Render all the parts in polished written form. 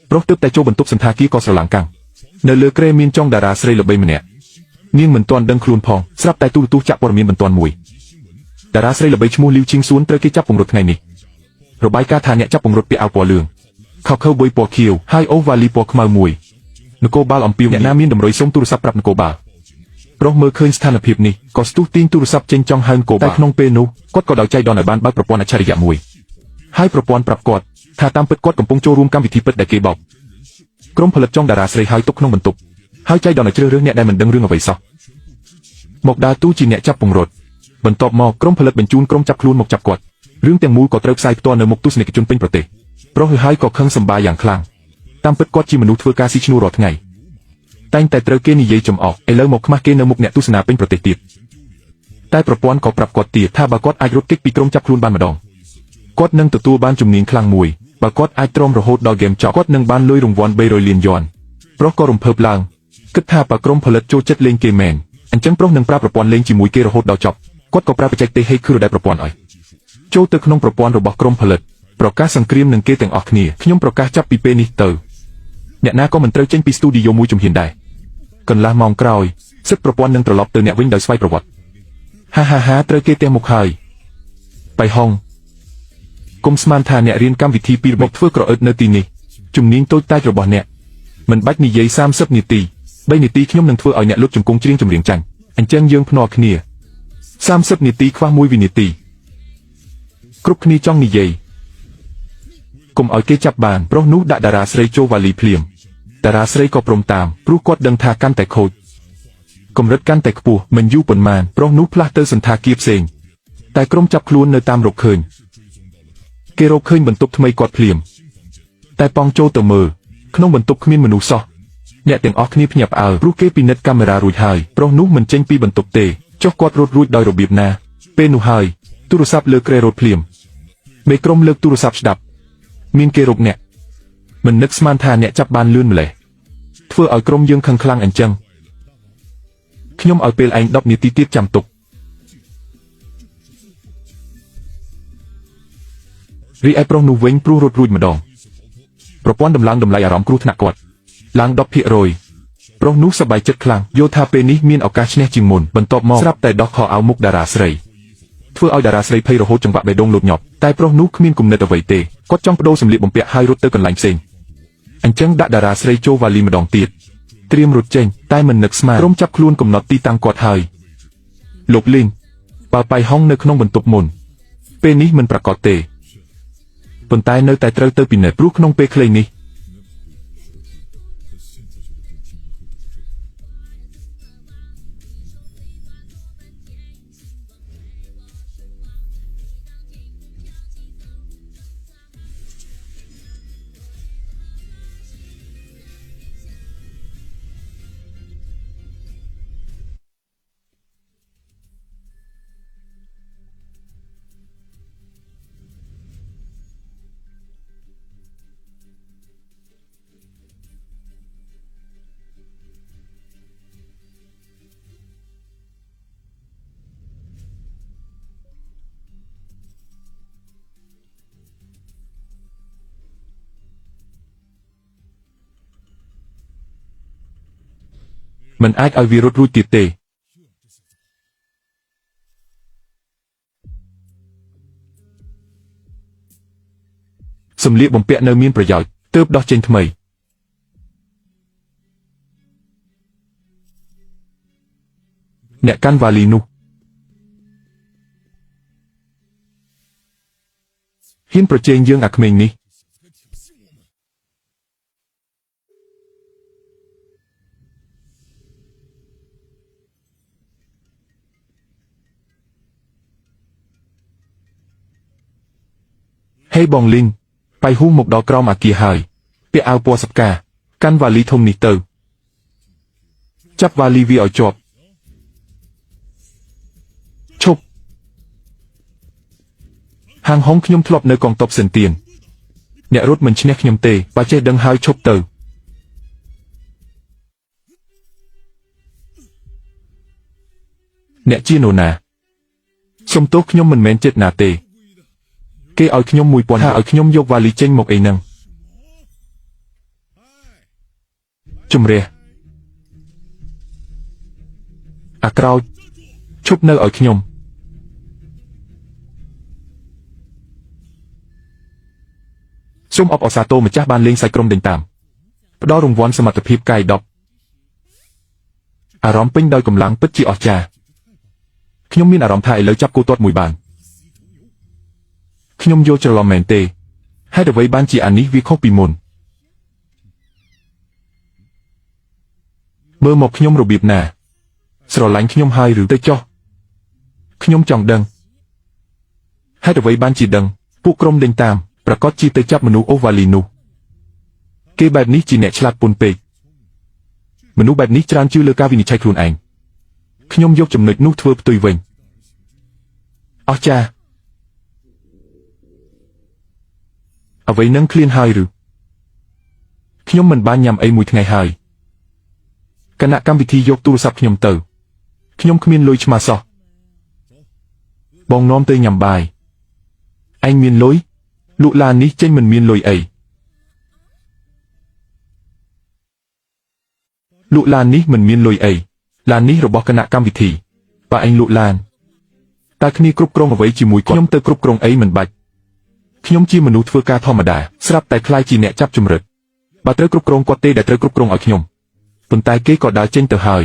ប្រុសទើបតែចូលបន្ទប់សន្តាគារក៏ស្រឡាំងកាំងនៅលើគ្រែមានចុងតារាស្រីល្បីម្នាក់នាងមិនទាន់ដឹងខ្លួនផងស្រាប់តែទូរទស្សន៍ចាក់ព័ត៌មានបន្ទាន់មួយតារាស្រីល្បីឈ្មោះលីវឈីងសួនត្រូវគេចាប់ពង្រត់ថ្ងៃនេះរបាយការណ៍ថាអ្នកចាប់ពង្រត់ពាក់អាវពណ៌លឿងខោខើបុយពណ៌ខៀវហើយអូវ៉ាលីពណ៌ខ្មៅមួយនគរបាលអំពាវអ្នកណាមានតម្រុយសុំទូរស័ព្ទប្រាប់នគរបាលប្រុសមើលឃើញស្ថានភាពនេះក៏ស្ទុះទាញទូរស័ព្ទចេញចង់ហៅនគរបាលតែក្នុងពេលនោះគាត់ក៏ដោយចៃដន្យឲ្យបានបើកប្រព័ន្ធអច្ឆរិយៈមួយហើយប្រព័ន្ធប្រាប់គាត់ថាតាមពិតគាត់កំពុងចូលរួមកម្មវិធីពិតដែលគេបោកក្រុមផលិតចុងតារាស្រីហើយទុកក្នុងបន្ទប់ហើយចៃដន្យឲ្យជ្រើសរើសអ្នកដែលមិនដឹងរឿងអ្វីសោះមកដើរតួជាអ្នកចាប់ពង្រត់បន្ទាប់មកក្រុមផលិតបញ្ជូនក្រុមចាប់ខ្លួនមកចាប់គាត់រឿងទាំងមូលក៏ត្រូវផ្សាយផ្ទាល់នៅមុខទស្សនិកជនពេញប្រទេសប្រុសហឺហើយក៏ខឹងសម្បាយ៉ាងខ្លាំងតាមពិតគាត់ជាមនុស្សធ្វើការស៊ីឈ្នួលរាល់ថ្ងៃតែងតែត្រូវគេនិយាយចំអកឥឡូវមកខ្មាស់គេនៅមុខអ្នកទស្សនាពេញប្រទេសទៀតតែប្រព័ន្ធក៏ប្រាប់គាត់ទៀតថាបើគាត់អាចរត់គេចពីក្រុមចាប់ខ្លួនបានម្ដងគាត់នឹងទទួលបានជំនាញខ្លាំងមួយបើគាត់អាចទ្រាំរហូតដល់ហ្គេមចប់គាត់នឹងបានលុយរង្វាន់300លានយួនប្រុសក៏រំភើបឡើងគិតថាបើក្រុមផលិតចូលចិត្តលេងគេមែនអញ្ចឹងប្រុសនឹងប្រើប្រព័ន្ធលេងជាមួយគេរហូតដល់ចប់គាត់ក៏ប្រើបច្ចេកទេសហេគឺរដែលប្រព័ន្ធឲ្យចូលទៅក្នុងប្រព័ន្ធរបស់ក្រុមផលិតប្រកាសសង្គ្រាមនឹងគេទាំងអស់គ្នាខ្ញុំប្រកាសចាប់ពីពេលនេះទៅអ្នកណាក៏មិនត្រូវចេញពីស្ទូឌីយោមួយជំហានដែរកន្លះម៉ោងក្រោយសិទ្ធិប្រព័ន្ធនឹងត្រឡប់ទៅអ្នកវិញដោយស្វ័យប្រវត្តិហាហាហាត្រូវគេទះមុខហើយបៃហុងគុំស្មានថាអ្នករៀនកម្មវិធីពីមកធ្វើក្រអឺតនៅទីនេះជំនាញតូចតាចរបស់អ្នកមិនបាច់និយាយ30នាទី3នាទីខ្ញុំនឹងធ្វើឲ្យអ្នកលុតជង្គង់ច្រៀងចម្រៀងចាញ់អញ្ចឹងយើងភ្នាល់គ្នា30នាទីខ្វះ1វិនាទីគ្រប់គ្នាចង់និយាយកុំឲ្យគេចាប់បានប្រុសនោះដាក់តារាស្រីចូលវ៉ាលីភ្លាមតារាស្រីក៏ព្រមតាមព្រោះគាត់ដឹងថាកាន់តែខូចកម្រិតកាន់តែខ្ពស់មិនយូរប៉ុន្មានប្រុសនោះផ្លាស់ទៅសន្តាគារផ្សេងតែក្រុមចាប់ខ្លួននៅតាមរកឃើញគេរកឃើញបន្ទប់ថ្មីគាត់ភ្លាមតែប៉ងចូលទៅមើលក្នុងបន្ទប់គ្មានមនុស្សសោះអ្នកទាំងអស់គ្នាភ្ញាក់ផ្អើលព្រោះគេពិនិត្យកាមេរ៉ារួចហើយប្រុសនោះមិនចេញពីបន្ទប់ទេចុះគាត់រត់រួចដោយរបៀបណាពេលនោះហើយទូរស័ព្ទលើគ្រែរត់ភ្លាមមេក្រុមលើកទូរស័ព្ទស្ដាប់មានគេរកអ្នកមិននឹកស្មានថាអ្នកចាប់បានលឿនម្លេះធ្វើឲ្យក្រុមយើងខឹងខ្លាំងអញ្ចឹងខ្ញុំឲ្យពេលឯង10នាទីទៀតចាំទុករីឯប្រុសនោះវិញព្រោះរត់រួចម្ដងប្រព័ន្ធដំឡើងតម្លៃអារម្មណ៍គ្រោះថ្នាក់គាត់ឡើង10%ប្រុសនោះសប្បាយចិត្តខ្លាំងយល់ថាពេលនេះមានឱកាសឈ្នះជាងមុនបន្ទាប់មកស្រាប់តែដោះខោអាវមុខតារាស្រីធ្វើឲ្យតារាស្រីភ័យរហូតចង្វាក់បេះដូងលោតញាប់តែប្រុសនោះគ្មានគំនិតអ្វីទេគាត់ចង់បដូរសម្លៀកបំពាក់ហើយរត់ទៅកន្លែងផ្សេងអញ្ចឹងដាក់តារាស្រីចូលវ៉ាលីម្ដងទៀតត្រៀមរត់ចេញតែមិននឹកស្មានក្រុមចាប់ខ្លួនកំណត់ទីតាំងគាត់ហើយលោកលីនបើបៃហុងនៅក្នុងបន្ទប់មុនពេលនេះមិនប្រកាសទេប៉ុន្តែនៅតែត្រូវទៅពិនិត្យព្រោះក្នុងពេលខ្លីនេះមិនអាចឲ្យវារត់រួចទៀតទេសម្លៀកបំពាក់នៅមានប្រយោជន៍ទើបដោះចេញថ្មីអ្នកកាន់វ៉ាលីនោះហ៊ានប្រជែងយើងអាក្មេងនេះហេបងលីនបៃហ៊ូមកដល់ក្រោមអាគារហើយពាក់អាវពណ៌សផ្កាកាន់វ៉ាលីធំនេះទៅចាប់វ៉ាលីវាឲ្យជាប់ឈប់ហាងហុងខ្ញុំធ្លាប់នៅកងទ័ពសិនទៀនអ្នករត់មិនឈ្នះខ្ញុំទេបើចេះដឹងហើយឈប់ទៅអ្នកជានរណាសុំទោសខ្ញុំមិនមែនចិត្តណាទេគេឲ្យខ្ញុំ1000ថាឲ្យខ្ញុំយកវ៉ាលីចេញមកអីហ្នឹង ជំរះអាក្រោចឈប់នៅឲ្យខ្ញុំសូមអបអរសាទរម្ចាស់បានលេងសាច់ក្រុមដេញតាមផ្ដល់រង្វាន់សមត្ថភាពកាយ10អារម្មណ៍ពេញដោយកម្លាំងពិតជាអស្ចារ្យខ្ញុំមានអារម្មណ៍ថាឥឡូវចាប់គោទាត់មួយបានខ្ញុំយល់ច្រឡំមែនទេហេតុអ្វីបានជាអានេះវាខុសពីមុនមើលមកខ្ញុំរបៀបណាស្រឡាញ់ខ្ញុំហើយឬទៅចុះខ្ញុំចង់ដឹងហេតុអ្វីបានជាដឹងពួកក្រុមដេញតាមប្រកាសជាទៅចាប់មនុស្សអូវ៉ាលីនោះគេបែបនេះជាអ្នកឆ្លាតពន់ពេកមនុស្សបែបនេះច្រើនជឿលើការវិនិច្ឆ័យខ្លួនឯងខ្ញុំយកចំណុចនោះធ្វើផ្ទុយវិញអស្ចារ្យអ្វីនឹងឃ្លានហើយឬខ្ញុំមិនបានញ៉ាំអីមួយថ្ងៃហើយគណៈកម្មវិធីយកទូរស័ព្ទខ្ញុំទៅខ្ញុំគ្មានលុយឆ្មាសោះបងនាំទៅញ៉ាំបាយឯងមានលុយលក់ឡាននេះចេញមិនមានលុយអីលក់ឡាននេះមិនមានលុយអីឡាននេះរបស់គណៈកម្មវិធីបើឯងលក់ឡានតើគ្នាគ្រប់គ្រងអ្វីជាមួយគាត់ខ្ញុំទៅគ្រប់គ្រងអីមិនបាច់ខ្ញុំជាមនុស្សធ្វើការធម្មតាស្រាប់តែខ្លាយជាអ្នកចាប់ជំរិតបើត្រូវគ្រប់គ្រងគាត់ទេដែលត្រូវគ្រប់គ្រងឲ្យខ្ញុំប៉ុន្តែគេក៏ដើរចេញទៅហើយ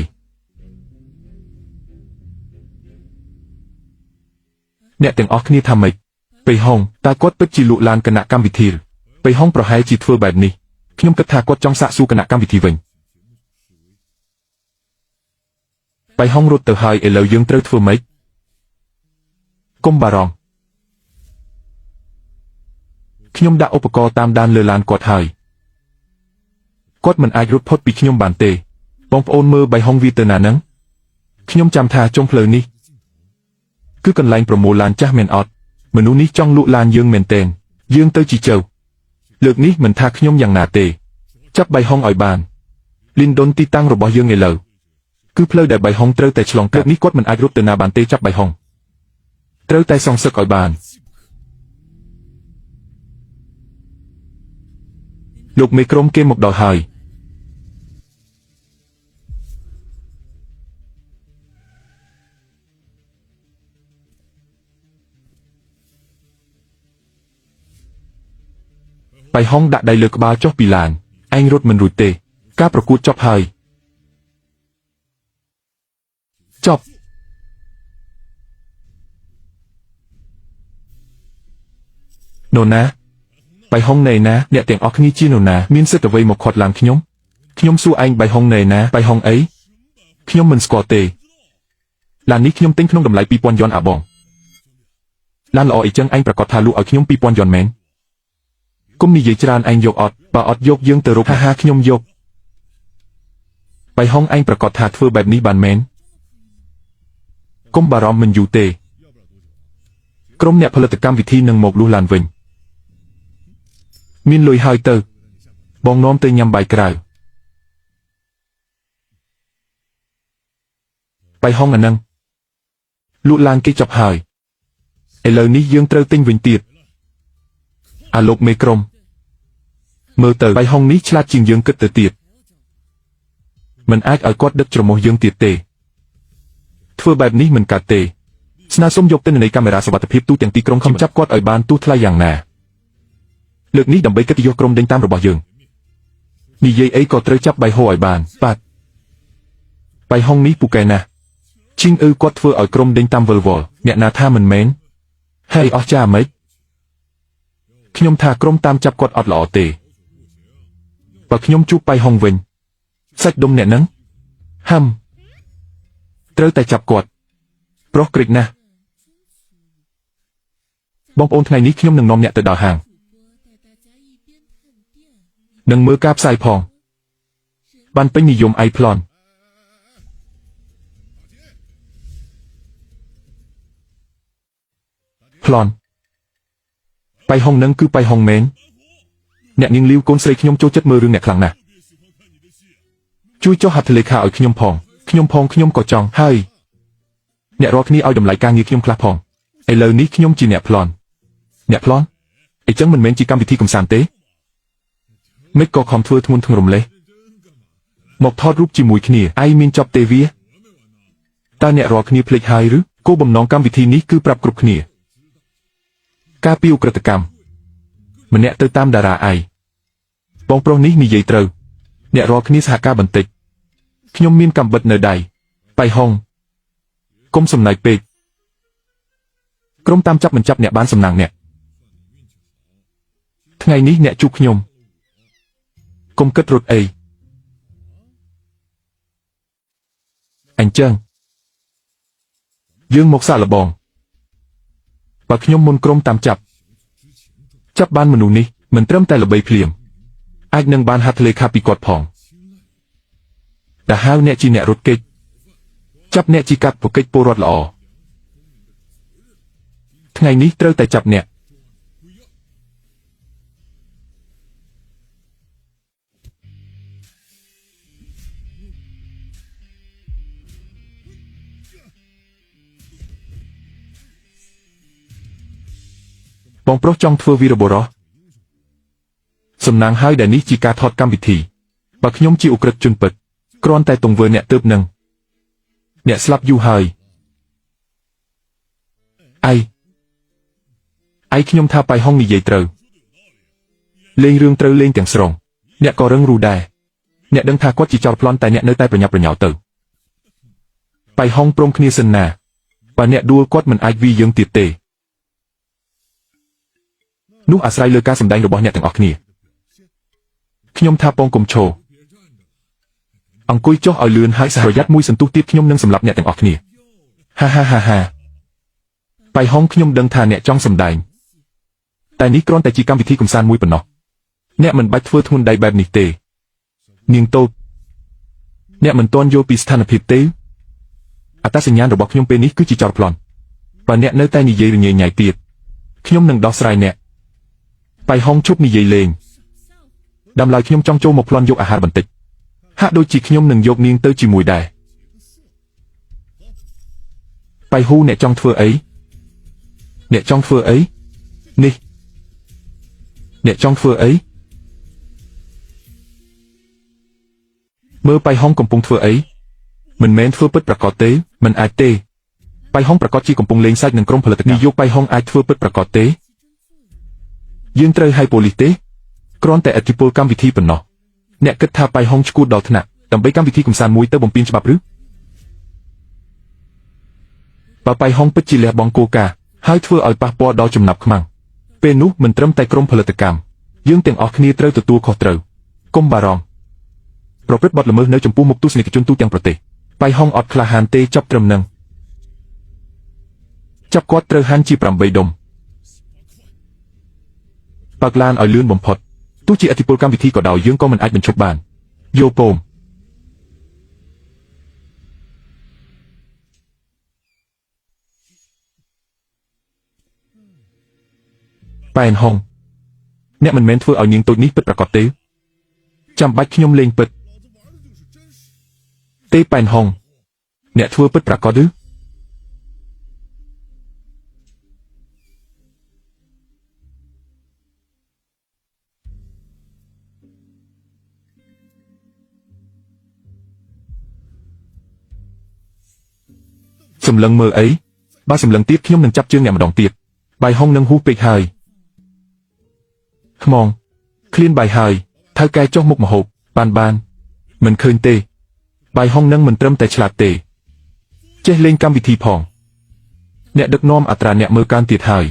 អ្នកទាំងអស់គ្នាថាម៉េចបៃហុងតើគាត់ពិតជាលក់ឡានគណៈកម្មវិធីបៃហុងប្រហែលជាធ្វើបែបនេះខ្ញុំគិតថាគាត់ចង់សាកសួរគណៈកម្មវិធីវិញបៃហុងរត់ទៅហើយឥឡូវយើងត្រូវធ្វើម៉េចកុំបារម្ភខ្ញុំដាក់ឧបករណ៍តាមដានលើឡានគាត់ហើយគាត់មិនអាចរត់ផុតពីខ្ញុំបានទេបងប្អូនមើលបៃហុងវាទៅណានឹងខ្ញុំចាំថាចុងផ្លូវនេះគឺកន្លែងប្រមូលឡានចាស់មែនអត់មនុស្សនេះចង់លក់ឡានយើងមែនទែនយើងទៅជីជៅលើកនេះមិនថាខ្ញុំយ៉ាងណាទេចាប់បៃហុងឲ្យបានលីនដុនទីតាំងរបស់យើងឥឡូវគឺផ្លូវដែលបៃហុងត្រូវតែឆ្លងកាត់លើកនេះគាត់មិនអាចរត់ទៅណាបានទេចាប់បៃហុងត្រូវតែសងសឹកឲ្យបានលោកមេក្រុមគេមកដល់ហើយបៃហុងដាក់ដៃលើក្បាលចុះពីឡានឯងរត់មិនរួចទេការប្រកួតចប់ហើយចប់នរណាបៃហុងណែណាអ្នកទាំងអស់គ្នាជានរណាមានសិទ្ធិអ្វីមកខាត់ឡានខ្ញុំខ្ញុំសួរឯងបៃហុងណែណាបៃហុងអីខ្ញុំមិនស្គាល់ទេឡាននេះខ្ញុំទិញក្នុងតម្លៃ2000យ៉ុនអាបងឡានល្អអីចឹងឯងប្រកាសថាលក់ឲ្យខ្ញុំ2000យ៉ុនមែនគុំនិយាយច្រើនឯងយកអត់បើអត់យកយើងទៅរកហាហាខ្ញុំយកបៃហុងឯងប្រកាសថាធ្វើបែបនេះបានមែនគុំបារម្ភមិនយូរទេក្រុមអ្នកផលិតកម្មវិធីនឹងមកលុះឡានវិញមានលុយហើយទៅបងនាំទៅញ៉ាំបាយក្រៅបៃហុងអានឹងលក់ឡានគេចប់ហើយឥឡូវនេះយើងត្រូវទិញវិញទៀតអាលោកមេក្រុមមើលទៅបៃហុងនេះឆ្លាតជាងយើងគិតទៅទៀតមិនអាចឲ្យគាត់ដឹកច្រមុះយើងទៀតទេធ្វើបែបនេះមិនកើតទេស្នើសុំយកទិន្នន័យកាមេរ៉ាសុវត្ថិភាពទូទាំងទីក្រុងខំចាប់គាត់ឲ្យបានទោះថ្លៃយ៉ាងណាលើកនេះដើម្បីកិត្តិយសក្រុមដេញតាមរបស់យើងនិយាយអីក៏ត្រូវចាប់បៃហូឲ្យបានបាទបៃហុងនេះពូកែណាស់ឈីងអ៊ឺគាត់ធ្វើឲ្យក្រុមដេញតាមវិលវល់អ្នកណាថាមិនមែនហើយអស្ចារ្យម៉េចខ្ញុំថាក្រុមតាមចាប់គាត់អត់ល្អទេបើខ្ញុំជួបបៃហុងវិញសាច់ដុំអ្នកនឹងហាំត្រូវតែចាប់គាត់ប្រុសក្រិចណាស់បងប្អូនថ្ងៃនេះខ្ញុំនឹងនាំអ្នកទៅដល់ហាងនឹងមើលការផ្សាយផងបានពេញនិយមអៃប្លន់ប្លន់បៃហុងនឹងគឺបៃហុងមែនអ្នកនាងលីវកូនស្រីខ្ញុំចូលចិត្តមើលរឿងអ្នកខ្លាំងណាស់ជួយចុះហត្ថលេខាឲ្យខ្ញុំផងខ្ញុំផងខ្ញុំក៏ចង់ហើយអ្នករាល់គ្នាឲ្យតម្លៃការងារខ្ញុំខ្លះផងឥឡូវនេះខ្ញុំជាអ្នកប្លន់អ្នកប្លន់អីចឹងមិនមែនជាកម្មវិធីកំសាន្តទេមិនក៏ខំធ្វើធ្ងន់ធ្ងររំលេះ មកថតរូបជាមួយគ្នាឯងមានចប់ទេវាតើអ្នករាល់គ្នាភ្លេចហើយឬគោលបំណងកម្មវិធីនេះគឺប្រាប់គ្រប់គ្នាការពីឧក្រិដ្ឋកម្មម្នាក់ទៅតាមតារាឯងបងប្រុសនេះនិយាយត្រូវអ្នករាល់គ្នាសហការបន្តិចខ្ញុំមានកាំបិតនៅដៃបៃហុងកុំសំណើចពេកក្រុមតាមចាប់មិនចាប់អ្នកបានសំណាងអ្នកថ្ងៃនេះអ្នកជួបខ្ញុំកុំគិតរត់អីអញ្ចឹងយើងមកសាកល្បងបើខ្ញុំមុនក្រុមតាមចាប់ចាប់បានមនុស្សនេះមិនត្រឹមតែល្បីភ្លាមអាចនឹងបានហាត់លេខាពីគាត់ផងតែហៅអ្នកជាអ្នករត់គេចចាប់អ្នកជាកាត់ប្រកិច្ចពលរដ្ឋល្អថ្ងៃនេះត្រូវតែចាប់អ្នកបងប្រុសចង់ធ្វើវីរបុរសសំណាងហើយដែលនេះជាការថតកម្មវិធីបើខ្ញុំជាឧក្រិដ្ឋជនពិតគ្រាន់តែទង្វើអ្នកទើបនឹងអ្នកស្លាប់យូរហើយឯឯខ្ញុំថាបៃហុងនិយាយត្រូវលេងរឿងត្រូវលេងទាំងស្រុងអ្នកក៏រឹងរូដែរអ្នកដឹងថាគាត់ជាចោរប្លន់តែអ្នកនៅតែប្រញាប់ប្រញាល់ទៅបៃហុងព្រមគ្នាសិនណាបើអ្នកដួលគាត់មិនអាចវីយើងទៀតទេនោះអាស្រ័យលើការសម្ដែងរបស់អ្នកទាំងអស់គ្នាខ្ញុំថាពងកុំឈរអង្គុយចុះឲ្យលឿនហើយសហប្រយ័ត្នមួយសន្ទុះទៀតខ្ញុំនឹងសម្លាប់អ្នកទាំងអស់គ្នាហាហាហាហាបៃហុងខ្ញុំដឹងថាអ្នកចង់សម្ដែងតែនេះគ្រាន់តែជាកម្មវិធីកម្សាន្តមួយប៉ុណ្ណោះអ្នកមិនបាច់ធ្វើធ្ងន់ដៃបែបនេះទេនាងតូចអ្នកមិនទាន់យល់ពីស្ថានភាពទេអត្តសញ្ញាណរបស់ខ្ញុំពេលនេះគឺជាចោរប្លន់បើអ្នកនៅតែនិយាយរញ៉េញ៉ៃទៀតខ្ញុំនឹងដោះស្រាយអ្នកបៃហុងឈប់និយាយលេងដើមឡើយខ្ញុំចង់ចូលមកប្លន់យកអាហារបន្តិចហាក់ដូចជាខ្ញុំនឹងយកនាងទៅជាមួយដែរបៃហ៊ូអ្នកចង់ធ្វើអីអ្នកចង់ធ្វើអីនេះអ្នកចង់ធ្វើអីមើលបៃហុងកំពុងធ្វើអីមិនមែនធ្វើពិតប្រាកដទេមិនអាចទេបៃហុងប្រាកដជាកំពុងលេងសើចនឹងក្រុមផលិតកម្មនាយកបៃហុងអាចធ្វើពិតប្រាកដទេយើងត្រូវឲ្យប៉ូលីសទេគ្រាន់តែឥទ្ធិពលកម្មវិធីប៉ុណ្ណោះអ្នកគិតថាបៃហុងឈួតដល់ថ្នាក់ដើម្បីកម្មវិធីកម្សាន្តមួយទៅបំពេញច្បាប់ឬបើបៃហុងពិតជាលះបង់គោលការណ៍ហើយធ្វើឲ្យប៉ះពាល់ដល់ចំណាប់ខ្មាំងពេលនោះមិនត្រឹមតែក្រុមផលិតកម្មយើងទាំងអស់គ្នាត្រូវទទួលខុសត្រូវកុំបារម្ភប្រព្រឹត្តបទល្មើសនៅចំពោះមុខទស្សនិកជនទូទាំងប្រទេសបៃហុងអត់ក្លាហានទេចាប់ត្រឹមនឹងចាប់គាត់ត្រូវហាន់ជា8ដុំបើកឡានឲ្យលឿនបំផុតទោះជាឥទ្ធិពលកម្មវិធីក៏ដោយយើងក៏មិនអាចបញ្ឈប់បានយោពមប៉ែនហុងអ្នកមិនមែនធ្វើឲ្យនាងតូចនេះពិតប្រាកដទេចាំបាច់ខ្ញុំលេងពិតទេប៉ែនហុងអ្នកធ្វើពិតប្រាកដឬសម្លឹងមើលអីបើសម្លឹងទៀតខ្ញុំនឹងចាប់ជើងអ្នកម្ដងទៀតបៃហុងនឹងហ៊ូពេកហើយខ្មងឃ្លានបាយហើយថៅកែចុះមុខមហូបបានមិនឃើញទេបៃហុងនឹងមិនត្រឹមតែឆ្លាតទេចេះលេងកម្មវិធីផងអ្នកដឹកនាំអត្រាអ្នកមើលកើនទៀតហើយ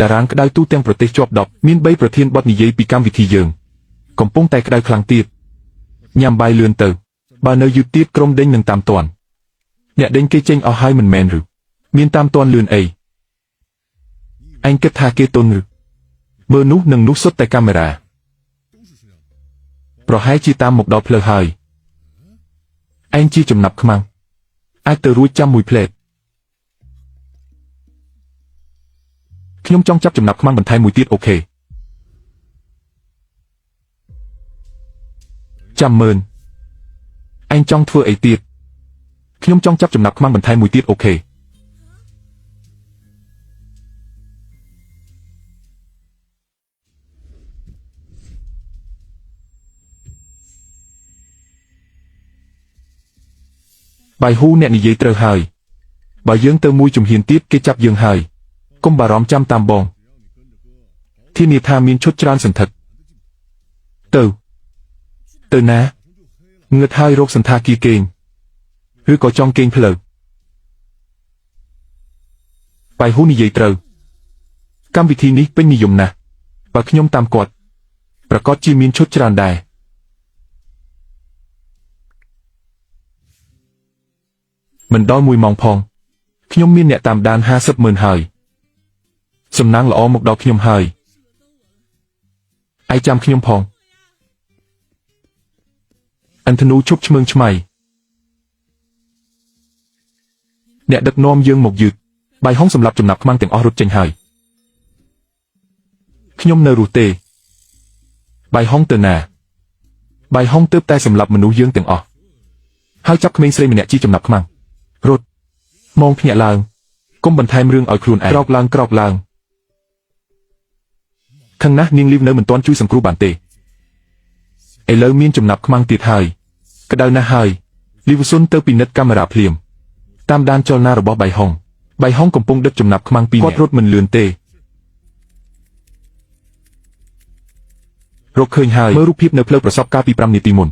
តារាងក្តៅទូទាំងប្រទេសជាប់10មាន3ប្រធានបទនិយាយពីកម្មវិធីយើងកំពុងតែក្តៅខ្លាំងទៀតញ៉ាំបាយលឿនទៅបើនៅយឺតទៀតក្រុមដេញនឹងតាមទាន់អ្នកដេញគេចេញអស់ហើយមិនមែនឬមានតាមទាន់លឿនអីឯងគិតថាគេទន់ឬមើលនោះនឹងនោះសុទ្ធតែកាមេរ៉ាប្រហែលជាតាមមកដល់ផ្លូវហើយឯងជាចំណាប់ខ្មាំងអាចទៅរួចចាំមួយផ្លែតខ្ញុំចង់ចាប់ចំណាប់ខ្មាំងបន្ថែមមួយទៀតអូខេចាំមើលឯងចង់ធ្វើអីទៀតខ្ញុំចង់ចាប់ចំណាប់ខ្មាំងបន្ថែមមួយទៀតអូខេ បាយហ៊ូអ្នកនិយាយត្រូវហើយបើយើងទៅមួយជំហានទៀតគេចាប់យើងហើយកុំបារម្ភចាំតាមបងធានាថាមានឈុតច្រើនសន្ធឹកទៅទៅណាងឹតហើយរកសន្តាគារគេងឬក៏ចង់គេងផ្លូវបាយហ៊ូនិយាយត្រូវកម្មវិធីនេះពេញនិយមណាស់បើខ្ញុំតាមគាត់ប្រកាសជាមានឈុតច្រើនដែរមិនដល់1ម៉ោងផងខ្ញុំមានអ្នកតាមដាន50,000ហើយសំណាងល្អមកដល់ខ្ញុំហើយឯចាំខ្ញុំផងអន្តនូជប់ឆ្មើងឆ្មៃអ្នកដឹកនាំយើងមកយឺតបាយហុងសម្រាប់ចំណាប់ខ្មាំងទាំងអស់រត់ចេញហើយខ្ញុំនៅរស់ទេបាយហុងទៅណាបាយហុងទើបតែសម្លាប់មនុស្សយើងទាំងអស់ហើយចាប់ក្មេងស្រីម្នាក់ជាចំណាប់ខ្មាំងរត់មងភ្ញាក់ឡើងកុំបន្ថែមរឿងឲ្យខ្លួនឯងក្រោកឡើងក្រោកឡើងខឹងណាស់នាងលីវនៅមិនទាន់ជួយសង្គ្រោះបានទេឥឡូវមានចំណាប់ខ្មាំងទៀតហើយក្តៅណាស់ហើយលីវស៊ុនទៅពិនិត្យកាមេរ៉ាភ្លាមតាមដានចលនារបស់បាយហុងបាយហុងកំពុងដឹកចំណាប់ខ្មាំងពីរនាក់គាត់រត់មិនលឿនទេរកឃើញហើយមើលរូបភាពនៅផ្លូវប្រសពកាលពី5នាទីមុន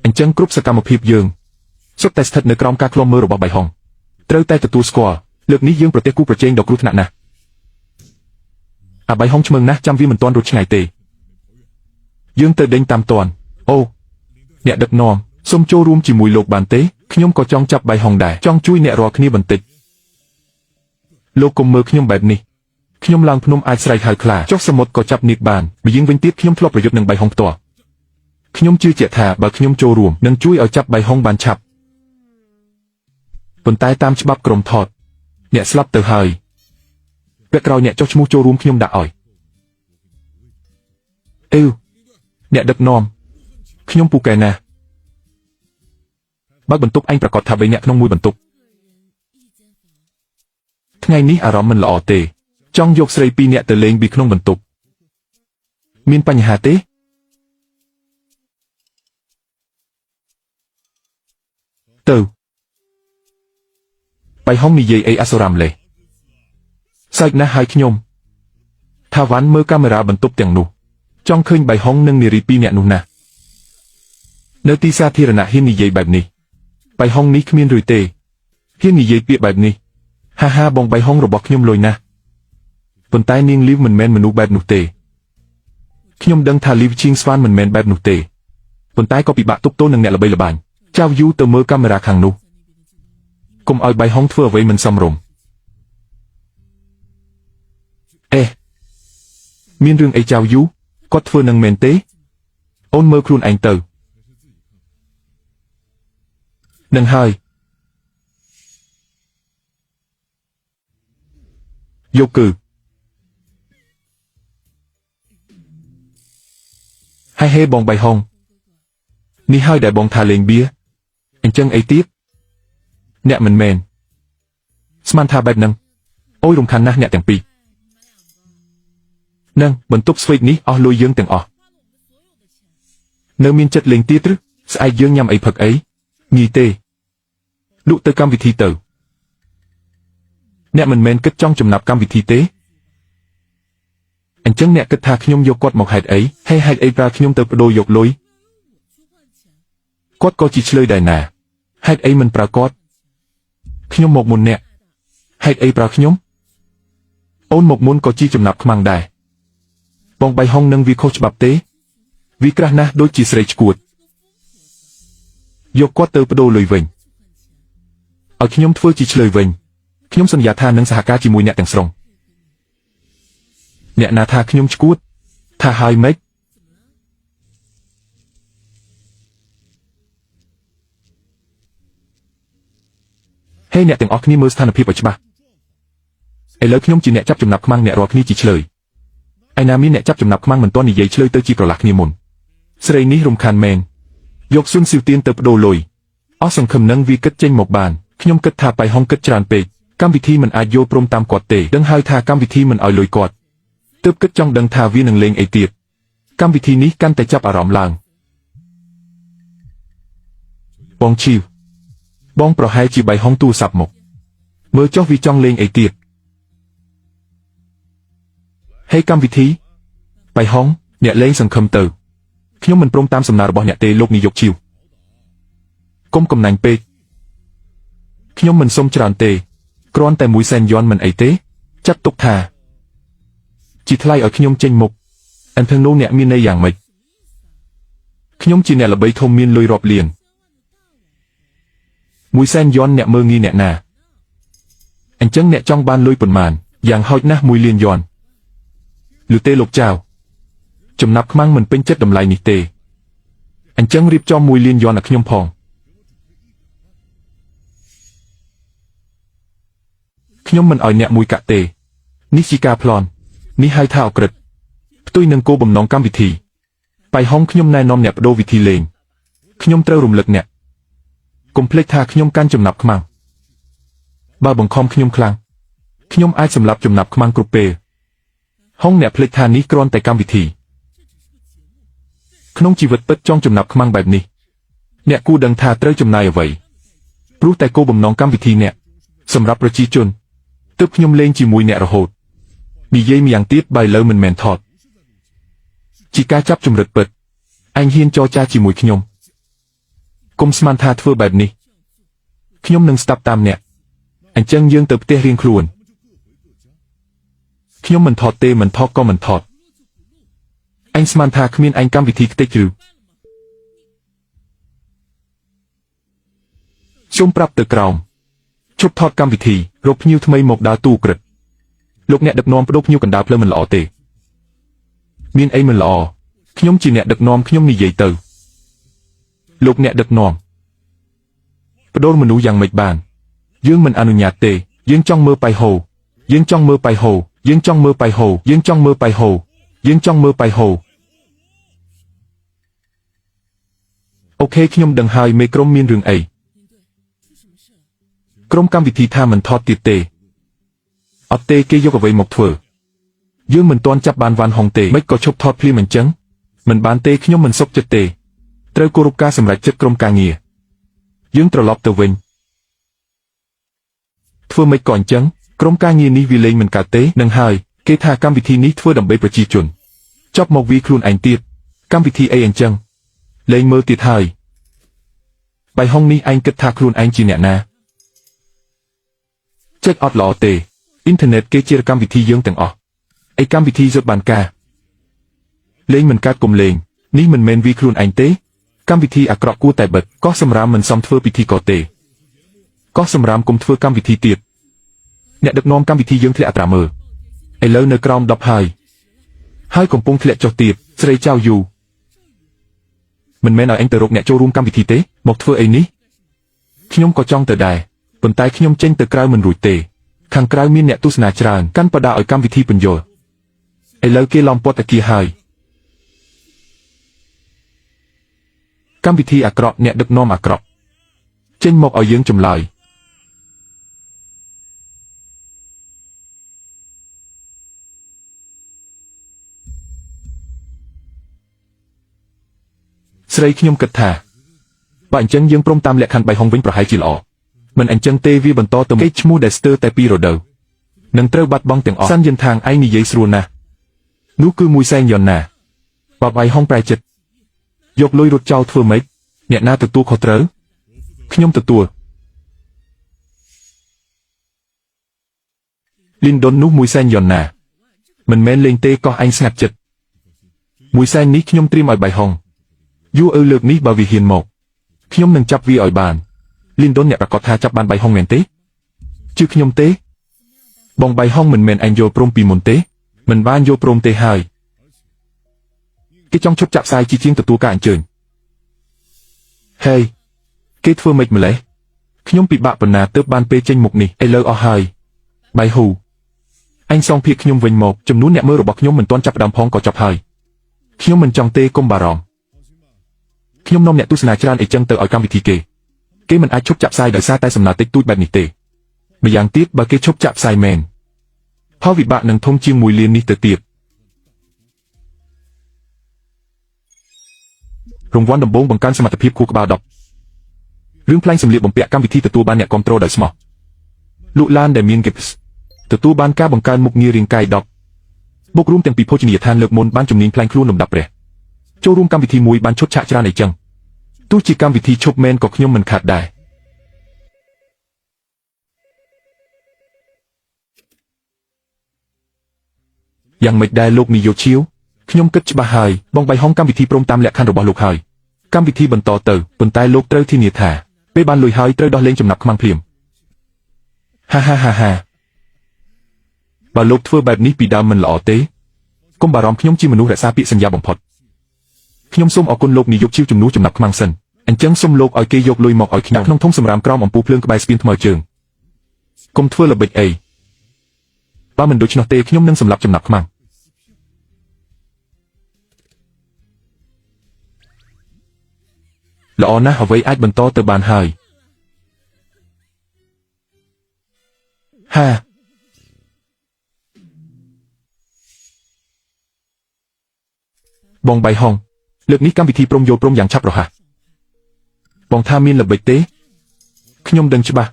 អញ្ចឹងគ្រប់សកម្មភាពយើងសុទ្ធតែស្ថិតនៅក្រោមការឃ្លាំមើលរបស់បាយហុងត្រូវតែទទួលស្គាល់លើកនេះយើងប្រទះគូប្រជែងដ៏គ្រោះថ្នាក់ណាស់អាបាយហុងឆ្មើងណាស់ចាំវាមិនទាន់រត់ឆ្ងាយទេយើងទៅដេញតាមទាន់អូអ្នកដឹកនាំសូមចូលរួមជាមួយលោកបានទេខ្ញុំក៏ចង់ចាប់បាយហុងដែរចង់ជួយអ្នករាល់គ្នាបន្តិចលោកកុំមើលខ្ញុំបែបនេះខ្ញុំឡើងភ្នំអាចស្រែកហៅខ្លាចុះសមុទ្រក៏ចាប់នាគបានម្យ៉ាងវិញទៀតខ្ញុំធ្លាប់ប្រយុទ្ធនឹងបាយហុងផ្ទាល់ខ្ញុំជឿជាក់ថាបើខ្ញុំចូលរួមនឹងជួយឲ្យចាប់បាយហុងបានឆាប់ប៉ុន្តែតាមច្បាប់ក្រុមថតអ្នកស្លាប់ទៅហើយពាក់ក្រោយអ្នកចុះឈ្មោះចូលរួមខ្ញុំដាក់ឲ្យអេវអ្នកដឹកនាំខ្ញុំពូកែណាស់បើបន្ទប់ឯងប្រកាសថា3អ្នកក្នុងមួយបន្ទប់ថ្ងៃនេះអារម្មណ៍មិនល្អទេចង់យកស្រី2នាក់ទៅលេងពីក្នុងបន្ទប់មានបញ្ហាទេទៅបាយហុងនិយាយអីអសុរ៉ាំលេសើចណាស់ហើយខ្ញុំថាវ៉ាន់មើលកាមេរ៉ាបន្ទប់ទាំងនោះចង់ឃើញបាយហុងនិងនារី2នាក់នោះណាស់នៅទីសាធារណៈហ៊ាននិយាយបែបនេះបាយហុងនេះគ្មានរួយទេហ៊ាននិយាយពាក្យបែបនេះហាហាបងបាយហុងរបស់ខ្ញុំលុយណាស់ប៉ុន្តែនាងលីវមិនមែនមនុស្សបែបនោះទេខ្ញុំដឹងថាលីវឈៀងស្វានមិនមែនបែបនោះទេប៉ុន្តែក៏ពិបាកទប់ទល់នឹងអ្នកល្បីល្បាញចៅយូទៅមើលកាមេរ៉ាខាងនោះកុំឲ្យបាយហុងធ្វើអ្វីមិនសមរម្យអេមានរឿងអីចៅយូគាត់ធ្វើនឹងមែនទេអូនមើលខ្លួនឯងទៅនឹងហើយយកគឺហេហេបងបាយហុងនេះហើយដែលបងថាលេងបៀអញ្ចឹងអីទៀតអ្នកមិនមែនស្មានថាបែបហ្នឹងអូយរំខានណាស់អ្នកទាំងពីរនឹងបន្ទប់ស្វេកនេះអស់លុយយើងទាំងអស់នៅមានចិត្តលេងទៀតឬស្អែកយើងញ៉ាំអីផឹកអីងាយទេលក់ទៅកម្មវិធីទៅអ្នកមិនមែនគិតចង់ចំណាប់កម្មវិធីទេអញ្ចឹងអ្នកគិតថាខ្ញុំយកគាត់មកហេតុអីហេហេតុអីប្រើខ្ញុំទៅបដូរយកលុយគាត់ក៏ជាឆ្លើយដែរណាហេតុអីមិនប្រើគាត់ខ្ញុំមកមុនអ្នកហេតុអីប្រើខ្ញុំអូនមកមុនក៏ជាចំណាប់ខ្មាំងដែរបងបាយហុងនឹងវាខុសច្បាប់ទេវាក្រាស់ណាស់ដូចជាស្រីឈួតយកគាត់ទៅបដូរលុយវិញឲ្យខ្ញុំធ្វើជាឆ្លើយវិញខ្ញុំសន្យាថានឹងសហការជាមួយអ្នកទាំងស្រុងអ្នកណាថាខ្ញុំឈួតថាហើយម៉េចហេអ្នកទាំងអស់គ្នាមើលស្ថានភាពឲ្យច្បាស់ឥឡូវខ្ញុំជាអ្នកចាប់ចំណាប់ខ្មាំងអ្នករាល់គ្នាជាឆ្លើយឯណាមានអ្នកចាប់ចំណាប់ខ្មាំងមិនទាន់និយាយឆ្លើយទៅជាក្រឡាស់គ្នាមុនស្រីនេះរំខានមែនយកស៊ុនស៊ីវទៀនទៅបដូរលុយអស់សង្ឃឹមនឹងវាគិតចេញមកបានខ្ញុំគិតថាបាយហុងគិតច្រើនពេកកម្មវិធីមិនអាចយល់ព្រមតាមគាត់ទេដឹងហើយថាកម្មវិធីមិនឲ្យលុយគាត់ ទើបគិតចង់ដឹងថាវានឹងលេងអីទៀតកម្មវិធីនេះកាន់តែចាប់អារម្មណ៍ឡើងបងឈីវបងប្រហែលជាបៃហុងទូរស័ព្ទមកមើលចុះវាចង់លេងអីទៀតហេកម្មវិធីបៃហុងអ្នកលេងសង្ឃឹមទៅខ្ញុំមិនព្រមតាមសំណើរបស់អ្នកទេលោកនាយកឈីវកុំកំណាញ់ពេកខ្ញុំមិនសុំច្រើនទេគ្រាន់តែ1សែនយន់មិនអីទេចាត់ទុកថាជាថ្លៃឲ្យខ្ញុំចេញមុខអន្ទឹងនោះអ្នកមានន័យយ៉ាងម៉េចខ្ញុំជាអ្នកល្បីធំមានលុយរាប់លាន1សែនយន់អ្នកមើលងាយអ្នកណាអញ្ចឹងអ្នកចង់បានលុយប៉ុន្មានយ៉ាងហោចណាស់1លានយន់ឬទេលោកចៅចំណាប់ខ្មាំងមិនពេញចិត្តតម្លៃនេះទេអញ្ចឹងរៀបចំ1លានយន់ឲ្យខ្ញុំផងខ្ញុំមិនឲ្យអ្នកមួយកាក់ទេនេះជាការប្លន់នេះហៅថាអក្រិតផ្ទុយនឹងគោលបំណងកម្មវិធីបៃហុងខ្ញុំណែនាំអ្នកបដូរវិធីលេងខ្ញុំត្រូវរំលឹកអ្នកកុំភ្លេចថាខ្ញុំកាន់ចំណាប់ខ្មាំងបើបង្ខំខ្ញុំខ្លាំងខ្ញុំអាចសម្លាប់ចំណាប់ខ្មាំងគ្រប់ពេលហុងអ្នកភ្លេចថានេះគ្រាន់តែកម្មវិធីក្នុងជីវិតពិតចង់ចំណាប់ខ្មាំងបែបនេះអ្នកគួរដឹងថាត្រូវចំណាយអ្វីព្រោះតែគោលបំណងកម្មវិធីអ្នកសម្រាប់ប្រជាជនទើបខ្ញុំលេងជាមួយអ្នករហូតនិយាយម្យ៉ាងទៀតបើលើមិនមែនថតជាការចាប់ជំរិតពិតអញហ៊ានចរចាជាមួយខ្ញុំកុំស្មានថាធ្វើបែបនេះខ្ញុំនឹងស្ដាប់តាមអ្នកអញ្ចឹងយើងទៅផ្ទះរៀងខ្លួនខ្ញុំមិនថតទេមិនថតក៏មិនថតអញស្មានថាគ្មានអញកម្មវិធីខ្ទេចឬខ្ញុំប្រាប់ទៅក្រោមជប់ថតកម្មវិធីរកភ្ញៀវថ្មីមកដើរទូក្រិតលោកអ្នកដឹកនាំបដូរភ្ញៀវកណ្ដាលផ្លូវមិនល្អទេមានអីមិនល្អខ្ញុំជាអ្នកដឹកនាំខ្ញុំនិយាយទៅលោកអ្នកដឹកនាំបដូរមនុស្សយ៉ាងម៉េចបានយើងមិនអនុញ្ញាតទេយើងចង់មើលបៃហូយើងចង់មើលបៃហូយើងចង់មើលបៃហូយើងចង់មើលបៃហូយើងចង់មើលបៃហូអូខេខ្ញុំដឹងហើយមេក្រុមមានរឿងអីក្រុមកម្មវិធីថាមិនថតទៀតទេអត់ទេគេយកអ្វីមកធ្វើយើងមិនទាន់ចាប់បានវ៉ាន់ហុងទេមិនក៏ឈប់ថតភ្លាមអញ្ចឹងមិនបានទេខ្ញុំមិនសុខចិត្តទេត្រូវគោរពការសម្រេចចិត្តក្រុមការងារយើងត្រឡប់ទៅវិញធ្វើម៉េចក៏អញ្ចឹងក្រុមការងារនេះវាលេងមិនកើតទេនឹងហើយគេថាកម្មវិធីនេះធ្វើដើម្បីប្រជាជនចប់មកវាខ្លួនឯងទៀតកម្មវិធីអីអញ្ចឹងលេងមើលទៀតហើយបៃហុងនេះឯងគិតថាខ្លួនឯងជាអ្នកណាចិត្តអត់ល្អទេអ៊ីនធឺណិតគេជាកម្មវិធីយើងទាំងអស់ឯកម្មវិធីរត់បានការលេងមិនកើតគុំលេងនេះមិនមែនវាខ្លួនឯងទេកម្មវិធីអាក្រក់គួរតែបិទកោះសម្រាមមិនសមធ្វើពិធីក៏ទេកោះសម្រាមគុំធ្វើកម្មវិធីទៀតអ្នកដឹកនាំកម្មវិធីយើងធ្លាក់អត្រាមើលឥឡូវនៅក្រោម10ហើយហើយកំពុងធ្លាក់ចុះទៀតស្រីចៅយូមិនមែនឲ្យអញទៅរកអ្នកចូលរួមកម្មវិធីទេមកធ្វើអីនេះខ្ញុំក៏ចង់ទៅដែរប៉ុន្តែខ្ញុំចេញទៅក្រៅមិនរួចទេខាងក្រៅមានអ្នកទស្សនាច្រើនកាន់បដាឲ្យកម្មវិធីពន្យល់ឥឡូវគេឡោមព័ទ្ធអាគារហើយកម្មវិធីអាក្រក់អ្នកដឹកនាំអាក្រក់ចេញមកឲ្យយើងចម្លើយស្រីខ្ញុំគិតថាបើអញ្ចឹងយើងព្រមតាមលក្ខខណ្ឌបៃហុងវិញប្រហែលជាល្អមិនអញ្ចឹងទេវាបន្តទៅគេឈ្មោះដែលស្ទើរតែពីរដូវនឹងត្រូវបាត់បង់ទាំងអស់សាន់យិនថាងឯងនិយាយស្រួលណាស់នោះគឺ1សែនយ៉នណាបើបៃហុងប្រែចិត្តយកលុយរត់ចោលធ្វើម៉េចអ្នកណាទទួលខុសត្រូវខ្ញុំទទួលលីនដុននោះ1សែនយ៉នណាមិនមែនលេងទេកោះឯងស្ងាត់ចិត្ត1សែននេះខ្ញុំត្រៀមឲ្យបៃហុងយូរលើកនេះបើវាហ៊ានមកខ្ញុំនឹងចាប់វាឲ្យបានលីនដុនអ្នកប្រកាសថាចាប់បានបៃហុងមែនទេជឿខ្ញុំទេបងបៃហុងមិនមែនឯងយល់ព្រមពីមុនទេមិនបានយល់ព្រមទេហើយគេចង់ឈប់ចាក់ផ្សាយជាជាងទទួលការអញ្ជើញហេគេធ្វើម៉េចម្លេះខ្ញុំពិបាកប៉ុណ្ណាទើបបានពេលចេញមុខនេះឥឡូវអស់ហើយបៃហ៊ូអញសងភាកខ្ញុំវិញមកចំនួនអ្នកមើលរបស់ខ្ញុំមិនទាន់ចាប់ផ្ដើមផងក៏ចប់ហើយខ្ញុំមិនចង់ទេកុំបារម្ភខ្ញុំនាំអ្នកទស្សនាច្រើនអីចឹងទៅឲ្យកម្មវិធីគេគេមិនអាចឈប់ចាក់ផ្សាយដោយសារតែសំណើតិចតួចបែបនេះទេម្យ៉ាងទៀតបើគេឈប់ចាក់ផ្សាយមែនផលវិបាកនឹងធំជាង1លាននេះទៅទៀត រង្វាន់ដំបូងបង្កើនសមត្ថភាពខួរក្បាល10រឿងផ្លែងសម្លៀកបំពាក់កម្មវិធីទទួលបានអ្នកគ្រប់គ្រងដោយស្មោះលក់ឡានដែលមាន Gips ទទួលបានការបង្កើនមុខងាររាងកាយ10បូករួមទាំងពីភោជនីយដ្ឋានលើកមុនបានជំនាញផ្លែងខ្លួនលំដាប់ព្រះចូលរួមកម្មវិធីមួយបានឈុតឆាកច្រើនអីចឹងទោះជាកម្មវិធីឈប់មែនក៏ខ្ញុំមិនខាត់ដែរយ៉ាងម៉េចដែរលោកនាយកឈៀវខ្ញុំគិតច្បាស់ហើយបងបៃហុងកម្មវិធីព្រមតាមលក្ខខណ្ឌរបស់លោកហើយកម្មវិធីបន្តទៅប៉ុន្តែលោកត្រូវធានាថាពេលបានលុយហើយត្រូវដោះលែងចំណាប់ខ្មាំងភ្លាមហាហាហាហាបើលោកធ្វើបែបនេះពីដើមមិនល្អទេកុំបារម្ភខ្ញុំជាមនុស្សរក្សាពាក្យសន្យាបំផុតខ្ញុំសូមអរគុណលោកនាយកឈៀវជំនួសចំណាប់ខ្មាំងសិនអញ្ចឹងសូមលោកឲ្យគេយកលុយមកឲ្យខ្ញុំក្នុងធុងសម្រាមក្រោមអំពូលភ្លើងក្បែរស្ពានថ្មើរជើងកុំធ្វើល្បិចអីបើមិនដូច្នោះទេខ្ញុំនឹងសម្លាប់ចំណាប់ខ្មាំងល្អណាស់អ្វីអាចបន្តទៅបានហើយហាបងបៃហុងលើកនេះកម្មវិធីព្រមយល់ព្រមយ៉ាងឆាប់រហ័សបងថាមានល្បិចទេខ្ញុំដឹងច្បាស់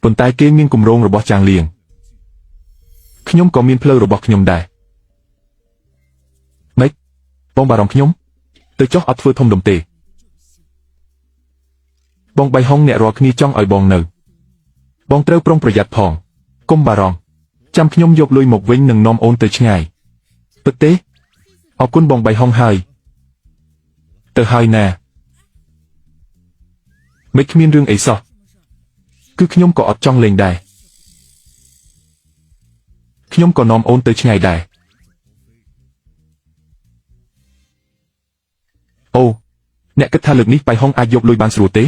ប៉ុន្តែគេមានគម្រោងរបស់ចាងលៀងខ្ញុំក៏មានផ្លូវរបស់ខ្ញុំដែរម៉េចបងបារម្ភខ្ញុំទៅចុះអត់ធ្វើធំដុំទេបងបៃហុងអ្នករាល់គ្នាចង់ឲ្យបងនៅបងត្រូវប្រុងប្រយ័ត្នផងកុំបារម្ភចាំខ្ញុំយកលុយមកវិញនឹងនាំអូនទៅឆ្ងាយពិតទេអរគុណបងបៃហុងហើយទៅហើយណាមិនគ្មានរឿងអីសោះគឺខ្ញុំក៏អត់ចង់លេងដែរខ្ញុំក៏នាំអូនទៅឆ្ងាយដែរអូអ្នកគិតថាលើកនេះបៃហុងអាចយកលុយបានស្រួលទេ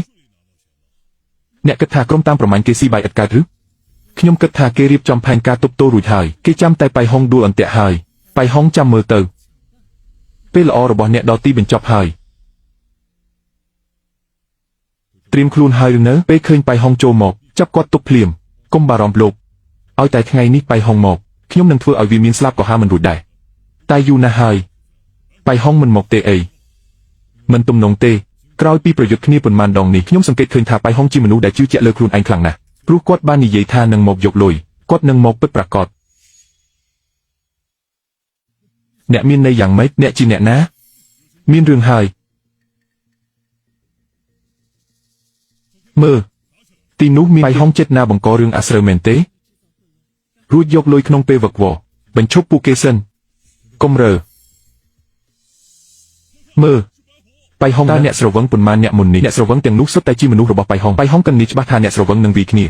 អ្នកគិតថាក្រុមតាមប្រមាញ់គេស៊ីបាយឥតកើតឬខ្ញុំគិតថាគេរៀបចំផែនការទប់ទល់រួចហើយគេចាំតែបៃហុងដួលអន្ទាក់ហើយបៃហុងចាំមើលទៅពេលល្អរបស់អ្នកដល់ទីបញ្ចប់ហើយត្រៀមខ្លួនហើយឬនៅពេលឃើញបៃហុងចូលមកចាប់គាត់ទុកភ្លាមកុំបារម្ភលោកឲ្យតែថ្ងៃនេះបៃហុងមកខ្ញុំនឹងធ្វើឲ្យវាមានស្លាប់ក៏ហាមិនរួចដែរតែយូរណាស់ហើយបៃហុងមិនមកទេអីមិនទំនងទេក្រោយពីប្រយុទ្ធគ្នាប៉ុន្មានដងនេះខ្ញុំសង្កេតឃើញថាបៃហុងជាមនុស្សដែលជឿជាក់លើខ្លួនឯងខ្លាំងណាស់ព្រោះគាត់បាននិយាយថានឹងមកយកលុយគាត់នឹងមកពិតប្រាកដអ្នកមានន័យយ៉ាងម៉េចអ្នកជាអ្នកណាមានរឿងហើយមើលទីនោះមានបៃហុងចិត្តណាបង្ករឿងអាស្រូវមែនទេរួចយកលុយក្នុងពេលវឹកវរបញ្ឈប់ពួកគេសិនកុំរើមើលបៃហុងតើអ្នកស្រវឹងប៉ុន្មានអ្នកមុននេះអ្នកស្រវឹងទាំងនោះសុទ្ធតែជាមនុស្សរបស់បៃហុងបៃហុងកិននេះច្បាស់ថាអ្នកស្រវឹងនឹងវាគ្នា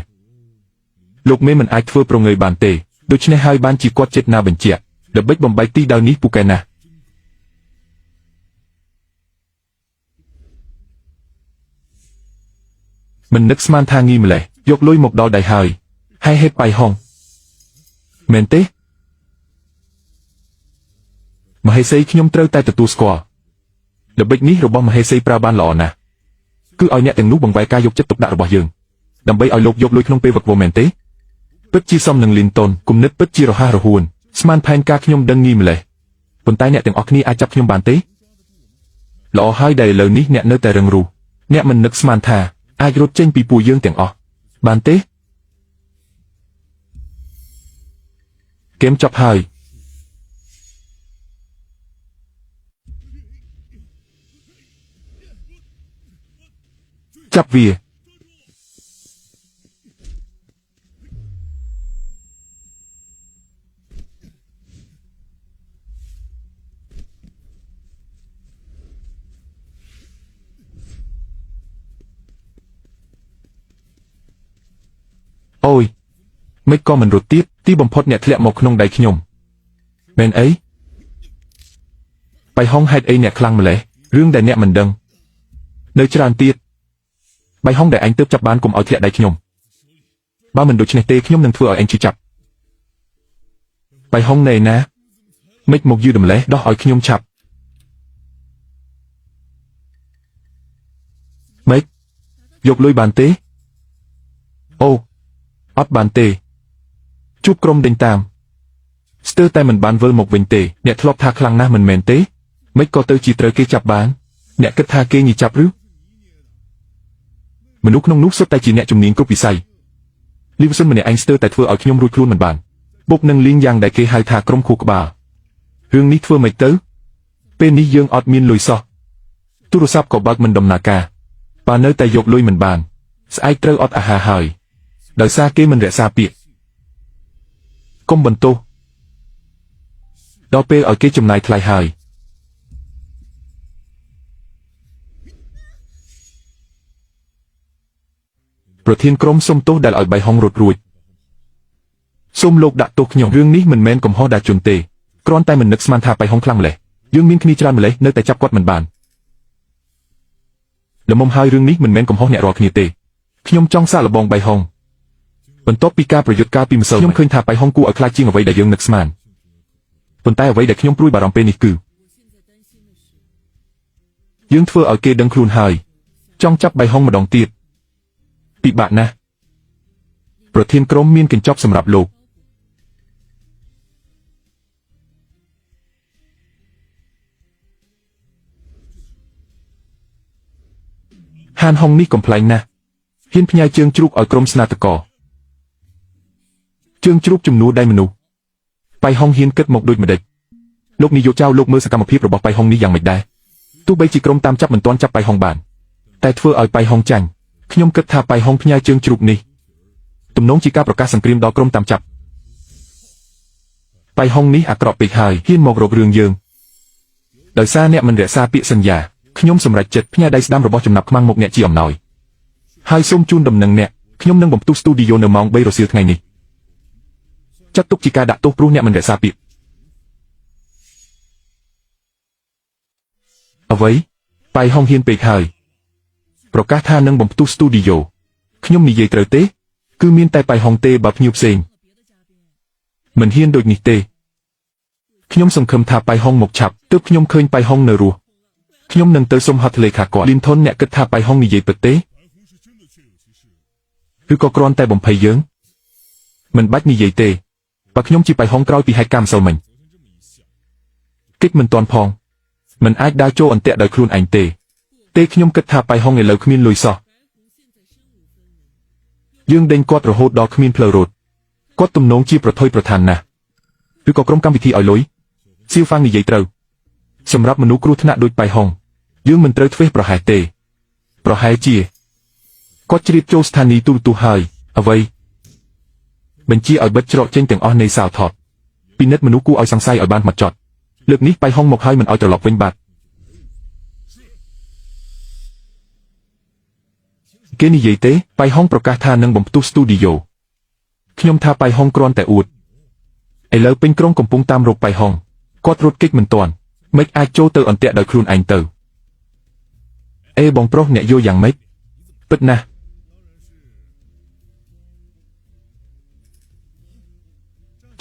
លោកមេមិនអាចធ្វើប្រងើយបានទេដូច្នេះហើយបានជាគាត់ចិត្តណាបញ្ជាក់ល្បិចបំបែកទីដៅនេះពូកែណាស់មិននឹកស្មានថាងីម្លេះយកលុយមកដល់ដៃហើយហើយហេតុបៃហុងមែនទេមហេសីខ្ញុំត្រូវតែទទួលស្គាល់ល្បិចនេះរបស់មហេសីប្រើបានល្អណាស់គឺឲ្យអ្នកទាំងនោះបង្វែរការយកចិត្តទុកដាក់របស់យើងដើម្បីឲ្យលោកយកលុយក្នុងពេលវឹកវរមែនទេពិតជាសមនឹងលីនតុនគំនិតពិតជារហ័សរហួនស្មានផែនការខ្ញុំដឹងងីម្លេះប៉ុន្តែអ្នកទាំងអស់គ្នាអាចចាប់ខ្ញុំបានទេល្អហើយដែលឥឡូវនេះអ្នកនៅតែរឹងរូសអ្នកមិននឹកស្មានថាអាចរត់ចេញពីពួកយើងទាំងអស់បានទេហ្គេមចប់ហើយចាប់វាអូយមិនក៏មិនរត់ទៀតទីបំផុតអ្នកធ្លាក់មកក្នុងដៃខ្ញុំមែនអីបៃហុងហេតុអីអ្នកខ្លាំងម្ល៉េះរឿងដែលអ្នកមិនដឹងនៅច្រើនទៀតបៃហុងដែលឯងទើបចាប់បានកុំឲ្យធ្លាក់ដៃខ្ញុំបើមិនដូច្នេះទេខ្ញុំនឹងធ្វើឲ្យឯងឈឺចាប់បៃហុងណែណាមិនមកយឺតម្លេះដោះឲ្យខ្ញុំឆាប់ម៉េចយកលុយបានទេអូអត់បានទេជួបក្រុមដេញតាមស្ទើរតែមិនបានវិលមកវិញទេអ្នកធ្លាប់ថាខ្លាំងណាស់មិនមែនទេមិនក៏ទៅជាត្រូវគេចាប់បាន អ្នកគិតថាគេងាយចាប់ឬមនុស្សក្នុងនោះសុទ្ធតែជាអ្នកជំនាញគ្រប់វិស័យលីវសុនម្នាក់ឯងស្ទើរតែធ្វើឲ្យខ្ញុំរួចខ្លួនមិនបានបុកនឹងលីងយ៉ាងដែលគេហៅថាក្រុមខួរក្បាលរឿងនេះធ្វើម៉េចទៅពេលនេះយើងអត់មានលុយសោះទូរស័ព្ទក៏បើកមិនដំណើរការបើនៅតែយកលុយមិនបានស្អែកត្រូវអត់អាហារហើយដោយសារគេមិនរក្សាពាក្យកុំបន្ទោសដល់ពេលឲ្យគេចំណាយថ្លៃហើយប្រធានក្រុមសុំទោសដែលឲ្យបៃហុងរត់រួចសូមលោកដាក់ទោសខ្ញុំរឿងនេះមិនមែនកំហុសដាជុនទេគ្រាន់តែមិននឹកស្មានថាបៃហុងខ្លាំងម្ល៉េះយើងមានគ្នាច្រើនម្ល៉េះនៅតែចាប់គាត់មិនបានល្មមហើយរឿងនេះមិនមែនកំហុសអ្នករាល់គ្នាទេខ្ញុំចង់សាកល្បងបៃហុងបន្ទាប់ពីការប្រយុទ្ធកាលពីម្សិលខ្ញុំឃើញថាបៃហុងគួរឲ្យខ្លាចជាងអ្វីដែលយើងនឹកស្មានប៉ុន្តែអ្វីដែលខ្ញុំព្រួយបារម្ភពេលនេះគឺយើងធ្វើឲ្យគេដឹងខ្លួនហើយចង់ចាប់បៃហុងម្ដងទៀតពិបាកណាស់ប្រធានក្រុមមានកញ្ចប់សម្រាប់លោកហានហុងនេះកំប្លែងណាស់ហ៊ានផ្ញើជើងជ្រូកឲ្យក្រុមស្នាតកជើងជ្រូកជំនួសដៃមនុស្សបៃហុងហ៊ានគិតមកដូចម្ដេចលោកនាយកចៅលោកមើលសកម្មភាពរបស់បៃហុងនេះយ៉ាងម៉េចដែរទោះបីជាក្រុមតាមចាប់មិនទាន់ចាប់បៃហុងបានតែធ្វើឲ្យបៃហុងចាញ់ខ្ញុំគិតថាបៃហុងផ្ញើជើងជ្រូកនេះទំនងជាការប្រកាសសង្គ្រាមដល់ក្រុមតាមចាប់បៃហុងនេះអាក្រក់ពេកហើយហ៊ានមករករឿងយើងដោយសារអ្នកមិនរក្សាពាក្យសន្យាខ្ញុំសម្រេចចិត្តផ្ញើដៃស្ដាំរបស់ចំណាប់ខ្មាំងមកអ្នកជាអំណោយហើយសូមជូនដំណឹងអ្នកខ្ញុំនឹងបំផ្ទុះស្ទូឌីយោនៅម៉ោង3រសៀលថ្ងៃនេះចាត់ទុកជាការដាក់ទោសព្រោះអ្នកមិនរក្សាពាក្យអ្វីបៃហុងហ៊ានពេកហើយប្រកាសថានឹងបំផ្ទុះស្ទូឌីយោខ្ញុំនិយាយត្រូវទេគឺមានតែបៃហុងទេបើភ្ញៀវផ្សេងមិនហ៊ានដូចនេះទេខ្ញុំសង្ឃឹមថាបៃហុងមកឆាប់ទើបខ្ញុំឃើញបៃហុងនៅរស់ខ្ញុំនឹងទៅសុំហត្ថលេខាគាត់លីនថុនអ្នកគិតថាបៃហុងនិយាយពិតទេឬក៏គ្រាន់តែបំភ័យយើងមិនបាច់និយាយទេបើខ្ញុំជាបៃហុងក្រោយពីហេតុការណ៍ម្សិលមិញកិច្ចមិនទាន់ផងមិនអាចដើរចូលអន្ទាក់ដោយខ្លួនឯងទេខ្ញុំគិតថាបៃហុងឥឡូវគ្មានលុយសោះយើងដេញគាត់រហូតដល់គ្មានផ្លូវរត់គាត់ទំនងជាប្រថុយប្រឋានណាស់ឬក៏ក្រុមកម្មវិធីឲ្យលុយសៀវហ្វាងនិយាយត្រូវសម្រាប់មនុស្សគ្រោះថ្នាក់ដូចបៃហុងយើងមិនត្រូវធ្វេសប្រហែសទេប្រហែលជាគាត់ជ្រាបចូលស្ថានីយ៍ទូរទស្សន៍ហើយអ្វីបញ្ជាឲ្យបិទច្រកចេញទាំងអស់នៃសាលថតពិនិត្យមនុស្សគួរឲ្យសង្ស័យឲ្យបានមកចត់លើកនេះបៃហុងមកហើយមិនឲ្យត្រឡប់វិញបាត់គេនិយាយទេបៃហុងប្រកាសថានឹងបំផ្ទុះស្ទូឌីយោខ្ញុំថាបៃហុងគ្រាន់តែអួតឥឡូវពេញក្រុងកំពុងតាមរកបៃហុងគាត់រត់គេចមិនទាន់មិនអាចចូលទៅអន្ទាក់ដោយខ្លួនឯងទៅអេបងប្រុសអ្នកយល់យ៉ាងម៉េចពិតណាស់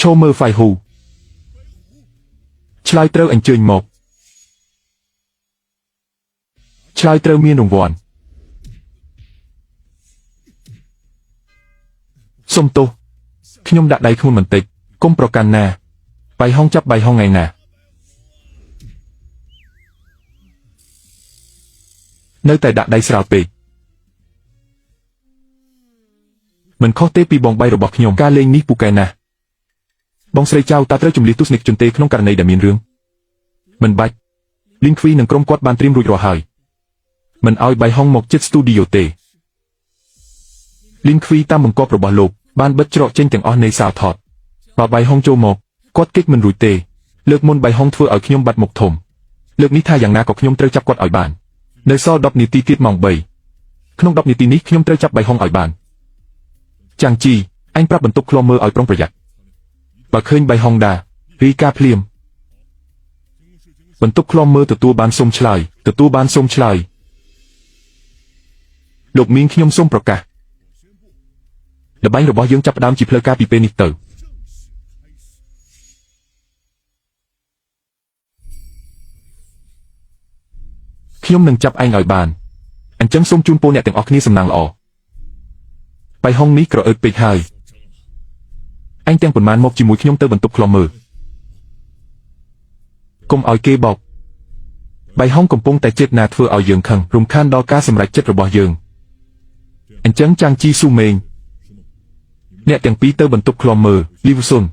ឈោមើលហ្វៃហ៊ូឆ្លើយត្រូវអញ្ជើញមកឆ្លើយត្រូវមានរង្វាន់សុំទោសខ្ញុំដាក់ដៃខ្លួនបន្តិចគុំប្រកាន់ណាបៃហុងចាប់បៃហុងថ្ងៃណានៅតែដាក់ដៃស្រាលពេកមិនខុសទេពីបងបៃរបស់ខ្ញុំការលេងនេះពូកែណាស់បងស្រីចៅតើត្រូវជំលះទស្សនិកជនទេក្នុងករណីដែលមានរឿងមិនបាច់លីងឃ្វីនិងក្រុមគាត់បានត្រៀមរួចរាល់ហើយមិនឲ្យបៃហុងមកជិតស្ទូឌីយោទេលីងឃ្វីតាមបង្គាប់របស់លោកបានបិទច្រកចេញទាំងអស់នៃសាលថតបើបៃហុងចូលមកគាត់គេចមិនរួចទេលើកមុនបៃហុងធ្វើឲ្យខ្ញុំបាត់មុខធំលើកនេះថាយ៉ាងណាក៏ខ្ញុំត្រូវចាប់គាត់ឲ្យបាននៅសល់10នាទីទៀតម៉ោង3ក្នុង10នាទីនេះខ្ញុំត្រូវចាប់បៃហុងឲ្យបានចាំងជីអញប្រាប់បន្ទប់ឃ្លាំមើលឲ្យប្រុងប្រយ័ត្នបើឃើញបៃហុងដារីកាភ្លាមបន្ទប់ឃ្លាំមើលទទួលបានសូមឆ្លើយទទួលបានសូមឆ្លើយលោកមីងខ្ញុំសូមប្រកាសល្បែងរបស់យើងចាប់ផ្ដើមជាផ្លូវការពីពេលនេះទៅខ្ញុំនឹងចាប់ឯងឲ្យបានអញ្ចឹងសូមជូនពរអ្នកទាំងអស់គ្នាសំណាងល្អបៃហុងនេះក្រអឺតពេកហើយអញទាំងប៉ុន្មានមកជាមួយខ្ញុំទៅបន្ទប់ឃ្លាំមើលកុំឲ្យគេបោក បៃហុងកំពុងតែចេតនាធ្វើឲ្យយើងខឹងរំខានដល់ការសម្រេចចិត្តរបស់យើងអញ្ចឹងចាំងជីស៊ូមេងអ្នកទាំងពីរទៅបន្ទប់ឃ្លាំមើលលីវស៊ុន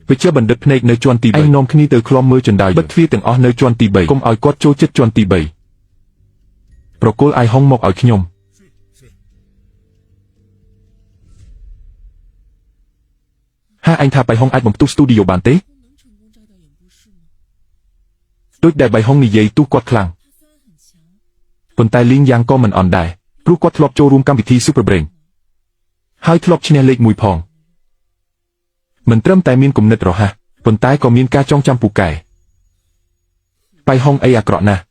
វិជ្ជាបណ្ឌិតភ្នែកនៅជាន់ទី3ឯងនាំគ្នាទៅឃ្លាំមើលជណ្ដើរបិទទ្វារទាំងអស់នៅជាន់ទី3កុំឲ្យគាត់ចូលចិត្តជាន់ទី3ប្រគល់អាយហុងមកឲ្យខ្ញុំហាអញថាបៃហុងអាចបំផ្ទុះស្ទូឌីយោបានទេដូចដែលបៃហុងនិយាយទូគាត់ខ្លាំងប៉ុន្តែលីងយ៉ាងក៏មិនអន់ដែរព្រោះគាត់ធ្លាប់ចូលរួមកម្មវិធី Super Brain ហើយធ្លាប់ឈ្នះលេខ1ផងមិនត្រឹមតែមានគំនិតរហ័សប៉ុន្តែក៏មានការចងចាំពូកែបៃហុងអីអាក្រក់ណាស់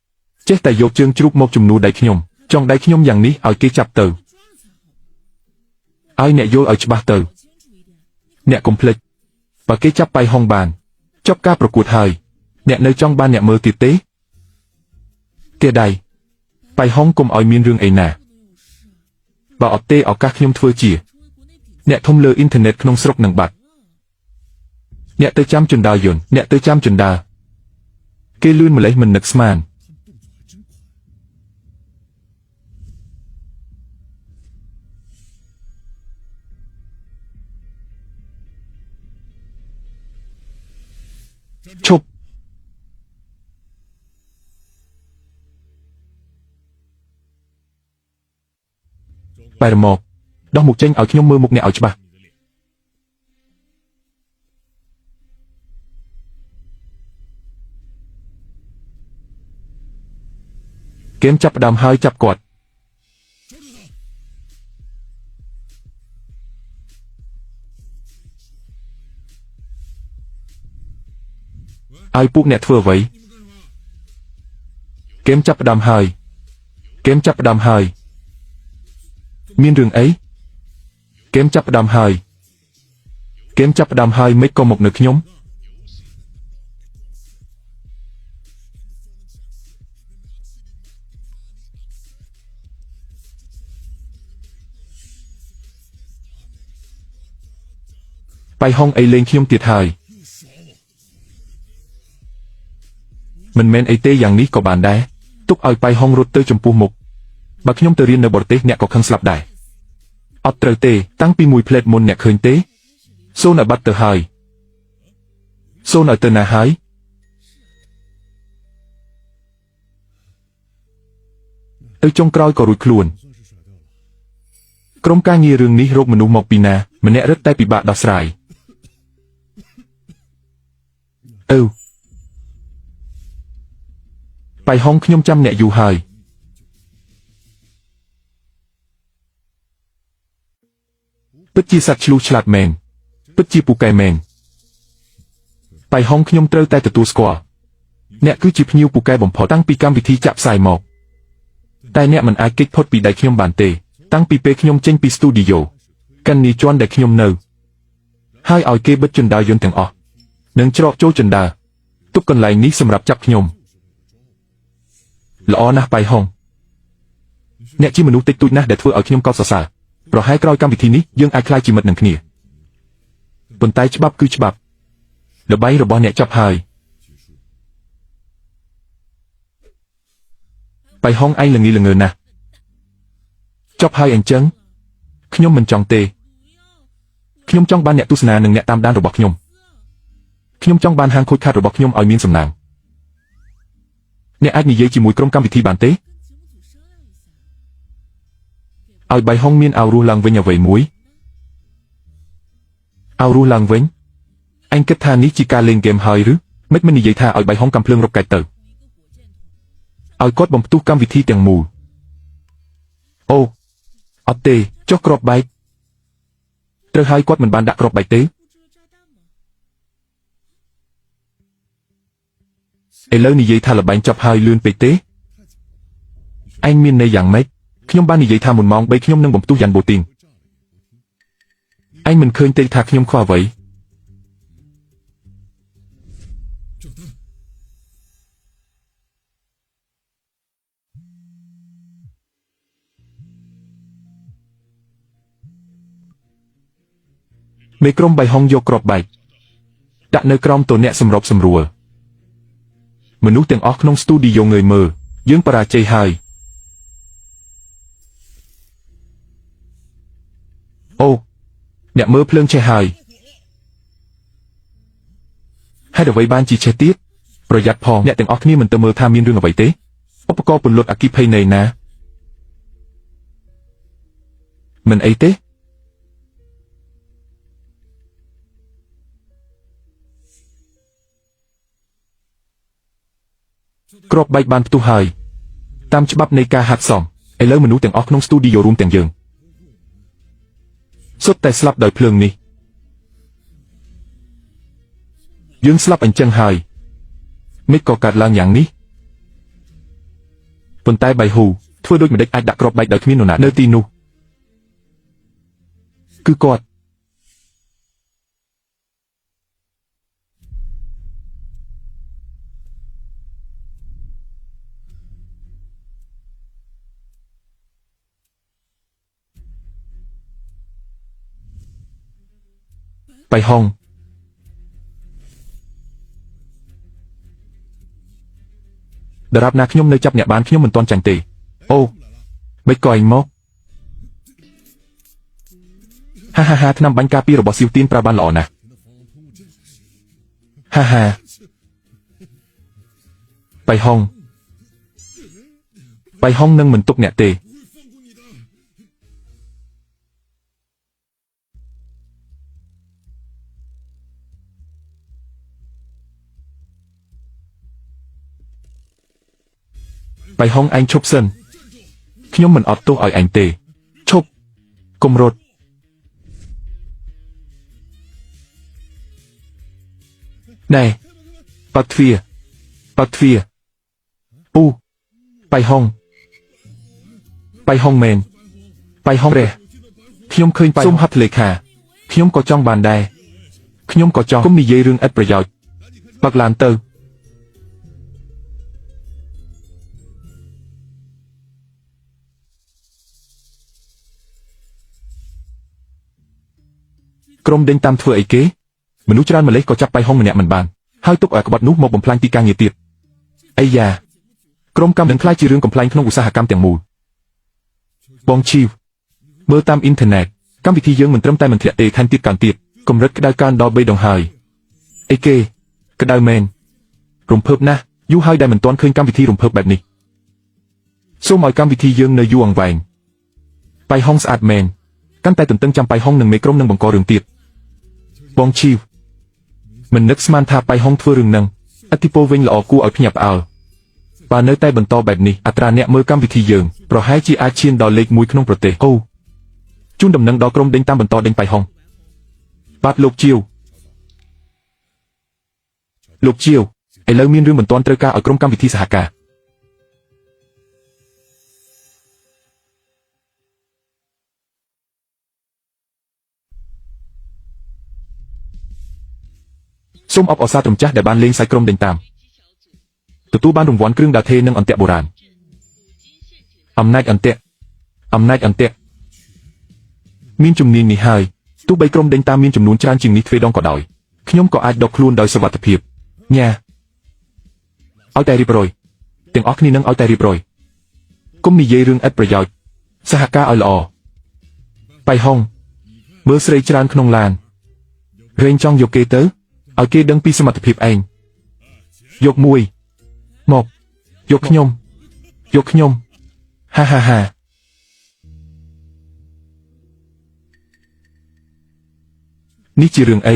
ចេះតែយកជើងជ្រូកមកជំនួសដៃខ្ញុំចង់ដៃខ្ញុំយ៉ាងនេះឲ្យគេចាប់ទៅឲ្យអ្នកយល់ឲ្យច្បាស់ទៅអ្នកកុំភ្លេចបើគេចាប់បៃហុងបានចប់ការប្រកួតហើយអ្នកនៅចង់បានអ្នកមើលទៀតទេទេដៃបៃហុងកុំឲ្យមានរឿងអីណាបើអត់ទេឱកាសខ្ញុំធ្វើជាអ្នកធំលើអ៊ីនធឺណិតក្នុងស្រុកនឹងបាត់អ្នកទៅចាំជណ្ដើរយន្តអ្នកទៅចាំជណ្ដើរគេលឿនម្លេះមិននឹកស្មានឈប់បែរមកដោះមុខចេញឲ្យខ្ញុំមើលមុខអ្នកឲ្យច្បាស់ហ្គេមចាប់ផ្ដើមហើយចាប់គាត់ឲ្យពួកអ្នកធ្វើអ្វីហ្គេមចាប់ផ្ដើមហើយហ្គេមចាប់ផ្ដើមហើយមានរឿងអីហ្គេមចាប់ផ្ដើមហើយហ្គេមចាប់ផ្ដើមហើយមិនក៏មកនៅខ្ញុំបៃហុងអីលេងខ្ញុំទៀតហើយមិនមែនអីទេយ៉ាងនេះក៏បានដែរទុកឲ្យបៃហុងរត់ទៅចំពោះមុខបើខ្ញុំទៅរៀននៅបរទេសអ្នកក៏ខឹងស្លាប់ដែរអត់ត្រូវទេតាំងពីមួយផ្លែតមុនអ្នកឃើញទេសូនឲ្យបាត់ទៅហើយសូនឲ្យទៅណាហើយទៅចុងក្រោយក៏រួចខ្លួនក្រុមការងាររឿងនេះរកមនុស្សមកពីណាម្នាក់រឹតតែពិបាកដោះស្រាយអឺបៃហុងខ្ញុំចាំអ្នកយូរហើយពិតជាសត្វឆ្លុះឆ្លាតមែនពិតជាពូកែមែនបៃហុងខ្ញុំត្រូវតែទទួលស្គាល់អ្នកគឺជាភ្ញៀវពូកែបំផុតតាំងពីកម្មវិធីចាក់ផ្សាយមកតែអ្នកមិនអាចគេចផុតពីដៃខ្ញុំបានទេតាំងពីពេលខ្ញុំចេញពីស្ទូឌីយោកាន់នីជន់ដែលខ្ញុំនៅហើយឲ្យគេបិទជណ្ដើរយន្តទាំងអស់និងច្រកចូលជណ្ដើរទុកកន្លែងនេះសម្រាប់ចាប់ខ្ញុំល្អណាស់បៃហុងអ្នកជាមនុស្សតិចតួចណាស់ដែលធ្វើឲ្យខ្ញុំកោតសរសើរប្រហែលក្រោយកម្មវិធីនេះយើងអាចក្លាយជាមិត្តនឹងគ្នាប៉ុន្តែច្បាប់គឺច្បាប់ល្បែងរបស់អ្នកចាប់ហើយបៃហុងឯងល្ងីល្ងើណាស់ចប់ហើយអញ្ចឹងខ្ញុំមិនចង់ទេខ្ញុំចង់បានអ្នកទស្សនានិងអ្នកតាមដានរបស់ខ្ញុំខ្ញុំចង់បានហាងខូចខាតរបស់ខ្ញុំឲ្យមានសំណាងអ្នកអាចនិយាយជាមួយក្រុមកម្មវិធីបានទេឲ្យបៃហុងមានអោរស់ឡើងវិញអ្វីមួយអោរស់ឡើងវិញអញគិតថានេះជាការលេងហ្គេមហើយឬមិននិយាយថាឲ្យបៃហុងកំភ្លើងរកកាច់ទៅឲ្យគាត់បំផ្ទុះកម្មវិធីទាំងមូលអូអត់ទេចុះក្របបែកត្រូវហើយគាត់មិនបានដាក់ក្របបែកទេឥឡូវនិយាយថាល្បែងចប់ហើយលឿនពេកទេឯងមានន័យយ៉ាងម៉េចខ្ញុំបាននិយាយថាមុនម៉ោង3ខ្ញុំនឹងបំផ្ទុះយ៉ាន់បូទីងឯងមិនឃើញទេថាខ្ញុំខ្វះអ្វីមេក្រុមបៃហុងយកក្របបែកដាក់នៅក្រោមតអ្នកសម្របសម្រួល មនុស្សទាំងអស់ក្នុងស្ទូឌីយ៉ូងើយមើលយើងបរាជ័យហើយអូអ្នកមើលភ្លើងឆេះហើយហេតុអ្វីបានជាឆេះទៀតប្រយ័ត្នផងអ្នកទាំងអស់គ្នាមិនទៅមើលថាមានរឿងអ្វីទេឧបករណ៍ពន្លត់អគ្គិភ័យនៅណាមិនអីទេគ្រាប់បែកបានផ្ទុះហើយតាមច្បាប់នៃការហាត់សមឥឡូវមនុស្សទាំងអស់ក្នុងស្ទូឌីយ៉ូរួមទាំងយើងសុទ្ធតែស្លាប់ដោយភ្លើងនេះយើងស្លាប់អញ្ចឹងហើយមិនក៏កាត់ឡើងយ៉ាងនេះប៉ុន្តែបៃហ៊ូធ្វើដូចម្ដេចអាចដាក់គ្រាប់បែកដោយគ្មាននរណានៅទីនោះគឺគាត់បៃហុងដរាបណាខ្ញុំនៅចាប់អ្នកបានខ្ញុំមិនទាន់ចាញ់ទេអូមិនក៏ឯងមកហាហាហាថ្នាំបាញ់ការពាររបស់សៀវទៀនប្រើបានល្អណាស់ហាហាបៃហុងបៃហុងនឹងមិនទុកអ្នកទេបៃហុងឯងឈប់សិនខ្ញុំមិនអត់ទោសឲ្យឯងទេឈប់កុំរត់ណែបើកទ្វារបើកទ្វារពូបៃហុងបៃហុងមែនបៃហុងរះខ្ញុំឃើញសូមហត្ថលេខាខ្ញុំក៏ចង់បានដែរខ្ញុំក៏ចង់គុំនិយាយរឿងឥតប្រយោជន៍បើកឡានទៅក្រុមដេញតាមធ្វើអីគេមនុស្សច្រើនម្លេះក៏ចាប់បៃហុងម្នាក់មិនបានហើយទុកឲ្យក្បត់នោះមកបំផ្លាញទីការងារទៀតអីយ៉ាក្រុមកម្មនឹងក្លាយជារឿងកំប្លែងក្នុងឧស្សាហកម្មទាំងមូលបងឈីវមើលតាមអ៊ីនធឺណិតកម្មវិធីយើងមិនត្រឹមតែមិនធ្លាក់ទេថែមទៀតកើនទៀតកម្រិតក្តៅកើនដល់3ដងហើយអីគេក្តៅមែនរំភើបណាស់យូរហើយដែលមិនទាន់ឃើញកម្មវិធីរំភើបបែបនេះសូមឲ្យកម្មវិធីយើងនៅយូរអង្វែងបៃហុងស្អាតមែនកាន់តែទន្ទឹងចាំបៃហុងនឹងមេក្រុមនឹងបង្ករឿងទៀតបងឈីវមិននឹកស្មានថាបៃហុងធ្វើរឿងនឹងអធិពលវិញល្អគួរឲ្យភ្ញាក់ផ្អើលបើនៅតែបន្តបែបនេះអត្រាអ្នកមើលកម្មវិធីយើងប្រហែលជាអាចឈានដល់លេខ1ក្នុងប្រទេសអូជូនដំណឹងដល់ក្រុមដេញតាមបន្តដេញបៃហុងបាទលោកជាវលោកជាវឥឡូវមានរឿងបន្ទាន់ត្រូវការឲ្យក្រុមកម្មវិធីសហការសូមអបអរសាទរម្ចាស់ដែលបានលេងសើចក្រុមដេញតាមទទួលបានរង្វាន់គ្រឿងដាថេនិងអន្ទាក់បុរាណអំណាចអន្ទាក់អំណាចអន្ទាក់មានជំនាញនេះហើយទោះបីក្រុមដេញតាមមានចំនួនច្រើនជាងនេះទ្វេដងក៏ដោយខ្ញុំក៏អាចដកខ្លួនដោយសុវត្ថិភាពញ៉ាឲ្យតែរៀបរយទាំងអស់គ្នានឹងឲ្យតែរៀបរយគុំនិយាយរឿងឥតប្រយោជន៍សហការឲ្យល្អបៃហុងមើលស្រីច្រើនក្នុងឡានរែងចង់យកគេទៅឲ្យគេដឹងពីសមត្ថភាពឯងយកមួយមកយកខ្ញុំយកខ្ញុំហាហាហានេះជារឿងអី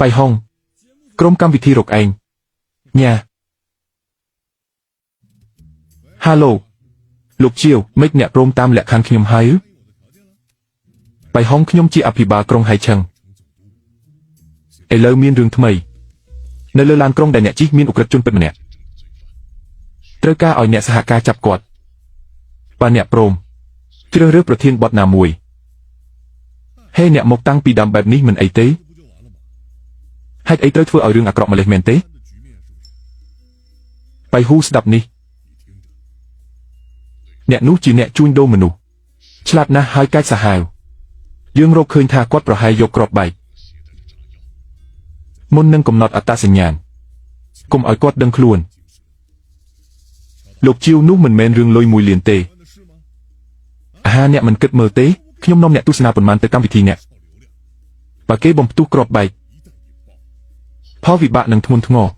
បៃហុងក្រុមកម្មវិធីរកឯងញ៉ាហាឡូលោកជាវមិនអ្នកព្រមតាមលក្ខខណ្ឌខ្ញុំហើយបៃហុងខ្ញុំជាអភិបាលក្រុងហៃឆឹងឥឡូវមានរឿងថ្មីនៅលើឡានក្រុងដែលអ្នកជិះមានឧក្រិដ្ឋជនពិតម្នាក់ត្រូវការឲ្យអ្នកសហការចាប់គាត់បើអ្នកព្រមជ្រើសរើសប្រធានបទណាមួយហេអ្នកមកតាំងពីដើមបែបនេះមិនអីទេហេតុអីត្រូវធ្វើឲ្យរឿងអាក្រក់ម្លេះមែនទេបៃហ៊ូស្ដាប់នេះអ្នកនោះជាអ្នកជួញដូរមនុស្សឆ្លាតណាស់ហើយកាចសាហាវ យើងរកឃើញថាគាត់ប្រហែលយកគ្រាប់បែកមុននឹងកំណត់អត្តសញ្ញាណកុំឲ្យគាត់ដឹងខ្លួនលោកជាវនោះមិនមែនរឿងលុយ1លានទេអាហារអ្នកមិនគិតមើលទេខ្ញុំនាំអ្នកទស្សនាប៉ុន្មានទៅកម្មវិធីអ្នកបើគេបំផ្ទុះគ្រាប់បែកផលវិបាកនឹងធ្ងន់ធ្ងរ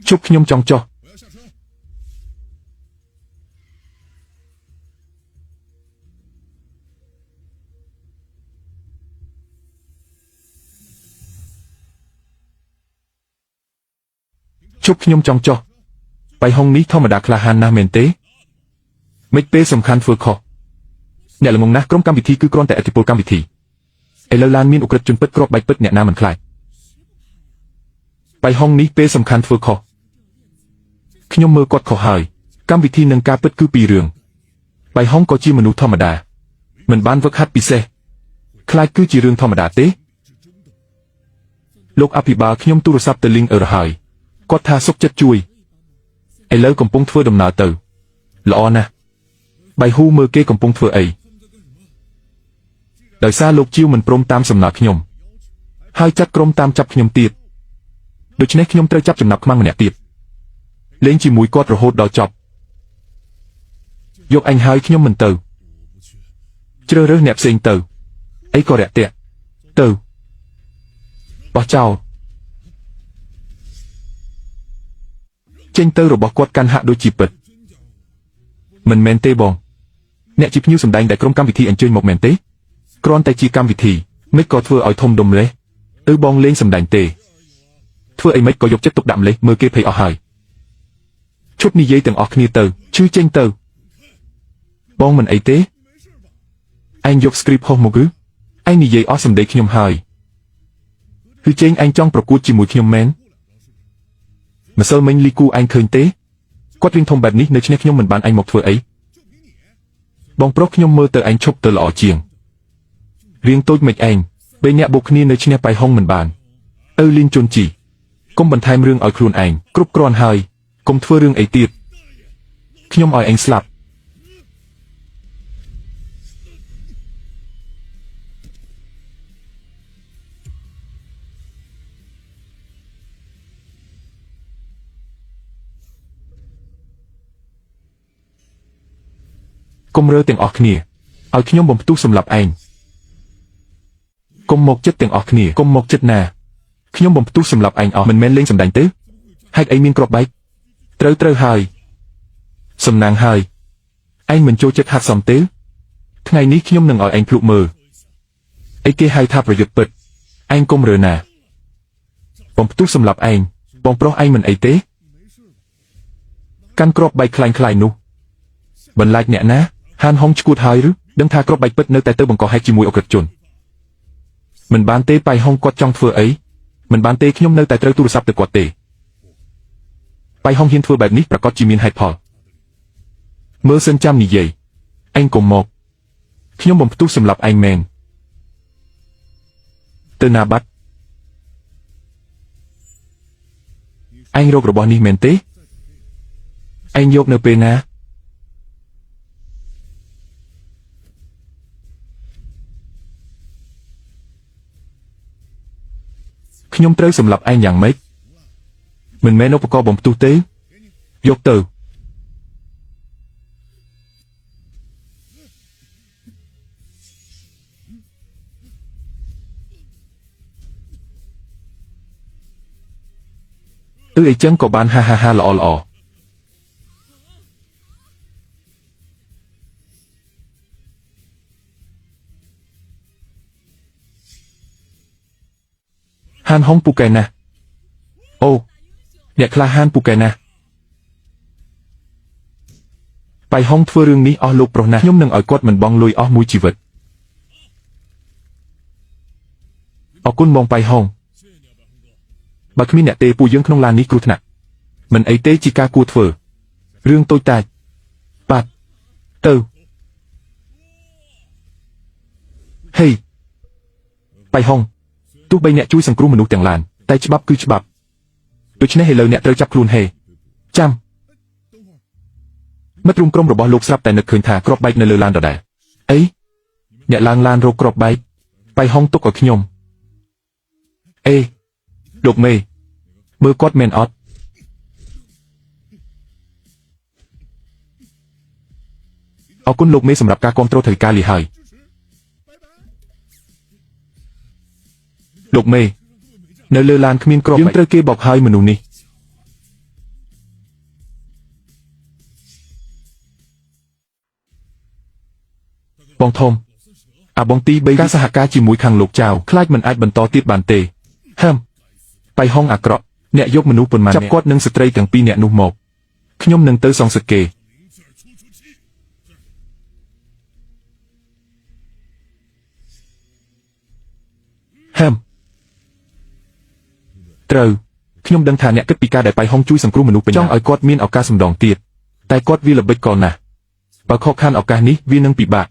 ជប់ខ្ញុំចង់ចុះជប់ខ្ញុំចង់ចុះបៃហុងនេះធម្មតាក្លាហានណាស់មែនទេមិនពេលសំខាន់ធ្វើខុសអ្នកល្ងងណាស់ក្រុមកម្មវិធីគឺគ្រាន់តែឥទ្ធិពលកម្មវិធីឥឡូវឡានមានឧក្រិដ្ឋជនពិតគ្រាប់បែកពិតអ្នកណាមិនខ្លាចបៃហុងនេះពេលសំខាន់ធ្វើខុសខ្ញុំមើលគាត់ខុសហើយកម្មវិធីនិងការពិតគឺពីររឿងបៃហុងក៏ជាមនុស្សធម្មតាមិនបានវឹកហាត់ពិសេសខ្លាចគឺជារឿងធម្មតាទេលោកអភិបាលខ្ញុំទូរស័ព្ទទៅលីងអឺរហើយគាត់ថាសុខចិត្តជួយឥឡូវកំពុងធ្វើដំណើរទៅល្អណាស់បៃហ៊ូមើលគេកំពុងធ្វើអីដោយសារលោកជាវមិនព្រមតាមសំណើខ្ញុំហើយចាត់ក្រុមតាមចាប់ខ្ញុំទៀតដូច្នេះខ្ញុំត្រូវចាប់ចំណាប់ខ្មាំងម្នាក់ទៀតលេងជាមួយគាត់រហូតដល់ចប់យកអញហើយខ្ញុំមិនទៅជ្រើសរើសអ្នកផ្សេងទៅអីក៏រាក់ទាក់ទៅបោះចោលចេញទៅរបស់គាត់កាន់ហាក់ដូចជាពិតមិនមែនទេបងអ្នកជាភ្ញៀវសម្ដែងដែលក្រុមកម្មវិធីអញ្ជើញមកមែនទេគ្រាន់តែជាកម្មវិធីមិនក៏ធ្វើឲ្យធំដុំម្លេះឬបងលេងសម្ដែងទេធ្វើអីមិនក៏យកចិត្តទុកដាក់ម្លេះមើលគេភ័យអស់ហើយឈប់និយាយទាំងអស់គ្នាទៅឈឺចេញទៅបងមិនអីទេឯងយក script ហោះមកគឺឯងនិយាយអស់សម្ដីខ្ញុំហើយគឺចេញឯងចង់ប្រកួតជាមួយខ្ញុំមែនម្សិលមិញលីគូឯងឃើញទេគាត់រៀងធំបែបនេះនៅឈ្នះខ្ញុំមិនបានឯងមកធ្វើអីបងប្រុសខ្ញុំមើលទៅឯងឈប់ទៅល្អជាងរៀងតូចមិនឯងពេលអ្នកបុកគ្នានៅឈ្នះបៃហុងមិនបានឪលីនជុនជីកុំបន្ថែមរឿងឲ្យខ្លួនឯងគ្រប់គ្រាន់ហើយកុំធ្វើរឿងអីទៀតខ្ញុំឲ្យឯងស្លាប់កុំរើទាំងអស់គ្នាឲ្យខ្ញុំបំផ្ទុះសម្រាប់ឯងកុំមកចិត្តទាំងអស់គ្នាកុំមកចិត្តណាខ្ញុំបំផ្ទុះសម្រាប់ឯងអស់មិនមែនលេងសម្ដែងទេហេតុអីមានគ្រាប់បែកត្រូវហើយសំណាងហើយឯងមិនចូលចិត្តហាត់សមទេថ្ងៃនេះខ្ញុំនឹងឲ្យឯងភ្លុកមើលអីគេហៅថាប្រយុទ្ធពិតឯងកុំរើណាបំផ្ទុះសម្រាប់ឯងបងប្រុសឯងមិនអីទេកាន់គ្រាប់បែកខ្លាញ់នោះបន្លាចអ្នកណាហានហុងឈួតហើយឬដឹងថាគ្រាប់បែកពិតនៅតែទៅបង្កហេតុជាមួយអក្រិតជនមិនបានទេបៃហុងគាត់ចង់ធ្វើអីមិនបានទេខ្ញុំនៅតែត្រូវទូរស័ព្ទទៅគាត់ទេបៃហុងហ៊ានធ្វើបែបនេះប្រកាសជាមានហេតុផលមើលសិនចាំនិយាយឯងកុំមកខ្ញុំបំផ្ទុះសម្រាប់ឯងមែនទៅណាបាត់ឯងរករបស់នេះមែនទេឯងយកនៅពេលណាខ្ញុំត្រូវសម្លាប់ឯងយ៉ាងម៉េចមិនមែនឧបករណ៍បំផ្ទុះទេយកទៅអីចឹងក៏បានហាហាហាល្អល្អហានហុងពូកែណាស់អូអ្នកក្លាហានពូកែណាស់បៃហុងធ្វើរឿងនេះអស់លោកប្រុសណាស់ខ្ញុំនឹងឲ្យគាត់មិនបង់លុយអស់មួយជីវិតអរគុណបងបៃហុងបើគ្មានអ្នកទេពួកយើងក្នុងឡាននេះគ្រោះថ្នាក់មិនអីទេជាការគួរធ្វើរឿងតូចតាចបាត់ទៅហេបៃហុងទោះបីអ្នកជួយសង្គ្រោះមនុស្សទាំងឡានតែច្បាប់គឺច្បាប់ដូច្នេះឥឡូវអ្នកត្រូវចាប់ខ្លួនហេ ចាំមិត្តរួមក្រុមរបស់លោកស្រាប់តែនឹកឃើញថាគ្រាប់បែកនៅលើឡានដដែលអីអ្នកឡើងឡានរកគ្រាប់បែកបៃហុងទុកឲ្យខ្ញុំអេលោកមេមើលគាត់មែនអត់អរគុណលោកមេសម្រាប់ការគាំទ្រថវិកាលីហើយលោកមេនៅលើឡានគ្មានគ្រាប់យើងត្រូវគេបោកហើយមនុស្សនេះបងធំអាបងទី3ការសហការជាមួយខាងលោកចៅខ្លាចមិនអាចបន្តទៀតបានទេហឹមបៃហុងអាក្រក់អ្នកយកមនុស្សប៉ុន្មានចាប់គាត់និងស្ត្រីទាំងពីរអ្នកនោះមកខ្ញុំនឹងទៅសងសឹកគេហឹមត្រូវខ្ញុំដឹងថាអ្នកគិតពីការដែលបៃហុងជួយសង្គ្រោះមនុស្សពេញចង់ឲ្យគាត់មានឱកាសម្ដងទៀតតែគាត់វាល្បិចកលណាស់បើខកខានឱកាសនេះវានឹងពិបាក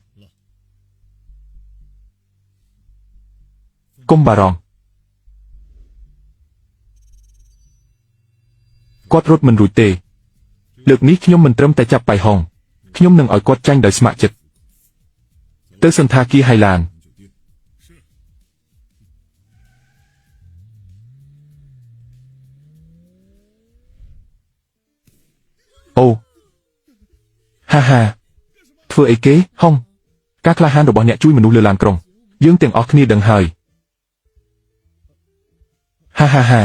កុំបារម្ភគាត់រត់មិនរួចទេលើកនេះខ្ញុំមិនត្រឹមតែចាប់បៃហុងខ្ញុំនឹងឲ្យគាត់ចាញ់ដោយស្ម័គ្រចិត្តទៅសន្តាគារហៃឡានអូហាហាធ្វើអីគេហុងការក្លាហានរបស់អ្នកជួយមនុស្សលើឡានក្រុងយើងទាំងអស់គ្នាដឹងហើយហាហាហា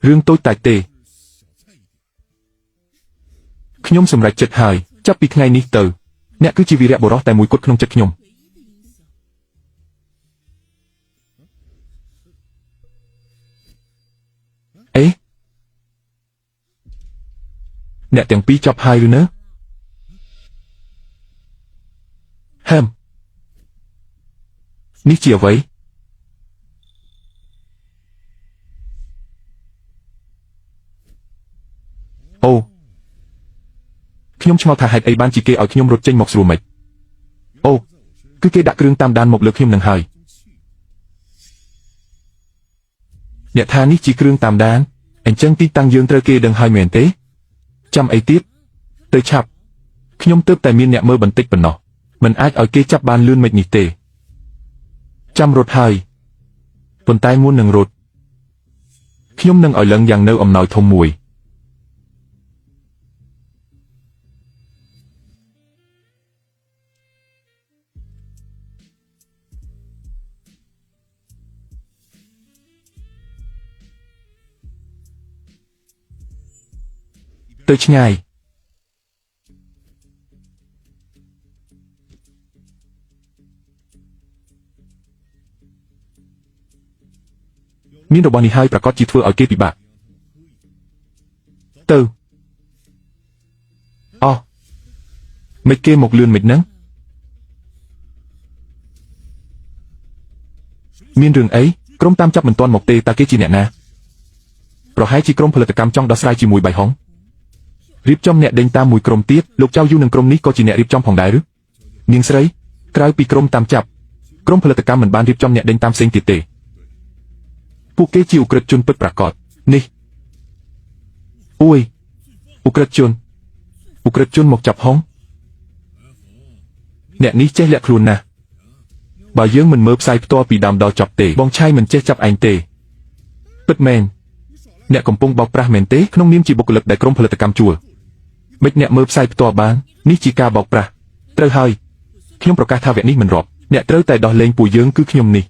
រឿងតូចតាចទេខ្ញុំសម្រេចចិត្តហើយចាប់ពីថ្ងៃនេះទៅអ្នកគឺជាវីរៈបុរសតែមួយគត់ក្នុងចិត្តខ្ញុំអេអ្នកទាំងពីរចប់ហើយឬនៅហឹមនេះជាអ្វីអូខ្ញុំឆ្ងល់ថាហេតុអីបានជាគេឲ្យខ្ញុំរត់ចេញមកស្រួលម៉េចអូគឺគេដាក់គ្រឿងតាមដានមកលើខ្ញុំនឹងហើយអ្នកថានេះជាគ្រឿងតាមដានអញ្ចឹងទីតាំងយើងត្រូវគេដឹងហើយមែនទេចាំអីទៀតទៅឆាប់ខ្ញុំទើបតែមានអ្នកមើលបន្តិចប៉ុណ្ណោះមិនអាចឲ្យគេចាប់បានលឿនម៉េចនេះទេចាំរត់ហើយប៉ុន្តែមុននឹងរត់ខ្ញុំនឹងឲ្យលឹងយ៉ាងនៅអំណោយធំមួយទៅឆ្ងាយមានរបស់នេះហើយប្រកាសជាធ្វើឲ្យគេពិបាកទៅអោះមិនគេមកលឿនមិនហ្នឹងមានរឿងអីក្រុមតាមចាប់មិនទាន់មកទេតើគេជាអ្នកណាប្រហែលជាក្រុមផលិតកម្មចង់ដោះស្រាយជាមួយបៃហុងរៀបចំអ្នកដេញតាមមួយក្រុមទៀតលោកចៅយូនឹងក្រុមនេះក៏ជាអ្នករៀបចំផងដែរឬនាងស្រីក្រៅពីក្រុមតាមចាប់ក្រុមផលិតកម្មមិនបានរៀបចំអ្នកដេញតាមផ្សេងទៀតទេពួកគេជាឧក្រិដ្ឋជនពិតប្រាកដនេះអួយឧក្រិដ្ឋជនមកចាប់ហុងអ្នកនេះចេះលាក់ខ្លួនណាស់បើយើងមិនមើលផ្សាយផ្ទាល់ពីដើមដល់ចប់ទេបងឆៃមិនចេះចាប់ឯងទេពិតមែនអ្នកកំពុងបោកប្រាស់មែនទេក្នុងនាមជាបុគ្គលិកដែលក្រុមផលិតកម្មជួលមិនអ្នកមើលផ្សាយផ្ទាល់បាននេះជាការបោកប្រាស់ត្រូវហើយខ្ញុំប្រកាសថាវគ្គនេះមិនរាប់អ្នកត្រូវតែដោះលែងពួកយើងគឺខ្ញុំនេះ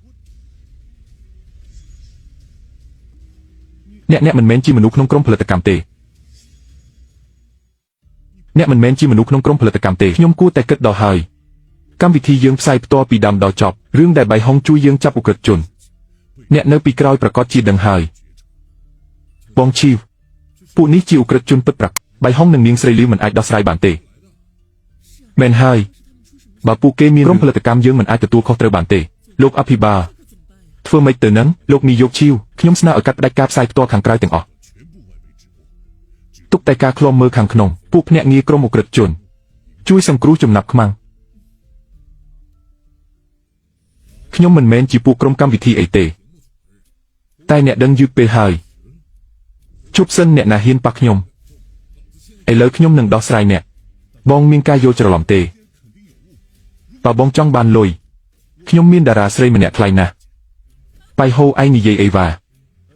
អ្នកមិនមែនជាមនុស្សក្នុងក្រុមផលិតកម្មទេអ្នកមិនមែនជាមនុស្សក្នុងក្រុមផលិតកម្មទេខ្ញុំគួរតែគិតដល់ហើយកម្មវិធីយើងផ្សាយផ្ទាល់ពីដើមដល់ចប់រឿងដែលបៃហុងជួយយើងចាប់ឧក្រិដ្ឋជនអ្នកនៅពីក្រោយប្រកាសជាដឹងហើយបងឈីវពួកនេះជាឧក្រិដ្ឋជនពិតប្រាកដបៃហុងនិងនាងស្រីលីវមិនអាចដោះស្រាយបានទេមែនហើយបើពួកគេមានក្រុមផលិតកម្មយើងមិនអាចទទួលខុសត្រូវបានទេលោកអភិបាលធ្វើម៉េចទៅនឹងលោកនាយកឈីវខ្ញុំស្នើឲ្យកាត់ផ្ដាច់ការផ្សាយផ្ទាល់ខាងក្រៅទាំងអស់ទុកតែការឃ្លាំមើលខាងក្នុងពួកភ្នាក់ងារក្រុមឧក្រិដ្ឋជនជួយសង្គ្រោះចំណាប់ខ្មាំងខ្ញុំមិនមែនជាពួកក្រុមកម្មវិធីអីទេតែអ្នកដឹងយឺតពេលហើយជប់សិនអ្នកណាហ៊ានប៉ះខ្ញុំ ឥឡូវខ្ញុំនឹងដោះស្រាយអ្នកបងមានការយល់ច្រឡំទេបើបងចង់បានលុយខ្ញុំមានតារាស្រីម្នាក់ថ្លៃណាស់បៃហូឯងនិយាយអីវ៉ា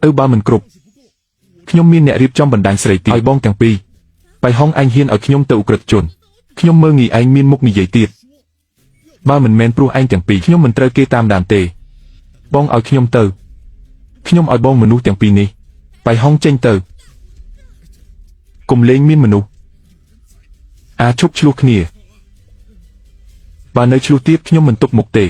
អឺបើមិនគ្រប់ខ្ញុំមានអ្នករៀបចំបណ្ដាញស្រីទៀតឲ្យបងទាំងពីរបៃហុងឯងហ៊ានឲ្យខ្ញុំទៅឧក្រិដ្ឋជនខ្ញុំមើលងាយឯងមានមុខនិយាយទៀតបើមិនមែនព្រោះឯងទាំងពីរខ្ញុំមិនត្រូវគេតាមដានទេបងឲ្យខ្ញុំទៅខ្ញុំឲ្យបងមនុស្សទាំងពីរនេះបៃហុងចេញទៅកុំលេងមានមនុស្សអាឈប់ឆ្លោះគ្នាបើនៅឆ្លោះទៀតខ្ញុំមិនទុកមុខទេ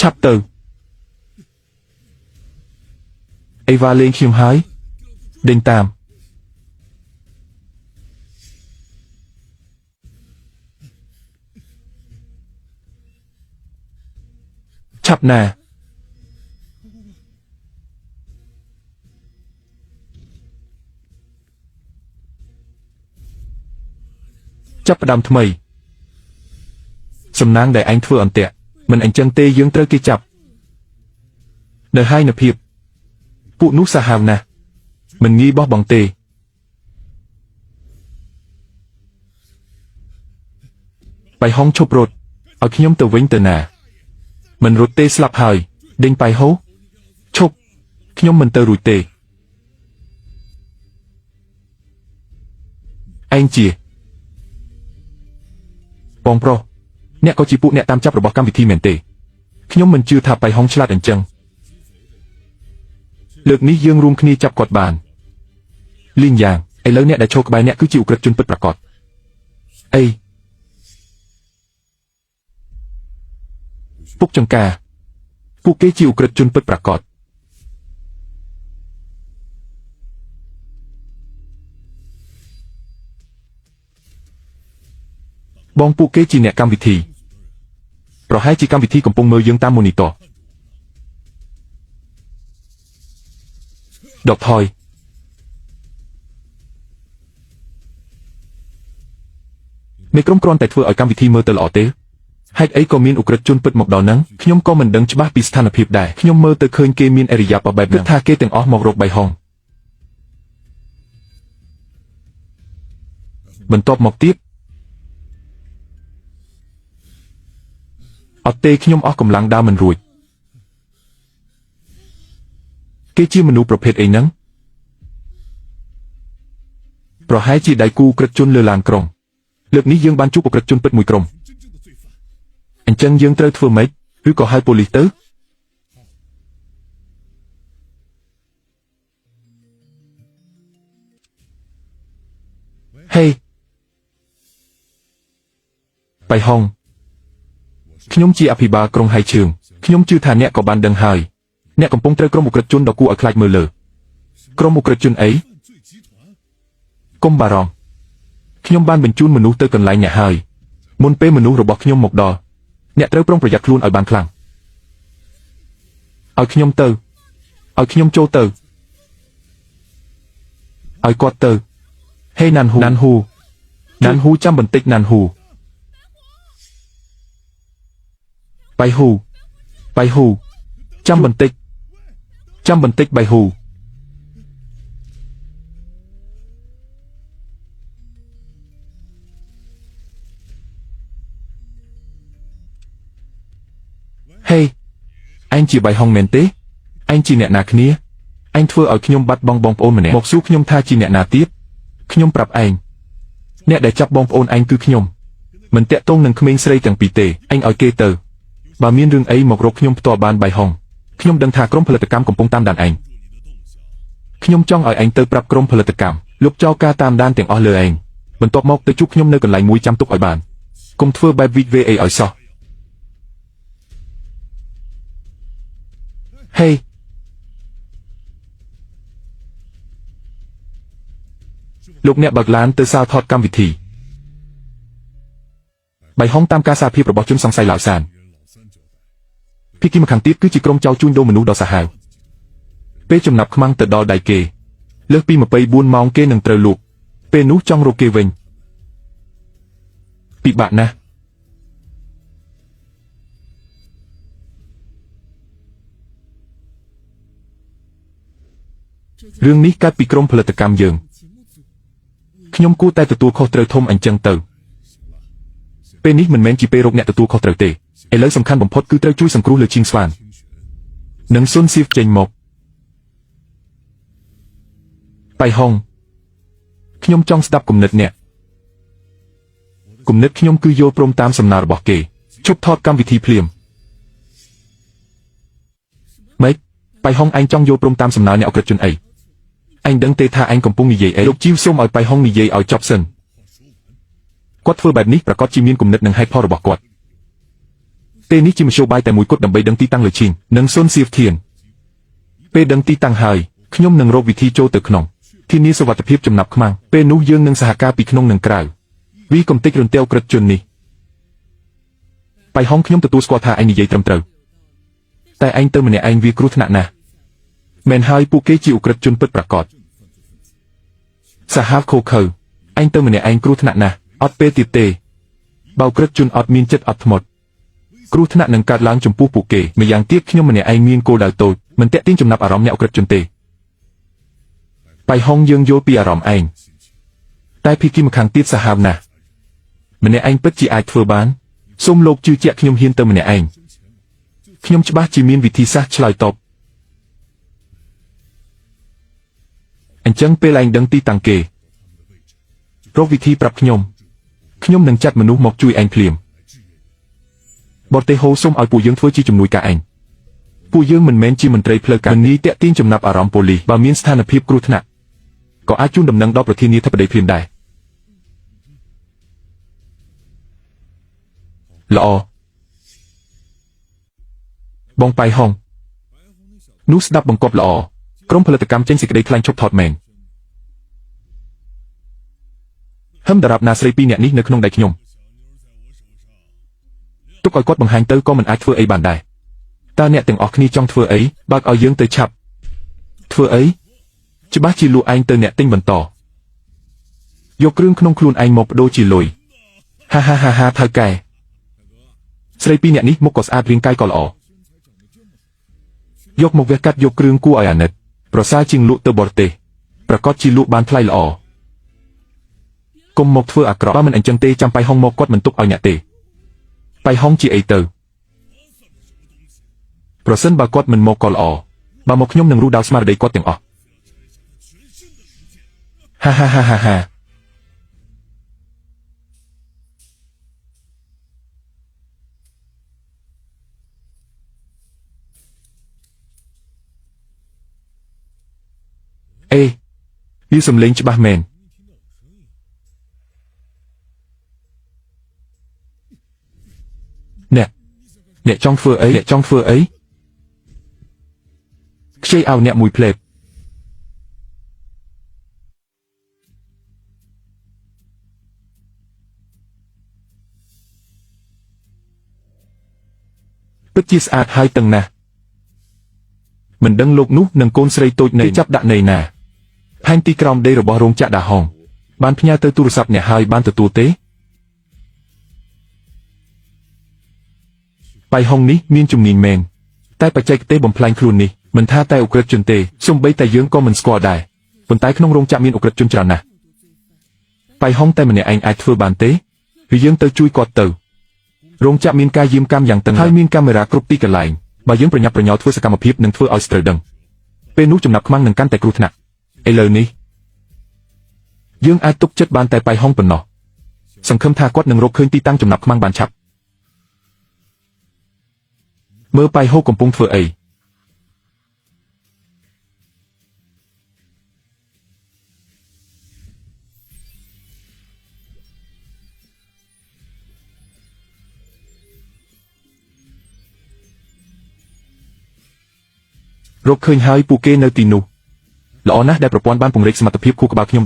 ឆាប់ទៅអេវ៉ាលេងខ្ញុំហើយដេញតាមឆាប់ណាចាប់ផ្ដើមថ្មីសំណាងដែលឯងធ្វើអន្ទាក់មិនអញ្ចឹងទេយើងត្រូវគេចាប់នៅហើយនៅភាពពួកនោះសាហាវណាស់មិនងាយបោះបង់ទេបៃហុងឈប់រត់ឲ្យខ្ញុំទៅវិញទៅណាមិនរត់ទេស្លាប់ហើយដេញបៃហូឈប់ខ្ញុំមិនទៅរួចទេឯងជាបងប្រុសអ្នកក៏ជាពួកអ្នកតាមចាប់របស់កម្មវិធីមែនទេខ្ញុំមិនជឿថាបៃហុងឆ្លាតអញ្ចឹងលើកនេះយើងរួមគ្នាចាប់គាត់បានលីងយ៉ាងឥឡូវអ្នកដែលឈរក្បែរអ្នកគឺជាឧក្រិដ្ឋជនពិតប្រាកដអីពុកចង្ការពួកគេជាឧក្រិដ្ឋជនពិតប្រាកដបងពួកគេជាអ្នកកម្មវិធីប្រហែលជាកម្មវិធីកំពុងមើលយើងតាមម៉ូនីទ័រដកថយមេក្រុមគ្រាន់តែធ្វើឲ្យកម្មវិធីមើលទៅល្អទេហេតុអីក៏មានឧក្រិដ្ឋជនពិតមកដល់នឹងខ្ញុំក៏មិនដឹងច្បាស់ពីស្ថានភាពដែរខ្ញុំមើលទៅឃើញគេមានអរិយាប័ត្របែបគិតថាគេទាំងអស់មករកបៃហុងបន្ទាប់មកទៀតអត់ទេខ្ញុំអស់កម្លាំងដើរមិនរួចគេជាមនុស្សប្រភេទអីហ្នឹងប្រហែលជាដៃគូក្រិតជនលើឡានក្រុងលើកនេះយើងបានជួបឧក្រិដ្ឋជនពិតមួយក្រុមអញ្ចឹងយើងត្រូវធ្វើម៉េចឬក៏ហៅប៉ូលីសទៅហេបៃហុងខ្ញុំជាអភិបាលក្រុងហៃជឿងខ្ញុំជឿថាអ្នកក៏បានដឹងហើយអ្នកកំពុងត្រូវក្រុមឧក្រិដ្ឋជនដ៏គួរឲ្យខ្លាចមើលលើក្រុមឧក្រិដ្ឋជនអីកុំបារម្ភខ្ញុំបានបញ្ជូនមនុស្សទៅកន្លែងអ្នកហើយមុនពេលមនុស្សរបស់ខ្ញុំមកដល់អ្នកត្រូវប្រុងប្រយ័ត្នខ្លួនឲ្យបានខ្លាំងឲ្យខ្ញុំទៅឲ្យខ្ញុំចូលទៅឲ្យគាត់ទៅហេណានហ៊ូណានហ៊ូណានហ៊ូចាំបន្តិចណានហ៊ូបៃហ៊ូបៃហ៊ូចាំបន្តិចចាំបន្តិចបៃហ៊ូហេឯងជាបៃហុងមែនទេឯងជាអ្នកណាគ្នាឯងធ្វើឲ្យខ្ញុំបាត់បង់បងប្អូនម្នាក់មកសួរខ្ញុំថាជាអ្នកណាទៀតខ្ញុំប្រាប់ឯងអ្នកដែលចាប់បងប្អូនឯងគឺខ្ញុំមិនតាក់ទងនឹងក្មេងស្រីទាំងពីរទេឯងឲ្យគេទៅបើមានរឿងអីមករកខ្ញុំផ្ទាល់បានបៃហុងខ្ញុំដឹងថាក្រុមផលិតកម្មកំពុងតាមដានឯងខ្ញុំចង់ឲ្យឯងទៅប្រាប់ក្រុមផលិតកម្មលុបចោលការតាមដានទាំងអស់លើឯងបន្ទាប់មកទៅជួបខ្ញុំនៅកន្លែងមួយចាំទុកឲ្យបានកុំធ្វើបែបវិវេអីឲ្យសោះហេលោកអ្នកបើកឡានទៅសាលថតកម្មវិធីបៃហុងតាមការសារភាពរបស់ជនសង្ស័យឡាវសានភាគីម្ខាងទៀតគឺជាក្រុមចៅជួញដូរមនុស្សដ៏សាហាវពេលចំណាប់ខ្មាំងទៅដល់ដៃគេលើសពី24ម៉ោងគេនឹងត្រូវលក់ ពេលនោះចង់រកគេវិញពិបាកណាស់រឿងនេះកើតពីក្រុមផលិតកម្មយើងខ្ញុំគួរតែទទួលខុសត្រូវធំអញ្ចឹងទៅពេលនេះមិនមែនជាពេលរកអ្នកទទួលខុសត្រូវទេឥឡូវសំខាន់បំផុតគឺត្រូវជួយសង្គ្រោះលើឈៀងស្វាននិងស៊ុនសៀវចេញមកបៃហុងខ្ញុំចង់ស្ដាប់គំនិតអ្នកគំនិតខ្ញុំគឺយល់ព្រមតាមសំណើរបស់គេឈប់ថតកម្មវិធីភ្លាមម៉េចបៃហុងឯងចង់យល់ព្រមតាមសំណើអ្នកអក្រិតជនអីឯងដឹងទេថាឯងកំពុងនិយាយអីលោកជីវសូមឲ្យបៃហុងនិយាយឲ្យចប់សិនគាត់ធ្វើបែបនេះប្រកាសជាមានគំនិតនិងហេតុផលរបស់គាត់ពេលនេះជាមធ្យោបាយតែមួយគត់ដើម្បីដឹងទីតាំងលើឈីងនិងស៊ុនសៀវធានពេលដឹងទីតាំងហើយខ្ញុំនឹងរកវិធីចូលទៅក្នុងធានាសុវត្ថិភាពចំណាប់ខ្មាំងពេលនោះយើងនឹងសហការពីក្នុងនិងក្រៅវីកំតិចរន្ទែវក្រិតជននេះបៃហុងខ្ញុំទទួលស្គាល់ថាឯងនិយាយត្រឹមត្រូវតែឯងទៅម្នាក់ឯងវាគ្រោះថ្នាក់ណាស់មែនហើយពួកគេជាឧក្រិដ្ឋជនពិតប្រាកដសាហាវខូខើឯងទៅម្នាក់ឯងគ្រោះថ្នាក់ណាស់អត់ពេលទៀតទេបើក្រិតជនអត់មានចិត្តអត់ធ្មត់គ្រោះថ្នាក់នឹងកើតឡើងចំពោះពួកគេម្យ៉ាងទៀតខ្ញុំម្នាក់ឯងមានគោលដៅតូចមិនតាក់ទាញចំណាប់អារម្មណ៍អ្នកឧក្រិដ្ឋជនទេបៃហុងយើងយល់ពីអារម្មណ៍ឯងតែភីគីម្ខាងទៀតសាហាវណាស់ម្នាក់ឯងពិតជាអាចធ្វើបានសូមលោកជឿជាក់ខ្ញុំហ៊ានទៅម្នាក់ឯងខ្ញុំច្បាស់ជាមានវិធីសាស្ត្រឆ្លើយតបអញ្ចឹងពេលឯងដឹងទីតាំងគេរកវិធីប្រាប់ខ្ញុំខ្ញុំនឹងចាត់មនុស្សមកជួយឯងភ្លាមបរទេហូសូមឲ្យពួកយើងធ្វើជាជំនួយការឯងពួកយើងមិនមែនជាមន្ត្រីផ្លូវការមិនងាយតាក់ទាញចំណាប់អារម្មណ៍ប៉ូលីសបើមានស្ថានភាពគ្រោះថ្នាក់ក៏អាចជូនដំណឹងដល់ប្រធានាធិបតីភ្លាមដែរល្អបងបៃហុងនោះស្ដាប់បង្គាប់ល្អក្រុមផលិតកម្មចេញសេចក្តីថ្លែងឈប់ថតមែនហឹមតារាបណាស្រីពីរអ្នកនេះនៅក្នុងដៃខ្ញុំទុកឲ្យគាត់បង្ហាញទៅក៏មិនអាចធ្វើអីបានដែរតើអ្នកទាំងអស់គ្នាចង់ធ្វើអីបើកឲ្យយើងទៅឆាប់ធ្វើអីច្បាស់ជាលក់ឯងទៅអ្នកទិញបន្តយកគ្រឿងក្នុងខ្លួនឯងមកបដូរជាលុយហាហាហាហាថៅកែស្រីពីរអ្នកនេះមុខក៏ស្អាតរាងកាយក៏ល្អយកមកវះកាត់យកគ្រឿងគួរឲ្យអាណិតប្រសើរជាងលក់ទៅបរទេសប្រកាសជាលក់បានថ្លៃល្អកុំមកធ្វើអាក្រក់បើមិនអញ្ចឹងទេចាំបៃហុងមកគាត់មិនទុកឲ្យអ្នកទេបៃហុងជាអីទៅប្រសិនបើគាត់មិនមកក៏ល្អបើមកខ្ញុំនឹងរុះដល់ស្មារតីគាត់ទាំងអស់ហាហាហាហាហាអេវាសំឡេងច្បាស់មែនអ្នកចង់ធ្វើអីអ្នកចង់ធ្វើអីខ្ចីឲ្យអ្នកមួយផ្លេបពិតជាស្អាតហើយតឹងណាស់មិនដឹងលោកនោះនឹងកូនស្រីតូចនៃចាប់ដាក់នៃណាផែនទីក្រោមដីរបស់រោងចក្រដាហុងបានផ្ញើទៅទូរស័ព្ទអ្នកហើយបានទទួលទេបៃហុងនេះមានជំនាញមែនតែបច្ចេកទេសបំផ្លាញខ្លួននេះមិនថាតែឧក្រិដ្ឋជនទេសូម្បីតែយើងក៏មិនស្គាល់ដែរប៉ុន្តែក្នុងរោងចក្រមានឧក្រិដ្ឋជនច្រើនណាស់បៃហុងតែម្នាក់ឯងអាចធ្វើបានទេឬយើងទៅជួយគាត់ទៅរោងចក្រមានការយាមកាមយ៉ាងតឹងហើយមានកាមេរ៉ាគ្រប់ទីកន្លែងបើយើងប្រញាប់ប្រញាល់ធ្វើសកម្មភាពនឹងធ្វើឲ្យស្ត្រូវដឹងពេលនោះចំណាប់ខ្មាំងនឹងកាន់តែគ្រោះថ្នាក់ឥឡូវនេះយើងអាចទុកចិត្តបានតែបៃហុងប៉ុណ្ណោះសង្ឃឹមថាគាត់នឹងរកឃើញទីតាំងចំណាប់ខ្មាំងបានឆាប់មើលបៃហូកំពុងធ្វើអីរកឃើញហើយពួកគេនៅទីនោះល្អណាស់ដែលប្រព័ន្ធបានពង្រីកសមត្ថភាពខួរក្បាលខ្ញុំ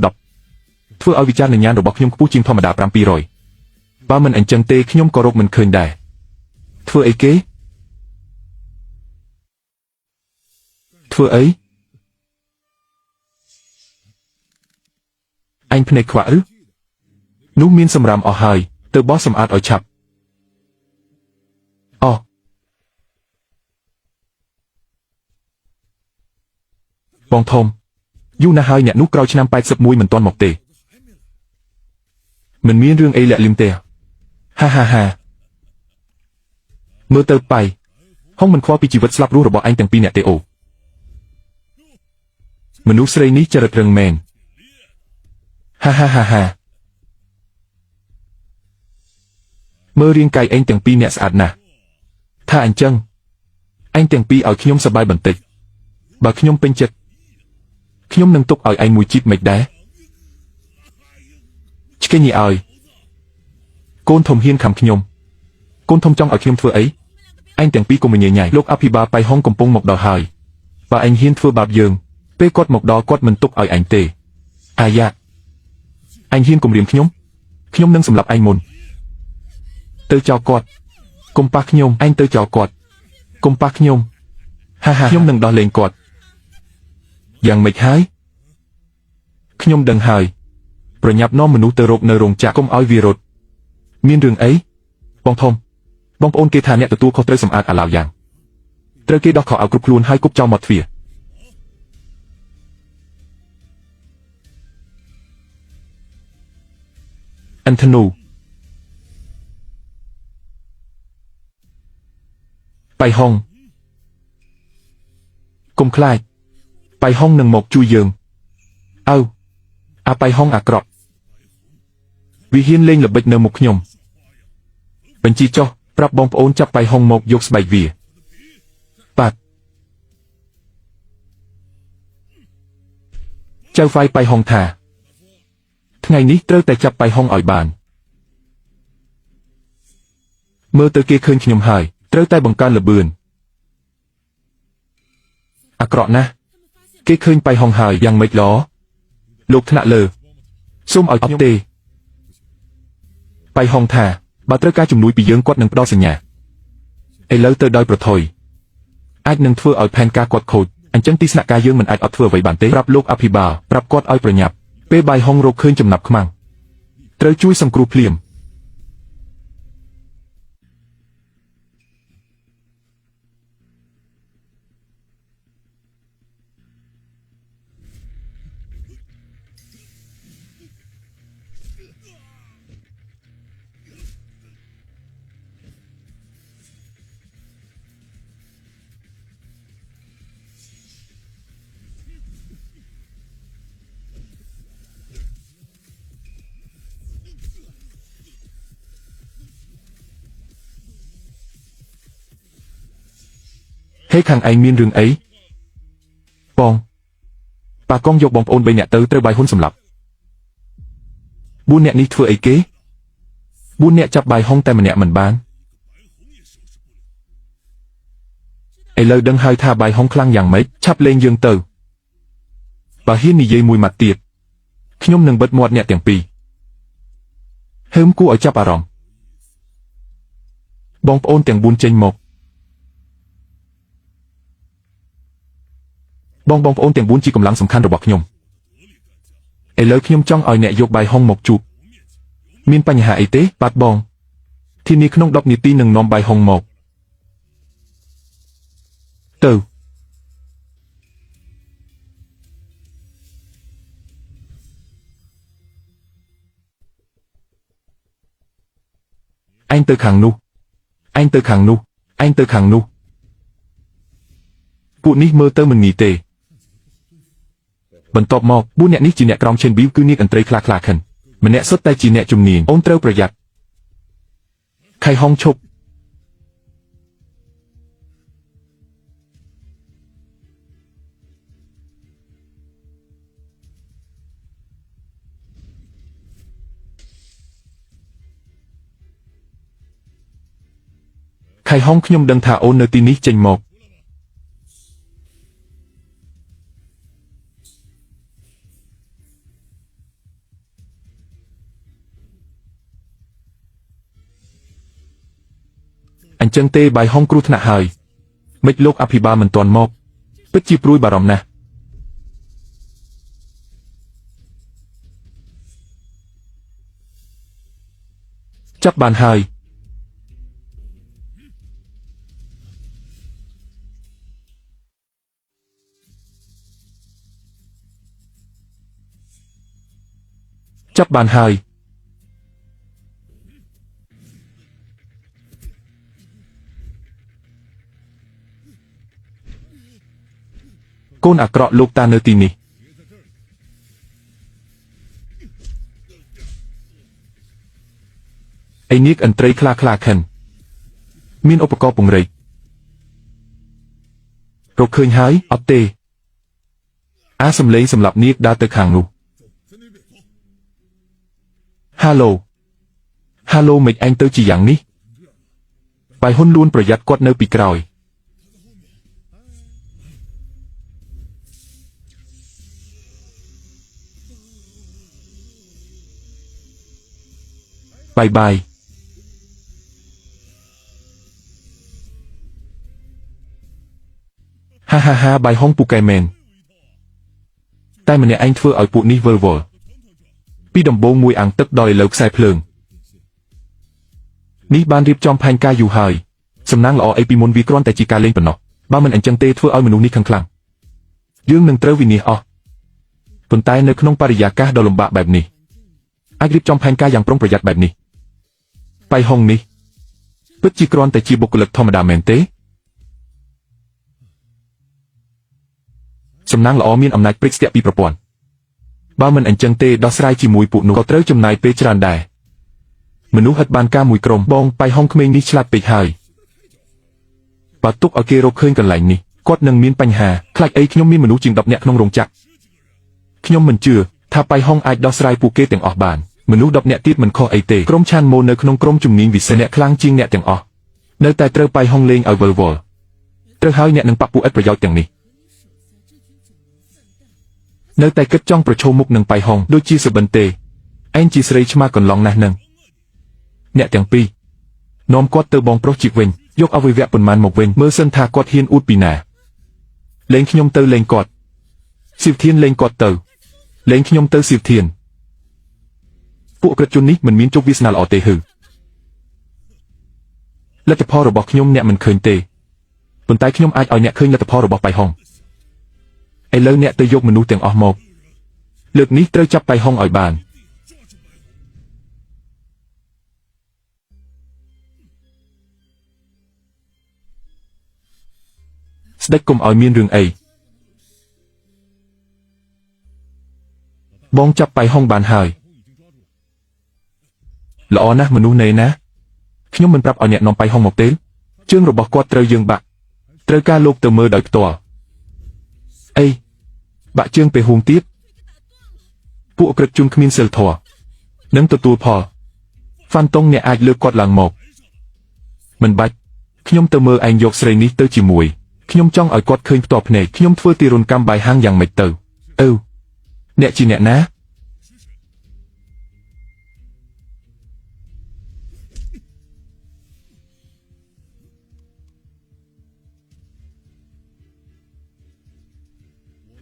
10ធ្វើឲ្យវិចារណញ្ញាណរបស់ខ្ញុំខ្ពស់ជាងធម្មតា700បើមិនអញ្ចឹងទេខ្ញុំក៏រកមិនឃើញដែរធ្វើអីគេធ្វើអីឯង ឯងភ្នែកខ្វាក់ឬនោះមានសម្រាមអស់ហើយទៅបោះសម្អាតឲ្យឆាប់អូបងធំយូរណាស់ហើយអ្នកនោះក្រោយឆ្នាំ81មិនទាន់មកទេមិនមានរឿងអីលាក់លៀមទេហាហាហាមើលទៅប៉ៃហុងមិនខ្វល់ពីជីវិតស្លាប់រស់របស់ឯងទាំងពីរអ្នកទេអូមនុស្សស្រីនេះចរិតរឹងមែនហាហាហាហាមើលរាងកាយឯងទាំងពីរអ្នកស្អាតណាស់ថាអញ្ចឹងឯងទាំងពីរឲ្យខ្ញុំសប្បាយបន្តិចបើខ្ញុំពេញចិត្តខ្ញុំនឹងទុកឲ្យឯងមួយជីបមិនដែរឆ្កេញឲ្យកូនធំហ៊ានខំខ្ញុំកូនធំចង់ឲ្យខ្ញុំធ្វើអីឯងទាំងពីរកុំញញ៉ៃលោកអភិបាលប៉ៃហុងកំពុងមកដល់ហើយបើឯងហ៊ានធ្វើបាបយើងពេលគាត់មកដល់គាត់មិនទុកឲ្យឯងទេអាយ៉ាឯងហ៊ានគំរាមខ្ញុំខ្ញុំនឹងសម្លាប់ឯងមុនទៅចោលគាត់កុំប៉ះខ្ញុំឯងទៅចោលគាត់កុំប៉ះខ្ញុំហាហាខ្ញុំនឹងដោះលែងគាត់យ៉ាងម៉េចហើយខ្ញុំដឹងហើយប្រញាប់នាំមនុស្សទៅរកនៅរោងចក្រកុំឲ្យវារត់មានរឿងអីបងធំបងប្អូនគេថាអ្នកទទួលខុសត្រូវសម្អាតអាឡាវយ៉ាងត្រូវគេដោះខោអាវគ្រប់ខ្លួនហើយគប់ចោលមាត់ទ្វារអន្តនូប៉ៃហុងកុំខ្លាចប៉ៃហុងនឹងមកជួយយើងអៅអាប៉ៃហុងអាក្រក់វាហ៊ានលេងល្បិចនៅមុខខ្ញុំបញ្ជីចុះប្រាប់បងប្អូនចាប់ប៉ៃហុងមកយកស្បែកវាបាទចៅហ្វាយប៉ៃហុងថាថ្ងៃនេះត្រូវតែចាប់ប៉ៃហុងឲ្យបានមើលទៅគេឃើញខ្ញុំហើយត្រូវតែបង្កើនល្បឿនអាក្រក់ណាស់គេឃើញប៉ៃហុងហើយយ៉ាងម៉េចឡលោកថ្នាក់លើសូមឲ្យខ្ញុំទេប៉ៃហុងថាបើត្រូវការជំនួយពីយើងគាត់នឹងផ្ដល់សញ្ញាឥឡូវទៅដោយប្រថុយអាចនឹងធ្វើឲ្យផែនការគាត់ខូចអញ្ចឹងទីស្នាក់ការយើងមិនអាចអត់ធ្វើអ្វីបានទេប្រាប់លោកអភិបាលប្រាប់គាត់ឲ្យប្រញាប់ពេលបាយហុងរកឃើញចំណាប់ខ្មាំងត្រូវជួយសង្គ្រោះភ្លាមហេខាងឯងមានរឿងអីបងប៉ាកងយកបងប្អូន3នាក់ទៅត្រូវបាយហ៊ុនសម្លាប់4នាក់នេះធ្វើអីគេ4នាក់ចាប់បាយហុងតែម្នាក់មិនបានឥឡូវដឹងហើយថាបាយហុងខ្លាំងយ៉ាងម៉េចឆាប់លេងយើងទៅបើហ៊ាននិយាយមួយម៉ាត់ទៀតខ្ញុំនឹងបិទមាត់អ្នកទាំងពីរហើមគួរឲ្យចាប់អារម្មណ៍បងប្អូនទាំង4ចេញមកបងប្អូនទាំង4ជាកម្លាំងសំខាន់របស់ខ្ញុំឥឡូវខ្ញុំចង់ឲ្យអ្នកយកបាយហុងមកជួបមានបញ្ហាអីទេបាទបងធានាក្នុង10នាទីនឹងនាំបាយហុងមកទៅឯងទៅខាងនោះឯងទៅខាងនោះឯងទៅខាងនោះពួកនេះមើលទៅមិនងាយទេបន្ទាប់មក4អ្នកនេះជាអ្នកក្រមឆេនប៊ីវគឺនាងអន្ត្រីខ្លាខ្លាខិនម្នាក់សុទ្ធតែជាអ្នកជំនាញអូនត្រូវប្រយ័ត្នខៃហុងឈប់ខៃហុងខ្ញុំដឹងថាអូននៅទីនេះចេញមកអញ្ចឹងទេបាយហុងគ្រោះថ្នាក់ហើយមិនលោកអភិបាលមិនទាន់មកពិតជាព្រួយបារម្ភណាស់ ចាប់បានហើយចាប់បានហើយកូនអាក្រក់លោកតានៅទីនេះឯនាគឥន្ទ្រីខ្លាខ្លាខិនមានឧបករណ៍ពង្រីករកឃើញហើយអត់ទេអាសំឡេងសម្រាប់នាគដើរទៅខាងនោះហាឡូហាឡូមិនឯងទៅជាយ៉ាងនេះបាយហ៊ុនលួនប្រយ័ត្នគាត់នៅពីក្រោយបាយបាយហាហាហាបាយហុងពូកែមែនតែម្នាក់ឯងធ្វើឲ្យពួកនេះវិលវល់ពីដំបូងមួយអាងទឹកដល់ឥឡូវខ្សែភ្លើងនេះបានរៀបចំផែនការយូរហើយសំណាងល្អអីពីមុនវាគ្រាន់តែជាការលេងប៉ុណ្ណោះបើមិនអញ្ចឹងទេធ្វើឲ្យមនុស្សនេះខឹងខ្លាំងយើងនឹងត្រូវវិនាសអស់ប៉ុន្តែនៅក្នុងបរិយាកាសដ៏លំបាកបែបនេះអាចរៀបចំផែនការយ៉ាងប្រុងប្រយ័ត្នបែបនេះបាយហុងនេះពិតជាគ្រាន់តែជាបុគ្គលិកធម្មតាមែនទេសំណាងល្អមានអំណាចព្រិចស្ទាក់ពីប្រព័ន្ធបើមិនអញ្ចឹងទេដោះស្រាយជាមួយពួកនោះក៏ត្រូវចំណាយពេលច្រើនដែរមនុស្សហិតបានការមួយក្រុមបងបាយហុងក្មេងនេះឆ្លាតពេកហើយបើទុកឲ្យគេរកឃើញកន្លែងនេះគាត់នឹងមានបញ្ហាខ្លាចអីខ្ញុំមានមនុស្សជាង10នាក់ក្នុងរោងចក្រខ្ញុំមិនជឿថាបាយហុងអាចដោះស្រាយពួកគេទាំងអស់បានមនុស្ស10នាក់ទៀតមិនខុសអីទេក្រុមឆានម៉ូនៅក្នុងក្រុមជំនាញវិសេសអ្នកខ្លាំងជាងអ្នកទាំងអស់នៅតែត្រូវបាយហុងលេងឲ្យវិលវល់ត្រូវហើយអ្នកនឹងបាក់ពួកឥតប្រយោជន៍ទាំងនេះនៅតែគិតចង់ប្រឈមមុខនឹងបាយហុងដូចជាសបិនទេឯងជាស្រីឆ្មាកន្លងណាស់នឹងអ្នកទាំងពីរនាំគាត់ទៅបងប្រុសជីកវិញយកអវយវៈប៉ុន្មានមកវិញមើលសិនថាគាត់ហ៊ានអួតពីណាលេងខ្ញុំទៅលេងគាត់សៀវធានលេងគាត់ទៅលេងខ្ញុំទៅសៀវធានពួកក្រិតជននេះមិនមានជោគវាសនាល្អទេហឺលទ្ធផលរបស់ខ្ញុំអ្នកមិនឃើញទេប៉ុន្តែខ្ញុំអាចឲ្យអ្នកឃើញលទ្ធផលរបស់បាយហុងឥឡូវអ្នកទៅយកមនុស្សទាំងអស់មកលើកនេះត្រូវចាប់បាយហុងឲ្យបានស្ដេចកុំឲ្យមានរឿងអីបងចាប់បាយហុងបានហើយល្អណាស់មនុស្សណែណាខ្ញុំមិនប្រាប់ឲ្យអ្នកនាំបាយហុងមកទេជើងរបស់គាត់ត្រូវយើងបាក់ត្រូវការលោកទៅមើលដោយផ្ទាល់អីបាក់ជើងពេលហួងទៀតពួកក្រិតជនគ្មានសិលធម៌នឹងទទួលផលហ្វាន់តុងអ្នកអាចលើកគាត់ឡើងមកមិនបាច់ខ្ញុំទៅមើលឯងយកស្រីនេះទៅជាមួយខ្ញុំចង់ឲ្យគាត់ឃើញផ្ទាល់ភ្នែកខ្ញុំធ្វើទារុណកម្មបាយហាងយ៉ាងម៉េចទៅអឺអ្នកជាអ្នកណា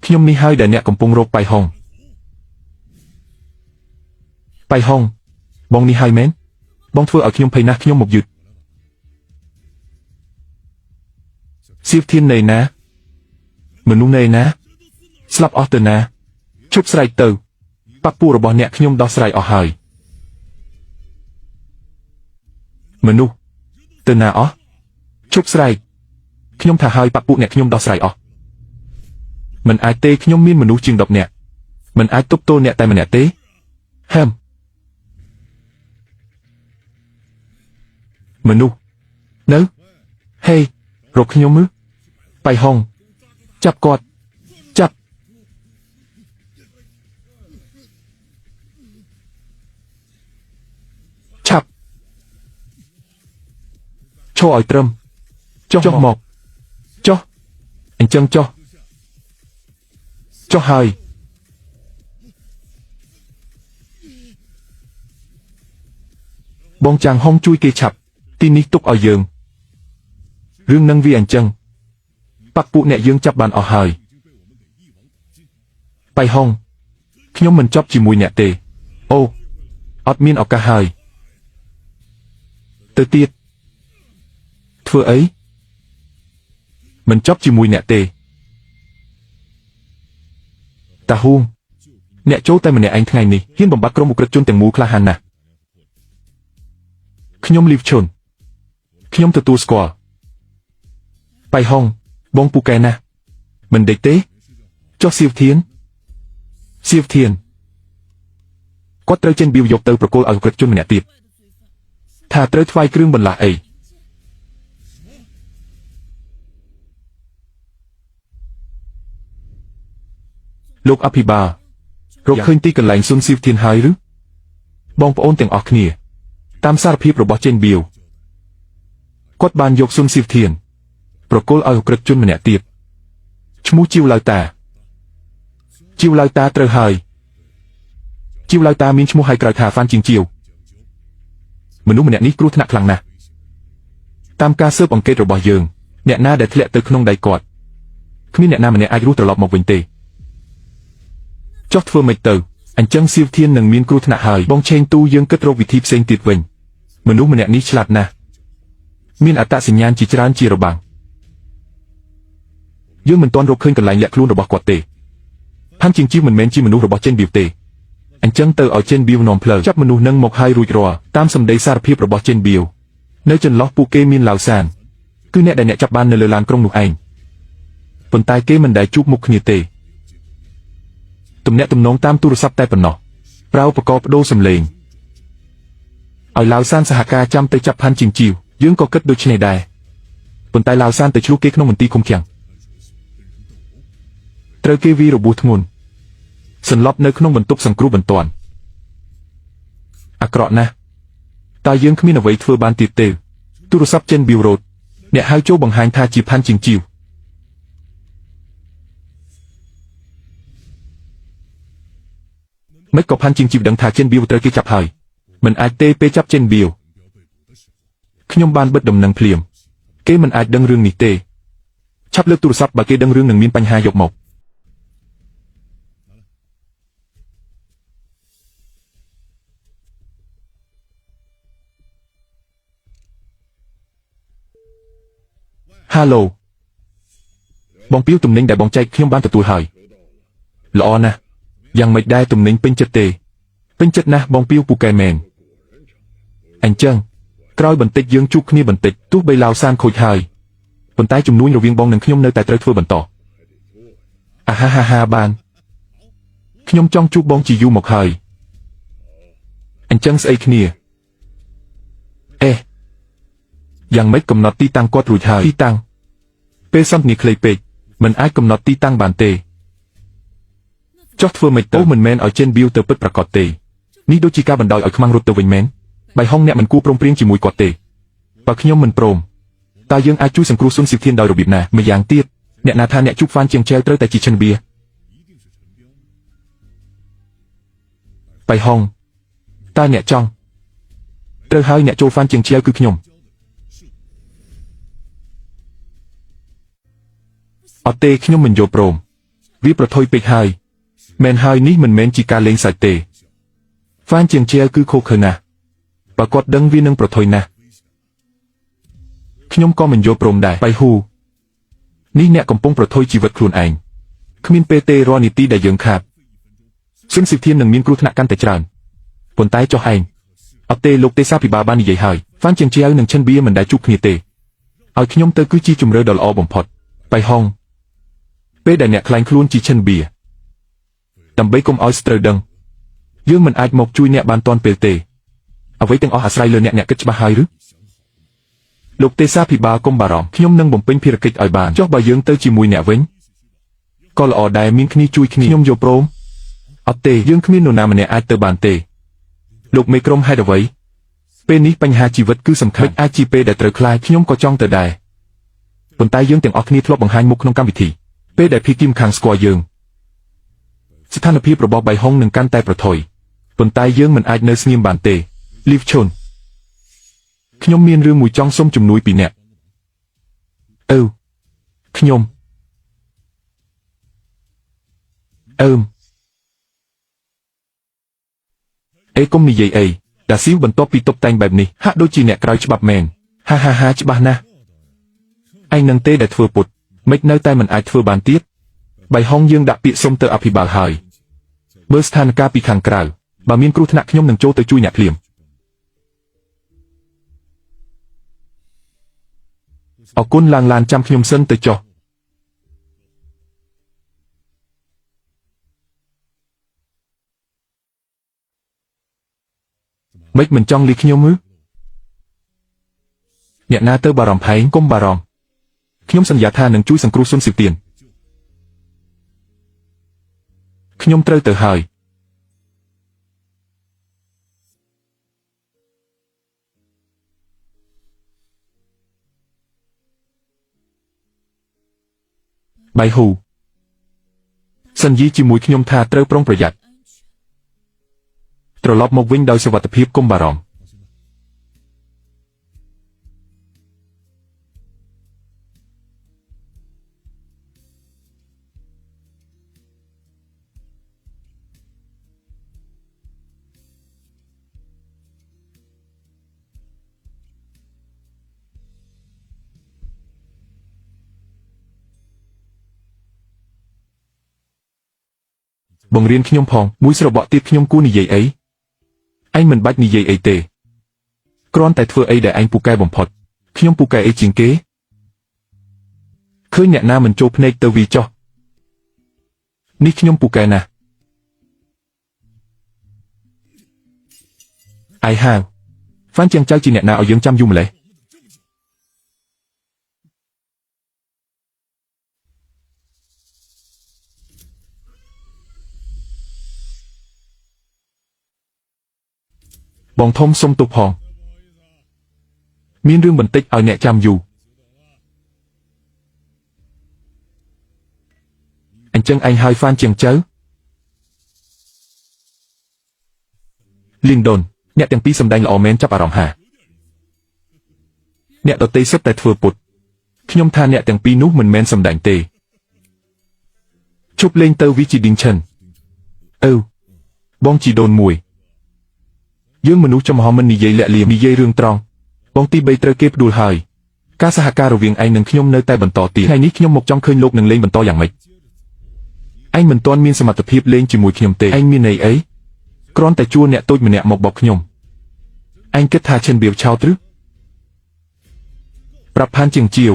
ខ្ញុំនេះហើយដែលអ្នកកំពុងរកបាយហុងបាយហុងបងនេះហើយមែនបងធ្វើឲ្យខ្ញុំភ័យណាស់ខ្ញុំមកយឺតសៀវធាននៃណាមនុស្សនៃណាស្លាប់អស់ទៅណាឈប់ស្រែកទៅបាក់ពួករបស់អ្នកខ្ញុំដោះស្រាយអស់ហើយមនុស្សទៅណាអស់ឈប់ស្រែកខ្ញុំថាហើយបាក់ពួកអ្នកខ្ញុំដោះស្រាយអស់មិនអាចទេខ្ញុំមានមនុស្សជាង10នាក់មិនអាចទប់ទល់អ្នកតែម្នាក់ទេហឹមមនុស្សនៅហេរកខ្ញុំមើលបាយហុងចាប់គាត់ចាប់ឆាប់ឈរឲ្យត្រឹមចុះមកចុះអញ្ចឹងចុះចុះហើយបងចាងហុងជួយគេឆាប់ទីនេះទុកឲ្យយើងរឿងនឹងវាអញ្ចឹងបាក់ពួកអ្នកយើងចាប់បានអស់ហើយបាយហុងខ្ញុំមិនចប់ជាមួយអ្នកទេអូអត់មានឱកាសហើយ ទៅទៀតធ្វើអីមិនចប់ជាមួយអ្នកទេតាហ៊ូងអ្នកចូលតែម្នាក់ឯងថ្ងៃនេះហ៊ានបំបត្តិក្រុមឧក្រិដ្ឋជនទាំងមូលក្លាហានណាស់ខ្ញុំលីវឈុនខ្ញុំទទួលស្គាល់បៃហុងបងពូកែណាស់មិនដេកទេចុះសៀវធានសៀវធានគាត់ត្រូវចេញបៀវយកទៅប្រគល់ឲ្យឧក្រិដ្ឋជនម្នាក់ទៀតថាត្រូវថ្វាយគ្រឿងបន្លាស់អីលោកអភិបាលរកឃើញទីកន្លែងស៊ុនសៀវធានហើយឬបងប្អូនទាំងអស់គ្នាតាមសារភាពរបស់ចេនបៀវគាត់បានយកស៊ុនសៀវធានប្រគល់ឲ្យឧក្រិដ្ឋជនម្នាក់ទៀតឈ្មោះជីវឡៅតាជីវឡៅតាត្រូវហើយជីវឡៅតាមានឈ្មោះហៅក្រៅថាហ្វានជាងជាវមនុស្សម្នាក់នេះគ្រោះថ្នាក់ខ្លាំងណាស់តាមការស៊ើបអង្កេតរបស់យើងអ្នកណាដែលធ្លាក់ទៅក្នុងដៃគាត់គ្មានអ្នកណាម្នាក់អាចរស់ត្រឡប់មកវិញទេចុះធ្វើម៉េចទៅអញ្ចឹងសៀវធាននឹងមានគ្រោះថ្នាក់ហើយបងឆេងទូយើងគិតរកវិធីផ្សេងទៀតវិញមនុស្សម្នាក់នេះឆ្លាតណាស់មានអត្តសញ្ញាណជាច្រើនជារបាំងយើងមិនទាន់រកឃើញកន្លែងលាក់ខ្លួនរបស់គាត់ទេផាន់ជាងជីវមិនមែនជាមនុស្សរបស់ចេនបៀវទេអញ្ចឹងទៅឲ្យចេនបៀវនាំផ្លូវចាប់មនុស្សនឹងមកហើយរួចរាល់តាមសម្ដីសារភាពរបស់ចេនបៀវនៅចន្លោះពួកគេមានឡាវសានគឺអ្នកដែលអ្នកចាប់បាននៅលើឡានក្រុងនោះឯងប៉ុន្តែគេមិនដែលជួបមុខគ្នាទេទំនាក់ទំនងតាមទូរស័ព្ទតែប៉ុណ្ណោះប្រើឧបករណ៍បដូរសំឡេងឲ្យឡាវសានសហការចាំទៅចាប់ផាន់ជាងជីវយើងក៏គិតដូចនេះដែរប៉ុន្តែឡាវសានទៅឆ្លោះគេក្នុងមន្ទីរឃុំឃាំងត្រូវគេវាយរបួសធ្ងន់សន្លប់នៅក្នុងបន្ទប់សង្គ្រោះបន្ទាន់អាក្រក់ណាស់តើយើងគ្មានអ្វីធ្វើបានទៀតទេទូរស័ព្ទចេនប៊ីវរ៉ូតអ្នកហៅចូលបង្ហាញថាជាផាន់ជាងជីវមិនក៏ផាន់ជាងជីវដឹងថាចេនប៊ីវត្រូវគេចាប់ហើយមិនអាចទេពេលចាប់ចេនប៊ីវខ្ញុំបានបិទដំណឹងភ្លាមគេមិនអាចដឹងរឿងនេះទេឆាប់លើកទូរស័ព្ទបើគេដឹងរឿងនឹងមានបញ្ហាយកមកហាឡូបងពីវទំនិញដែលបងចែកខ្ញុំបានទទួលហើយល្អណាស់យ៉ាងម៉េចដែរទំនិញពេញចិត្តទេពេញចិត្តណាស់បងពីវពូកែមែនអញ្ចឹងក្រោយបន្តិចយើងជួបគ្នាបន្តិចទោះបីឡាវសានខូចហើយប៉ុន្តែជំនួញរវាងបងនិងខ្ញុំនៅតែត្រូវធ្វើបន្តអាហាហាហាបានខ្ញុំចង់ជួបបងជាយូរមកហើយអញ្ចឹងស្អីគ្នាអេយ៉ាងម៉េចកំណត់ទីតាំងគាត់រួចហើយទីតាំងពេលសន្ទនាខ្លីពេកមិនអាចកំណត់ទីតាំងបានទេចុះធ្វើម៉េចទៅមិនមែនឲ្យចេនបៀវទៅពិតប្រាកដទេនេះដូចជាការបណ្ដោយឲ្យខ្មាំងរត់ទៅវិញមែនបៃហុងអ្នកមិនគួរព្រមព្រៀងជាមួយគាត់ទេបើខ្ញុំមិនព្រមតើយើងអាចជួយសង្គ្រោះស៊ុនសៀវធានដោយរបៀបណាម្យ៉ាងទៀតអ្នកណាថាអ្នកជួបហ្វានជាងចែលត្រូវតែជាឈិនបៀបៃហុងតើអ្នកចង់ត្រូវហើយអ្នកចូលហ្វានជាងចែលគឺខ្ញុំអត់ទេខ្ញុំមិនយល់ព្រមវាប្រថុយពេកហើយមែនហើយនេះមិនមែនជាការលេងសើចទេហ្វានជាងជាគឺខុសខើណាស់បើគាត់ដឹងវានឹងប្រថុយណាស់ខ្ញុំក៏មិនយល់ព្រមដែរបៃហ៊ូនេះអ្នកកំពុងប្រថុយជីវិតខ្លួនឯងគ្មានពេលទេរាល់នាទីដែលយើងខាតស៊ុនស៊ីធាននឹងមានគ្រោះថ្នាក់កាន់តែច្រើនប៉ុន្តែចុះឯងអត់ទេលោកទេសាភិបាលបាននិយាយហើយហ្វានជាងជានិងឈិនបៀមិនដែលជួបគ្នាទេឲ្យខ្ញុំទៅគឺជាជម្រើសដ៏ល្អបំផុតបៃហុងពេលដែលអ្នកក្លែងខ្លួនជាឈិនបៀដើម្បីកុំឲ្យស្ត្រូវដឹងយើងមិនអាចមកជួយអ្នកបានទាន់ពេលទេអ្វីទាំងអស់អាស្រ័យលើអ្នកគិតច្បាស់ហើយឬលោកទេសាភិបាលកុំបារម្ភខ្ញុំនឹងបំពេញភារកិច្ចឲ្យបានចុះបើយើងទៅជាមួយអ្នកវិញក៏ល្អដែរមានគ្នាជួយគ្នាខ្ញុំយល់ព្រមអត់ទេយើងគ្មាននរណាម្នាក់អាចទៅបានទេលោកមេក្រុមហេតុអ្វីពេលនេះបញ្ហាជីវិតគឺសំខាន់អាចជាពេលដែលត្រូវខ្លាចខ្ញុំក៏ចង់ទៅដែរប៉ុន្តែយើងទាំងអស់គ្នាធ្លាប់បង្ហាញមុខក្នុងកម្មវិធីពេលដែលភីគីមខាងស្គាល់យើងស្ថានភាពរបស់បៃហុងនឹងកាន់តែប្រថុយប៉ុន្តែយើងមិនអាចនៅស្ងៀមបានទេលីវឈុនខ្ញុំមានរឿងមួយចង់សុំជំនួយពីអ្នកអឺខ្ញុំអឺមអេកុំនិយាយអី ដាស៊ីវបន្ទាប់ពីតុបតែងបែបនេះហាក់ដូចជាអ្នកក្រៅច្បាប់មែនហាហាហាច្បាស់ណាស់ឯងនឹងទេដែលធ្វើពុតមិននៅតែមិនអាចធ្វើបានទៀតបៃហុងយើងដាក់ពាក្យសុំទៅអភិបាលហើយមើលស្ថានភាពពីខាងក្រៅបើមានគ្រោះថ្នាក់ខ្ញុំនឹងចូលទៅជួយអ្នកភ្លាមអរគុណឡាងឡានចាំខ្ញុំសិនទៅចុះមិនមិនចង់លីខ្ញុំឬអ្នកណាទៅបារម្ភផែងកុំបារម្ភខ្ញុំសន្យាថានឹងជួយសង្គ្រោះស៊ុនស៊ីវទៀនខ្ញុំត្រូវទៅហើយបៃហ៊ូសន្យាជាមួយខ្ញុំថាត្រូវប្រុងប្រយ័ត្នត្រឡប់មកវិញដោយសុវត្ថិភាពកុំបារម្ភបង្រៀនខ្ញុំផងមួយស្របក់ទៀតខ្ញុំគួរនិយាយអីឯងមិនបាច់និយាយអីទេគ្រាន់តែធ្វើអីដែលឯងពូកែបំផុតខ្ញុំពូកែអីជាងគេឃើញអ្នកណាមិនចូលភ្នែកទៅវីចោះនេះខ្ញុំពូកែណាស់ឯហាវហ្វានជាងចៅជាអ្នកណាឲ្យយើងចាំយូរម្លេះបងធំសុំទោសផងមានរឿងបន្តិចឲ្យអ្នកចាំយូរអញ្ចឹងឯងហើយហ្វានជាងចៅលីងដុនអ្នកទាំងពីរសម្ដែងល្អមែនចាប់អារម្មណ៍ហាអ្នកដទៃសុទ្ធតែធ្វើពុតខ្ញុំថាអ្នកទាំងពីរនោះមិនមែនសម្ដែងទេជប់លេងទៅវីជីឌីងឈិនអឺបងជីដូនមួយយើងមនុស្សចំហមិននិយាយលាក់លៀមនិយាយរឿងត្រង់បងទី3ត្រូវគេផ្ដួលហើយការសហការរវាងឯងនិងខ្ញុំនៅតែបន្តទៀតថ្ងៃនេះខ្ញុំមកចង់ឃើញលោកនឹងលេងបន្តយ៉ាងម៉េចឯងមិនទាន់មានសមត្ថភាពលេងជាមួយខ្ញុំទេឯងមានន័យអីគ្រាន់តែជួលអ្នកតូចម្នាក់មកបោកខ្ញុំឯងគិតថាឈិនបៀវឆោតឬប្រាប់ផានជាងជាវ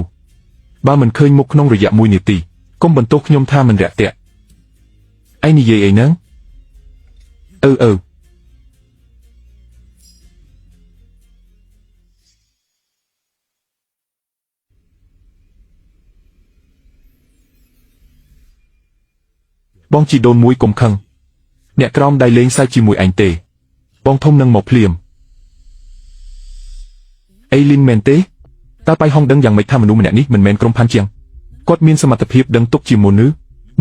បើមិនឃើញមុខក្នុងរយៈ1នាទីកុំបន្ទោសខ្ញុំថាមិនរាក់ទាក់ឯងនិយាយអីហ្នឹងអឺបងជីដូនមួយកុំខឹងអ្នកក្រោមដៃលេងសើចជាមួយឯងទេបងធំនឹងមកភ្លាមអេលីនមែនទេតើបៃហុងដឹងយ៉ាងម៉េចថាមនុស្សម្នាក់នេះមិនមែនក្រុមផាន់ជាងគាត់មានសមត្ថភាពដឹងទុកជាមុនឬ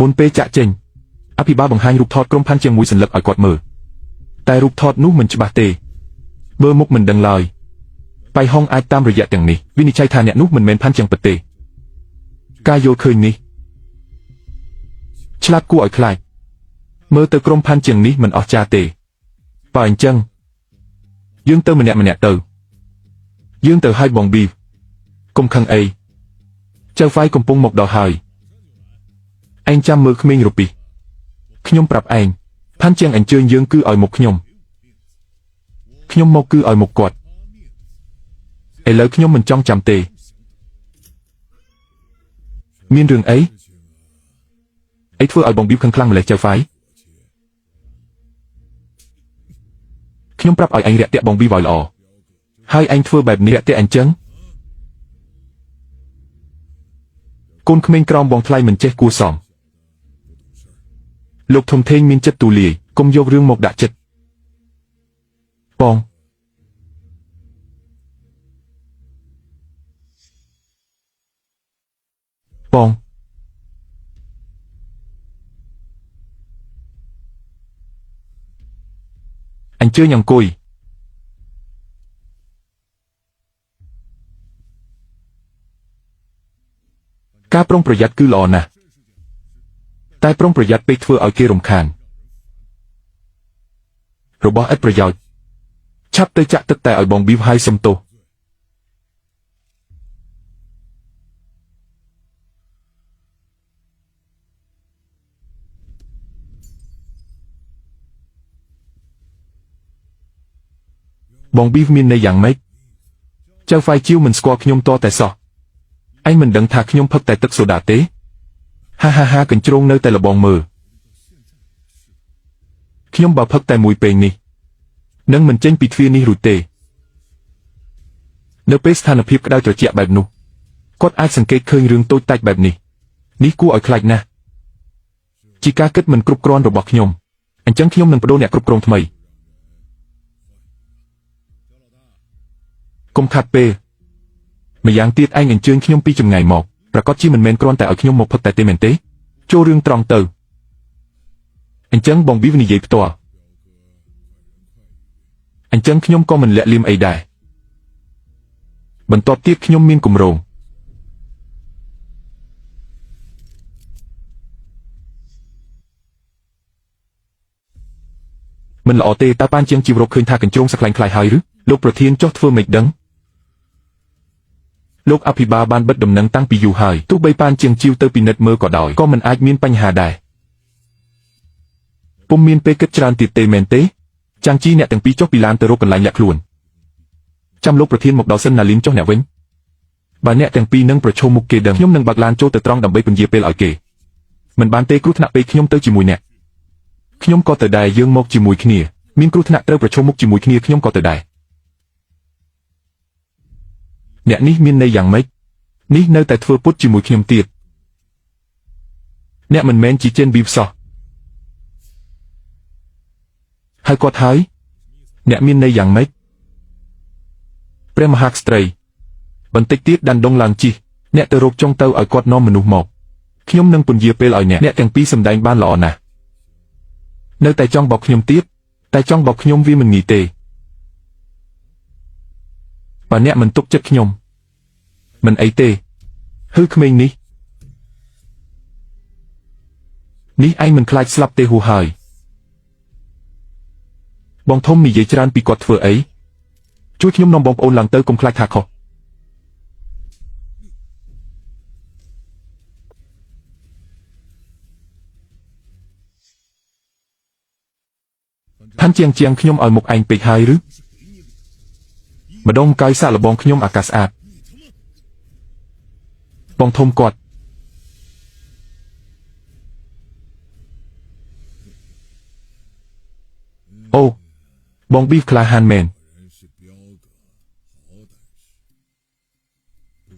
មុនពេលចាក់ចេញអភិបាលបង្ហាញរូបថតក្រុមផាន់ជាងមួយសន្លឹកឲ្យគាត់មើលតែរូបថតនោះមិនច្បាស់ទេមើលមុខមិនដឹងឡើយបៃហុងអាចតាមរយៈទាំងនេះវិនិច្ឆ័យថាអ្នកនោះមិនមែនផាន់ជាងពិតទេការយល់ឃើញនេះឆ្លាតគួរឲ្យខ្លាចមើលទៅក្រុមផាន់ជាងនេះមិនអស្ចារ្យទេបើអញ្ចឹងយើងទៅម្នាក់ៗទៅយើងទៅឲ្យបងប៊ីកុំខឹងអីចៅហ្វាយកំពុងមកដល់ហើយឯងចាំមើលក្មេងរពីខ្ញុំប្រាប់ឯងផាន់ជាងអញ្ជើញយើងគឺឲ្យមុខខ្ញុំខ្ញុំមកគឺឲ្យមុខគាត់ឥឡូវខ្ញុំមិនចង់ចាំទេមានរឿងអីអីធ្វើឲ្យបងប៊ីខឹងខ្លាំងម្លេះចៅហ្វាយខ្ញុំប្រាប់ឲ្យឯងរាក់ទាក់បងប៊ីឲ្យល្អហើយឯងធ្វើបែបនេះរាក់ទាក់អញ្ចឹងកូនក្មេងក្រោមបងថ្លៃមិនចេះគួសមលោកធំធេងមានចិត្តទូលាយកុំយករឿងមកដាក់ចិត្តបងបងអញ្ជើញអង្គុយការប្រុងប្រយ័ត្នគឺល្អណាស់តែប្រុងប្រយ័ត្នពេកធ្វើឲ្យគេរំខានរបស់ឥតប្រយោជន៍ ឆាប់ទៅចាក់ទឹកតែឲ្យបងប៊ីវហើយសុំទោសបងប៊ីវមានន័យយ៉ាងម៉េចចៅហ្វាយជាវមិនស្គាល់ខ្ញុំតតែសោះឯងមិនដឹងថាខ្ញុំផឹកតែទឹកសូដាទេហាហាហាកញ្ជ្រោងនៅតែលបងមើលខ្ញុំបើផឹកតែមួយពេលនេះនឹងមិនចេញពីទ្វារនេះរួចទេនៅពេលស្ថានភាពក្តៅត្រជាក់បែបនោះគាត់អាចសង្កេតឃើញរឿងតូចតាចបែបនេះនេះគួរឲ្យខ្លាចណាស់ជាការគិតមិនគ្រប់គ្រាន់របស់ខ្ញុំអញ្ចឹងខ្ញុំនឹងបដូរអ្នកគ្រប់គ្រងថ្មីកុំខាត់ពេលម្យ៉ាងទៀតឯងអញ្ជើញខ្ញុំពីចម្ងាយមកប្រកាសជាមិនមែនគ្រាន់តែឲ្យខ្ញុំមកផឹកតែទេមែនទេចូលរឿងត្រង់ទៅអញ្ចឹងបងប៊ីវនិយាយផ្ទាល់អញ្ចឹងខ្ញុំក៏មិនលាក់លៀមអីដែរបន្ទាប់ទៀតខ្ញុំមានគម្រោងមិនល្អទេតើប៉ានជាងជីវរកឃើញថាកញ្ជ្រោងសក្លែងខ្លាយហើយឬលោកប្រធានចុះធ្វើម៉េចដឹងលោកអភិបាលបានបិទដំណឹងតាំងពីយូរហើយទោះបីប៉ានជាងជីវទៅពិនិត្យមើលក៏ដោយក៏មិនអាចមានបញ្ហាដែរពុំមានពេលគិតច្រើនទៀតទេមែនទេចាំងជីអ្នកទាំងពីរចុះពីឡានទៅរកកន្លែងលាក់ខ្លួនចាំលោកប្រធានមកដល់សិនណាលីនចុះអ្នកវិញបើអ្នកទាំងពីរនឹងប្រឈមមុខគេដឹងខ្ញុំនឹងបើកឡានចូលទៅត្រង់ដើម្បីពន្យាពេលឲ្យគេមិនបានទេគ្រោះថ្នាក់ពេលខ្ញុំទៅជាមួយអ្នកខ្ញុំក៏ទៅដែរយើងមកជាមួយគ្នាមានគ្រោះថ្នាក់ត្រូវប្រឈមមុខជាមួយគ្នាខ្ញុំក៏ទៅដែរអ្នកនេះមានន័យយ៉ាងម៉េចនេះនៅតែធ្វើពុតជាមួយខ្ញុំទៀតអ្នកមិនមែនជាចេនប៊ីបសោះហើយគាត់ហើយអ្នកមានន័យយ៉ាងម៉េចព្រះមហាក្សត្រីបន្តិចទៀតដានដងឡើងជិះអ្នកទៅរកចុងទៅឲ្យគាត់នាំមនុស្សមកខ្ញុំនឹងពន្យាពេលឲ្យអ្នកអ្នកទាំងពីរសម្ដែងបានល្អណាស់នៅតែចង់បោកខ្ញុំទៀតតែចង់បោកខ្ញុំវាមិនងាយទេបើអ្នកមិនទុកចិត្តខ្ញុំមិនអីទេហឺក្មេងនេះនេះឯងមិនខ្លាចស្លាប់ទេហួហើយបងធំនិយាយច្រើនពីគាត់ធ្វើអីជួយខ្ញុំនាំបងប្អូនឡើងទៅកុំខ្លាចថាខុសផាន់ជាងជាងខ្ញុំឲ្យមុខឯងពេកហើយឬម្ដងកាយសាកល្បងខ្ញុំអាកាសស្អាតបងធំគាត់អូបងប៊ីវក្លាហានមែន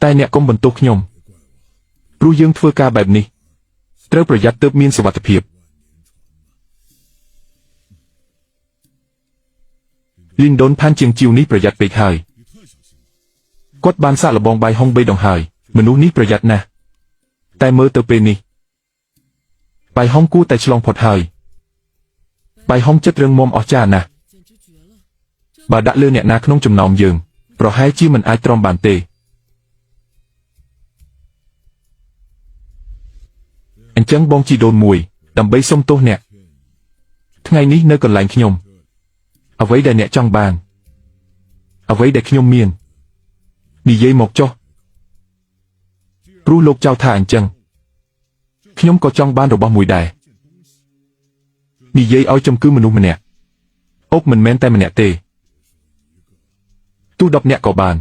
តែអ្នកកុំបន្ទោសខ្ញុំព្រោះយើងធ្វើការបែបនេះត្រូវប្រយ័ត្នទើបមានសុវត្ថិភាពលីនដូនផាន់ជាងជីវនេះប្រយ័ត្នពេកហើយគាត់បានសាកល្បងបាយហុងបីដងហើយមនុស្សនេះប្រយ័ត្នណាស់តែមើលទៅពេលនេះបាយហុងគួរតែឆ្លងផុតហើយបាយហុងចិត្តរឹងមាំអស្ចារ្យណាស់បើដាក់លើអ្នកណាក្នុងចំណោមយើងប្រហែលជាមិនអាចទ្រាំបានទេអញ្ចឹងបងជីដូនមួយដើម្បីសុំទោសអ្នកថ្ងៃនេះនៅកន្លែងខ្ញុំអ្វីដែលអ្នកចង់បានអ្វីដែលខ្ញុំមាននិយាយមកចុះព្រោះលោកចៅថាអញ្ចឹងខ្ញុំក៏ចង់បានរបស់មួយដែរនិយាយឲ្យចំគឺមនុស្សម្នាក់អុកមិនមែនតែម្នាក់ទេទោះ10នាក់ក៏បាន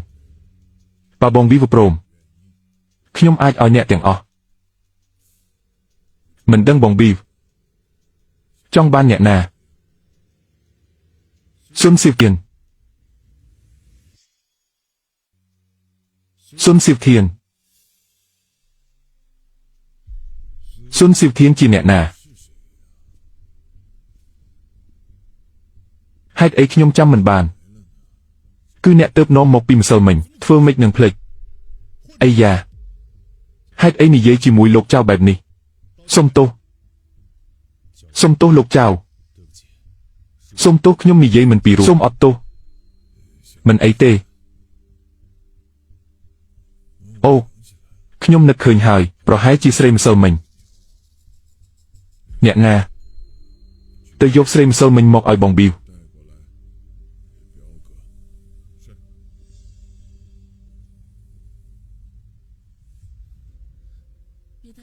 បើបងវីវព្រមខ្ញុំអាចឲ្យអ្នកទាំងអស់មិនដឹងបងប៊ីវចង់បានអ្នកណាស៊ុនសៀវធានស៊ុនសៀវធានស៊ុនសៀវធានជាអ្នកណាហេតុអីខ្ញុំចាំមិនបានគឺអ្នកទៅនាំមកពីម្សិលមិញធ្វើម៉េចនឹងភ្លេចអីយ៉ាហេតុអីនិយាយជាមួយលោកចៅបែបនេះសុំទោសសុំទោសលោកចៅសុំទោសខ្ញុំនិយាយមិនពីរោះសូមអត់ទោសមិនអីទេអូខ្ញុំនឹកឃើញហើយប្រហែលជាស្រីម្សិលមិញអ្នកណាទៅយកស្រីម្សិលមិញមកឲ្យបងប៊ីវ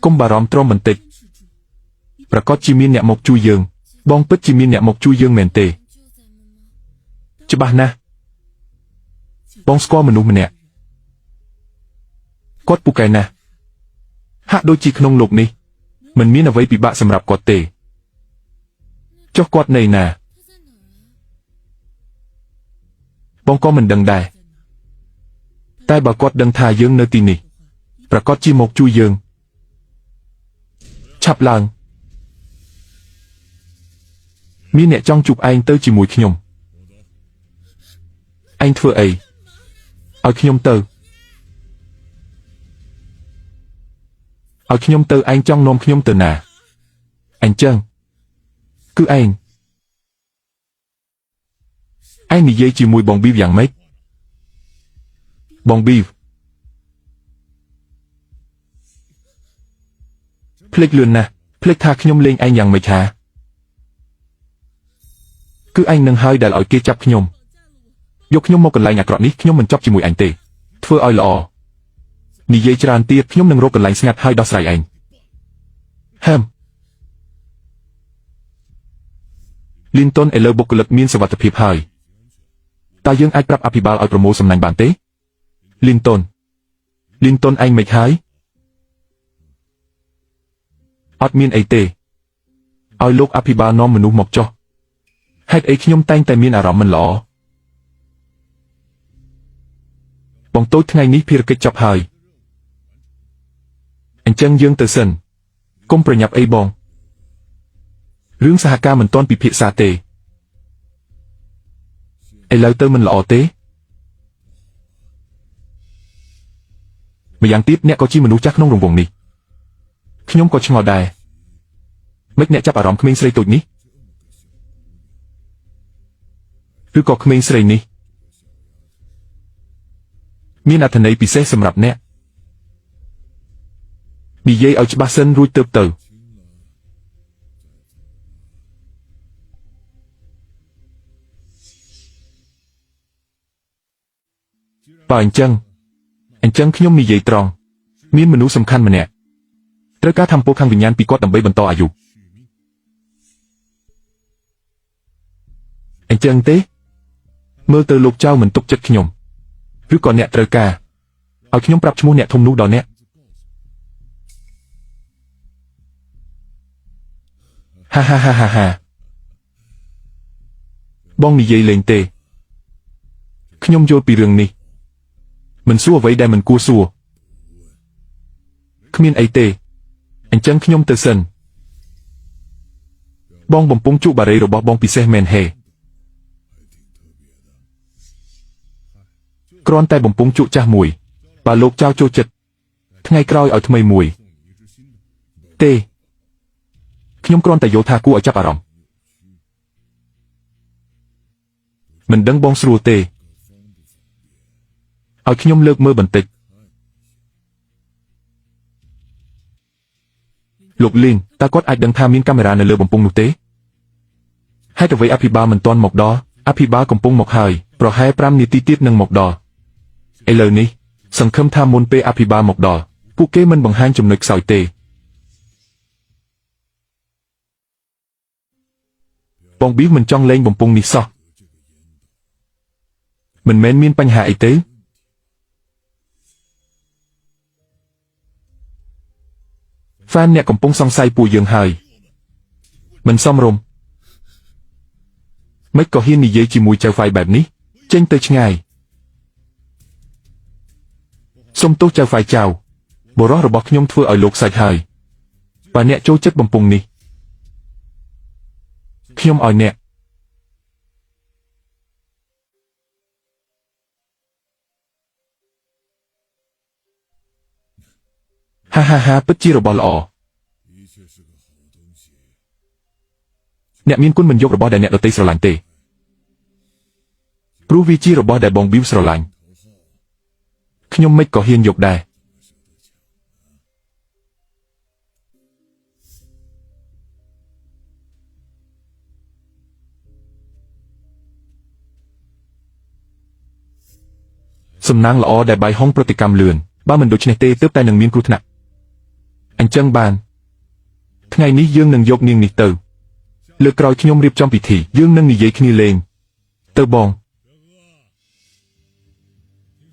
កុំបារម្ភទ្រាំបន្តិចប្រកាសជាមានអ្នកមកជួយយើងបងពិតជាមានអ្នកមកជួយយើងមែនទេច្បាស់ណាស់បងស្គាល់មនុស្សម្នាក់គាត់ពូកែណាស់ហាក់ដូចជាក្នុងលោកនេះមិនមានអ្វីពិបាកសម្រាប់គាត់ទេចុះគាត់នៅណាបងក៏មិនដឹងដែរតែបើគាត់ដឹងថាយើងនៅទីនេះប្រកាសជាមកជួយយើងឆាប់ឡើងមានអ្នកចង់ជួបឯងទៅជាមួយខ្ញុំឯងធ្វើអីឲ្យខ្ញុំទៅឲ្យខ្ញុំទៅឯងចង់នាំខ្ញុំទៅណាអញ្ចឹងគឺឯងឯងនិយាយជាមួយបងប៊ីវយ៉ាងម៉េចបងប៊ីវភ្លេចលឿនណាស់ភ្លេចថាខ្ញុំលេងឯងយ៉ាងម៉េចថាគឺឯងនឹងហើយដែលឲ្យគេចាប់ខ្ញុំយកខ្ញុំមកកន្លែងអាក្រក់នេះខ្ញុំមិនចប់ជាមួយឯងទេធ្វើឲ្យល្អនិយាយច្រើនទៀតខ្ញុំនឹងរកកន្លែងស្ងាត់ហើយដោះស្រាយឯងហឹមលីនតុនឥឡូវបុគ្គលិកមានសុវត្ថិភាពហើយតើយើងអាចប្រាប់អភិបាលឲ្យប្រមូលសំណាញ់បានទេលីនតុនលីនតុនឯងមិនហើយអត់មានអីទេឲ្យលោកអភិបាលនាំមនុស្សមកចុះហេតុអីខ្ញុំតែងតែមានអារម្មណ៍មិនល្អបងតូចថ្ងៃនេះភារកិច្ចចប់ហើយអញ្ចឹងយើងទៅសិនកុំប្រញាប់អីបងរឿងសហការមិនទាន់ពិភាក្សាទេឥឡូវទៅមិនល្អទេម្យ៉ាងទៀតអ្នកក៏ជាមនុស្សចាស់ក្នុងរង្វង់នេះខ្ញុំក៏ឆ្ងល់ដែរមិនអ្នកចាប់អារម្មណ៍ក្មេងស្រីតូចនេះឬក៏ក្មេងស្រីនេះមានអត្ថន័យពិសេសសម្រាប់អ្នកនិយាយឲ្យច្បាស់សិនរួចទើបទៅបើអញ្ចឹងខ្ញុំនិយាយត្រង់មានមនុស្សសំខាន់ម្នាក់ត្រូវការធម្មពលខាងវិញ្ញាណពីគាត់ដើម្បីបន្តអាយុអញ្ចឹងទេមើលទៅលោកចៅមិនទុកចិត្តខ្ញុំឬក៏អ្នកត្រូវការឲ្យខ្ញុំប្រាប់ឈ្មោះអ្នកធំនោះដល់អ្នកហាហាហាហាហាបងនិយាយលេងទេខ្ញុំយល់ពីរឿងនេះមិនសួរអ្វីដែលមិនគួរសួរគ្មានអីទេអញ្ចឹងខ្ញុំទៅសិនបងបំពង់ជក់បារីរបស់បងពិសេសមែនហេគ្រាន់តែបំពង់ជក់ចាស់មួយបើលោកចៅចូលចិត្តថ្ងៃក្រោយឲ្យថ្មីមួយទេខ្ញុំគ្រាន់តែយល់ថាគួរឲ្យចាប់អារម្មណ៍មិនដឹងបងស្រួលទេឲ្យខ្ញុំលើកមើលបន្តិចលោកលីនតើគាត់អាចដឹងថាមានកាមេរ៉ានៅលើបំពង់នោះទេហេតុអ្វីអភិបាលមិនទាន់មកដល់អភិបាលកំពុងមកហើយប្រហែល5នាទីទៀតនឹងមកដល់ឥឡូវនេះសង្ឃឹមថាមុនពេលអភិបាលមកដល់ពួកគេមិនបង្ហាញចំណុចខ្សោយទេបងប៊ីវមិនចង់លេងបំពង់នេះសោះមិនមែនមានបញ្ហាអីទេហ្វានអ្នកកំពុងសង្ស័យពួកយើងហើយមិនសមរម្យមិនក៏ហ៊ាននិយាយជាមួយចៅហ្វាយបែបនេះចេញទៅឆ្ងាយសុំទោសចៅហ្វាយចៅបុរសរបស់ខ្ញុំធ្វើឲ្យលោកសាច់ហើយបើអ្នកចូលចិត្តបំពង់នេះខ្ញុំឲ្យអ្នកហាហាហាពិតជារបស់ល្អអ្នកមានគុណមិនយករបស់ដែលអ្នកដទៃស្រឡាញ់ទេព្រោះវាជារបស់ដែលបងប៊ីវស្រឡាញ់ខ្ញុំមិនក៏ហ៊ានយកដែរសំណាងល្អដែលបាយហុងប្រតិកម្មលឿនបើមិនដូច្នេះទេទើបតែនឹងមានគ្រោះថ្នាក់ អញ្ចឹងបានថ្ងៃនេះយើងនឹងយកនាងនេះទៅលើកក្រោយខ្ញុំរៀបចំពិធីយើងនឹងនិយាយគ្នាលេងទៅបង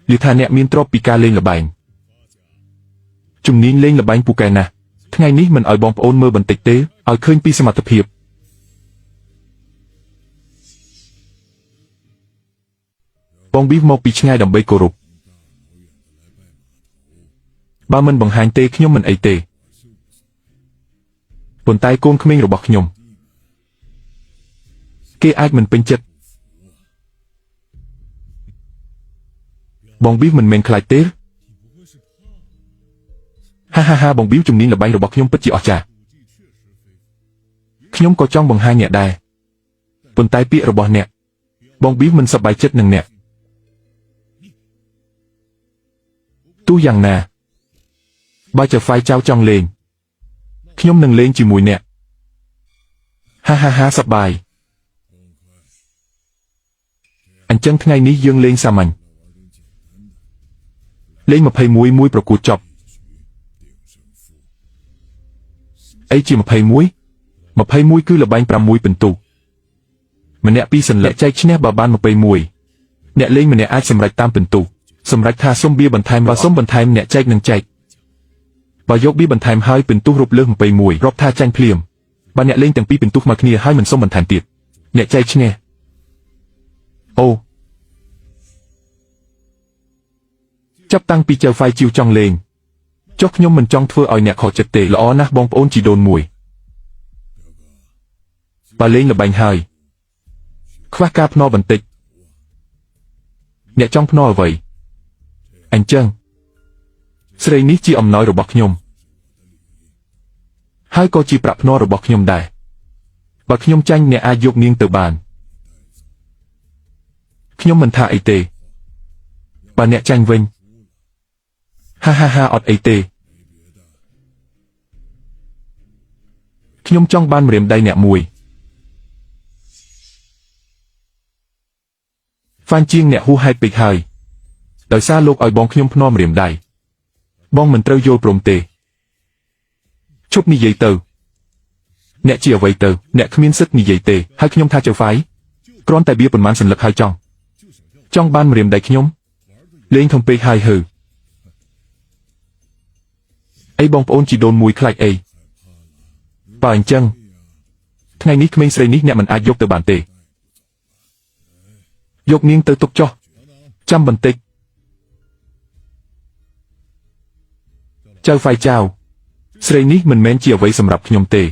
លីថាអ្នកមានទ្រព្យពីការលេងល្បែងជំនាញលេងល្បែងពូកែណាស់ថ្ងៃនេះមិនឲ្យបងប្អូនមើលបន្តិចទេឲ្យឃើញពីសមត្ថភាពបងប៊ីមកពីឆ្ងាយដើម្បីគោរពបើមិនបង្ហាញទេខ្ញុំមិនអីទេប៉ុន្តែកូនក្មេងរបស់ខ្ញុំគេអាចមិនពេញចិត្តបងប៊ីមិនមែនខ្លាចទេហាហាហាបងប៊ីជំនាញល្បែងរបស់ខ្ញុំពិតជាអស្ចារ្យខ្ញុំក៏ចង់បង្ហាញអ្នកដែរប៉ុន្តែពាក្យរបស់អ្នកបងប៊ីមិនសប្បាយចិត្តនឹងអ្នកទោះយ៉ាងណាបើចៅហ្វាយចៅចង់លេងខ្ញុំនឹងលេងជាមួយអ្នកហាហាហាសប្បាយអញ្ចឹងថ្ងៃនេះយើងលេងសាមញ្ញលេង21មួយប្រកួតចប់អីជា21 21គឺល្បែង6ពិន្ទុម្នាក់ពីរសន្លឹកចែកឈ្នះបើបាន21អ្នកលេងម្នាក់អាចសម្រេចតាមពិន្ទុសម្រេចថាសុំបៀបន្ថែមបើសុំបន្ថែមអ្នកចែកនឹងចែកបើយកបៀបន្ថែមហើយពិន្ទុរូបលើស21រាប់ថាចាញ់ភ្លាមបើអ្នកលេងទាំងពីរពិន្ទុស្មើគ្នាហើយមិនសុំបន្ថែមទៀតអ្នកចែកឈ្នះអូចាប់តាំងពីចៅហ្វាយជីវចង់លេងចុះខ្ញុំមិនចង់ធ្វើឲ្យអ្នកខកចិត្តទេល្អណាស់បងប្អូនជីដូនមួយបើលេងល្បែងហើយខ្វះការភ្នាល់បន្តិចអ្នកចង់ភ្នាល់អ្វីអញ្ចឹងស្រីនេះជាអំណោយរបស់ខ្ញុំហើយក៏ជាប្រាក់ភ្នាល់របស់ខ្ញុំដែរបើខ្ញុំចាញ់អ្នកអាចយកនាងទៅបានខ្ញុំមិនថាអីទេបើអ្នកចាញ់វិញហាហាហាអត់អីទេខ្ញុំចង់បានម្រាមដៃអ្នកមួយហ្វានជាងអ្នកហួសហេតុពេកហើយដោយសារលោកឲ្យបងខ្ញុំភ្នាល់ម្រាមដៃបងមិនត្រូវយល់ព្រមទេឈប់និយាយទៅអ្នកជាអ្វីទៅអ្នកគ្មានសិទ្ធិនិយាយទេហើយខ្ញុំថាចៅហ្វាយគ្រាន់តែបៀប៉ុន្មានសន្លឹកហើយចង់បានម្រាមដៃខ្ញុំលេងធំពេកហើយហឺអីបងប្អូនជីដូនមួយខ្លាចអីបើអញ្ចឹងថ្ងៃនេះក្មេងស្រីនេះអ្នកមិនអាចយកទៅបានទេយកនាងទៅទុកចុះចាំបន្តិចចៅហ្វាយចៅស្រីនេះមិនមែនជាអ្វីសម្រាប់ខ្ញុំទេ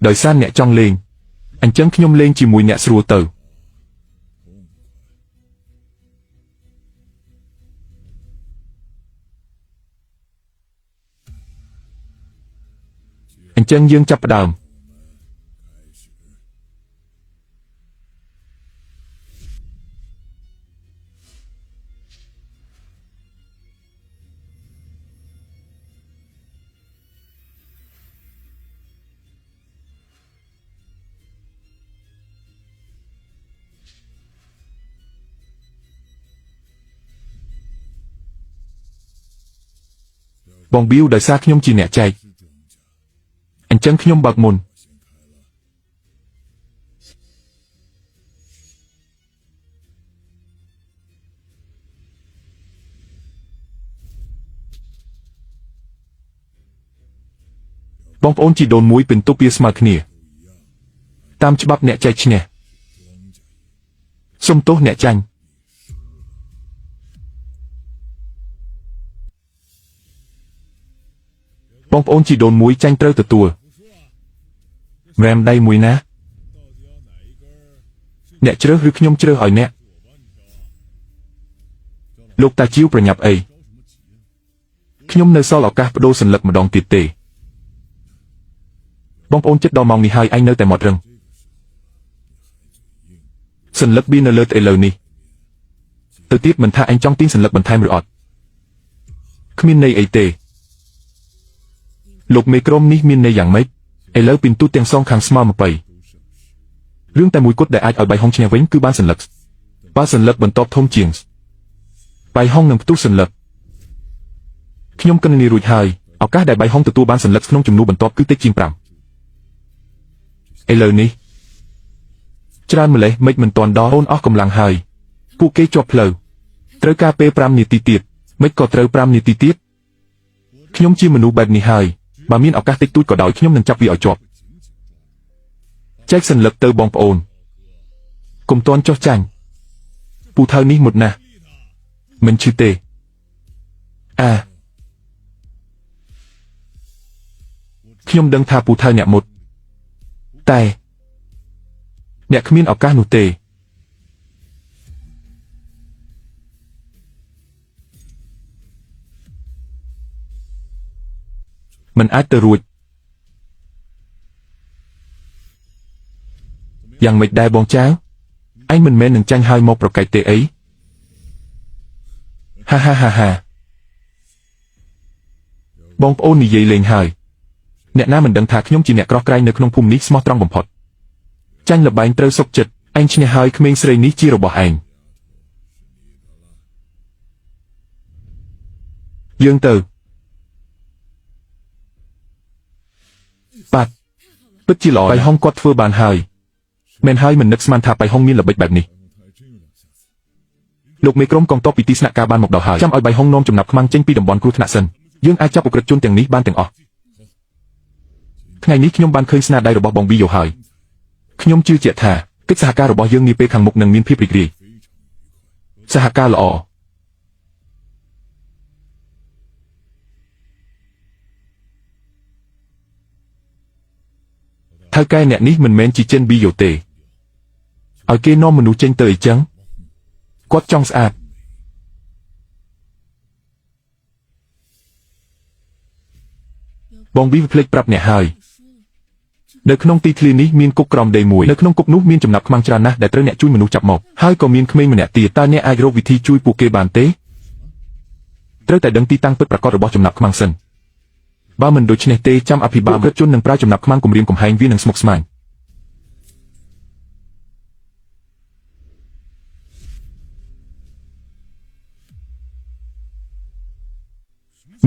ដោយសារអ្នកចង់លេងអញ្ចឹងខ្ញុំលេងជាមួយអ្នកស្រួលទៅអញ្ចឹងយើងចាប់ផ្ដើមបងប៊ីវដោយសារខ្ញុំជាអ្នកចែកអញ្ចឹងខ្ញុំបើកមុនបងប្អូនជីដូនមួយពិន្ទុវាស្មើគ្នាតាមច្បាប់អ្នកចែកឈ្នះសុំទោសអ្នកចាញ់បងប្អូនជីដូនមួយចាញ់ត្រូវទទួលម្រាមដៃមួយណាអ្នកជ្រើសឬខ្ញុំជ្រើសឲ្យអ្នកលោកតាជីវប្រញាប់អីខ្ញុំនៅសល់ឱកាសបដូរសន្លឹកម្ដងទៀតទេបងប្អូនចិត្តដល់ម៉ោងនេះហើយឯងនៅតែមាត់រឹងសន្លឹកប៊ីនៅលើឥឡូវនេះទៅទៀតមិនថាឯងចង់ទាញសន្លឹកបន្ថែមឬអត់គ្មានន័យអីទេលោកមេក្រុមនេះមានន័យយ៉ាងម៉េចឥឡូវពិន្ទុទាំងសងខាងស្មើ20រឿងតែមួយគត់ដែលអាចឲ្យបៃហុងឈ្នះវិញគឺបានសន្លឹកបើសន្លឹកបន្ទាប់ធំជាងបៃហុងនឹងផ្ទុះសន្លឹកខ្ញុំគណនារួចហើយ ឱកាសដែលបៃហុងទទួលបានសន្លឹកក្នុងជំនួសបន្ទាប់គឺតិចជាង5ឥឡូវនេះច្រើនម្លេះមិនមិនទាន់ដល់អូនអស់កម្លាំងហើយពួកគេជាប់ផ្លូវត្រូវការពេល5នាទីទៀតមិនក៏ត្រូវ5នាទីទៀតខ្ញុំជាមនុស្សបែបនេះហើយបើមានឱកាសតិចតួចក៏ដោយខ្ញុំនឹងចាប់វាឲ្យជាប់ចែកសន្លឹកទៅបងប្អូនកុំទាន់ចុះចាញ់ពូថៅនេះមុតណាស់មិនឈឺទេអាខ្ញុំដឹងថាពូថៅអ្នកមុតតែអ្នកគ្មានឱកាសនោះទេមិនអាចទៅរួចយ៉ាងម៉េចដែរបងចៅឯងមិនមែននឹងចាញ់ហើយមកប្រកែកទេអីហាហាហាហាបងប្អូននិយាយលេងហើយអ្នកណាមិនដឹងថាខ្ញុំជាអ្នកក្រោះក្រែងនៅក្នុងភូមិនេះស្មោះត្រង់បំផុតចាញ់ល្បែងត្រូវសុខចិត្តឯងឈ្នះហើយក្មេងស្រីនេះជារបស់ឯងយើងទៅបាទពិតជាល្អបៃហុងគាត់ធ្វើបានហើយមែនហើយមិននឹកស្មានថាបៃហុងមានល្បិចបែបនេះលោកមេក្រុមកងទ័ពពីទីស្នាក់ការបានមកដល់ហើយចាំឲ្យបៃហុងនាំចំណាប់ខ្មាំងចេញពីតំបន់គ្រោះថ្នាក់សិនយើងអាចចាប់ឧក្រិដ្ឋជនទាំងនេះបានទាំងអស់ថ្ងៃនេះខ្ញុំបានឃើញស្នាដៃរបស់បងវីយ៉ូហើយខ្ញុំជឿជាក់ថាកិច្ចសហការរបស់យើងនាពេលខាងមុខនឹងមានភាពរីករាយសហការល្អថៅកែអ្នកនេះមិនមែនជាចិនវីយ៉ូទេឲ្យគេនាំមនុស្សចេញទៅអីចឹងគាត់ចង់ស្អាតបងវីភ្លេចប្រាប់អ្នកហើយនៅក្នុងទីធ្លានេះមានគុកក្រោមដីមួយនៅក្នុងគុកនោះមានចំណាប់ខ្មាំងច្រើនណាស់ដែលត្រូវអ្នកជួយមនុស្សចាប់មកហើយក៏មានក្មេងម្នាក់ទៀតតើអ្នកអាចរកវិធីជួយពួកគេបានទេត្រូវតែដឹងទីតាំងពិតប្រាកដរបស់ចំណាប់ខ្មាំងសិនបើមិនដូច្នេះទេចាំអភិបាលក្រឹតជននឹងប្រើចំណាប់ខ្មាំងគំរាមកំហែងវានឹងស្មុគស្មាញ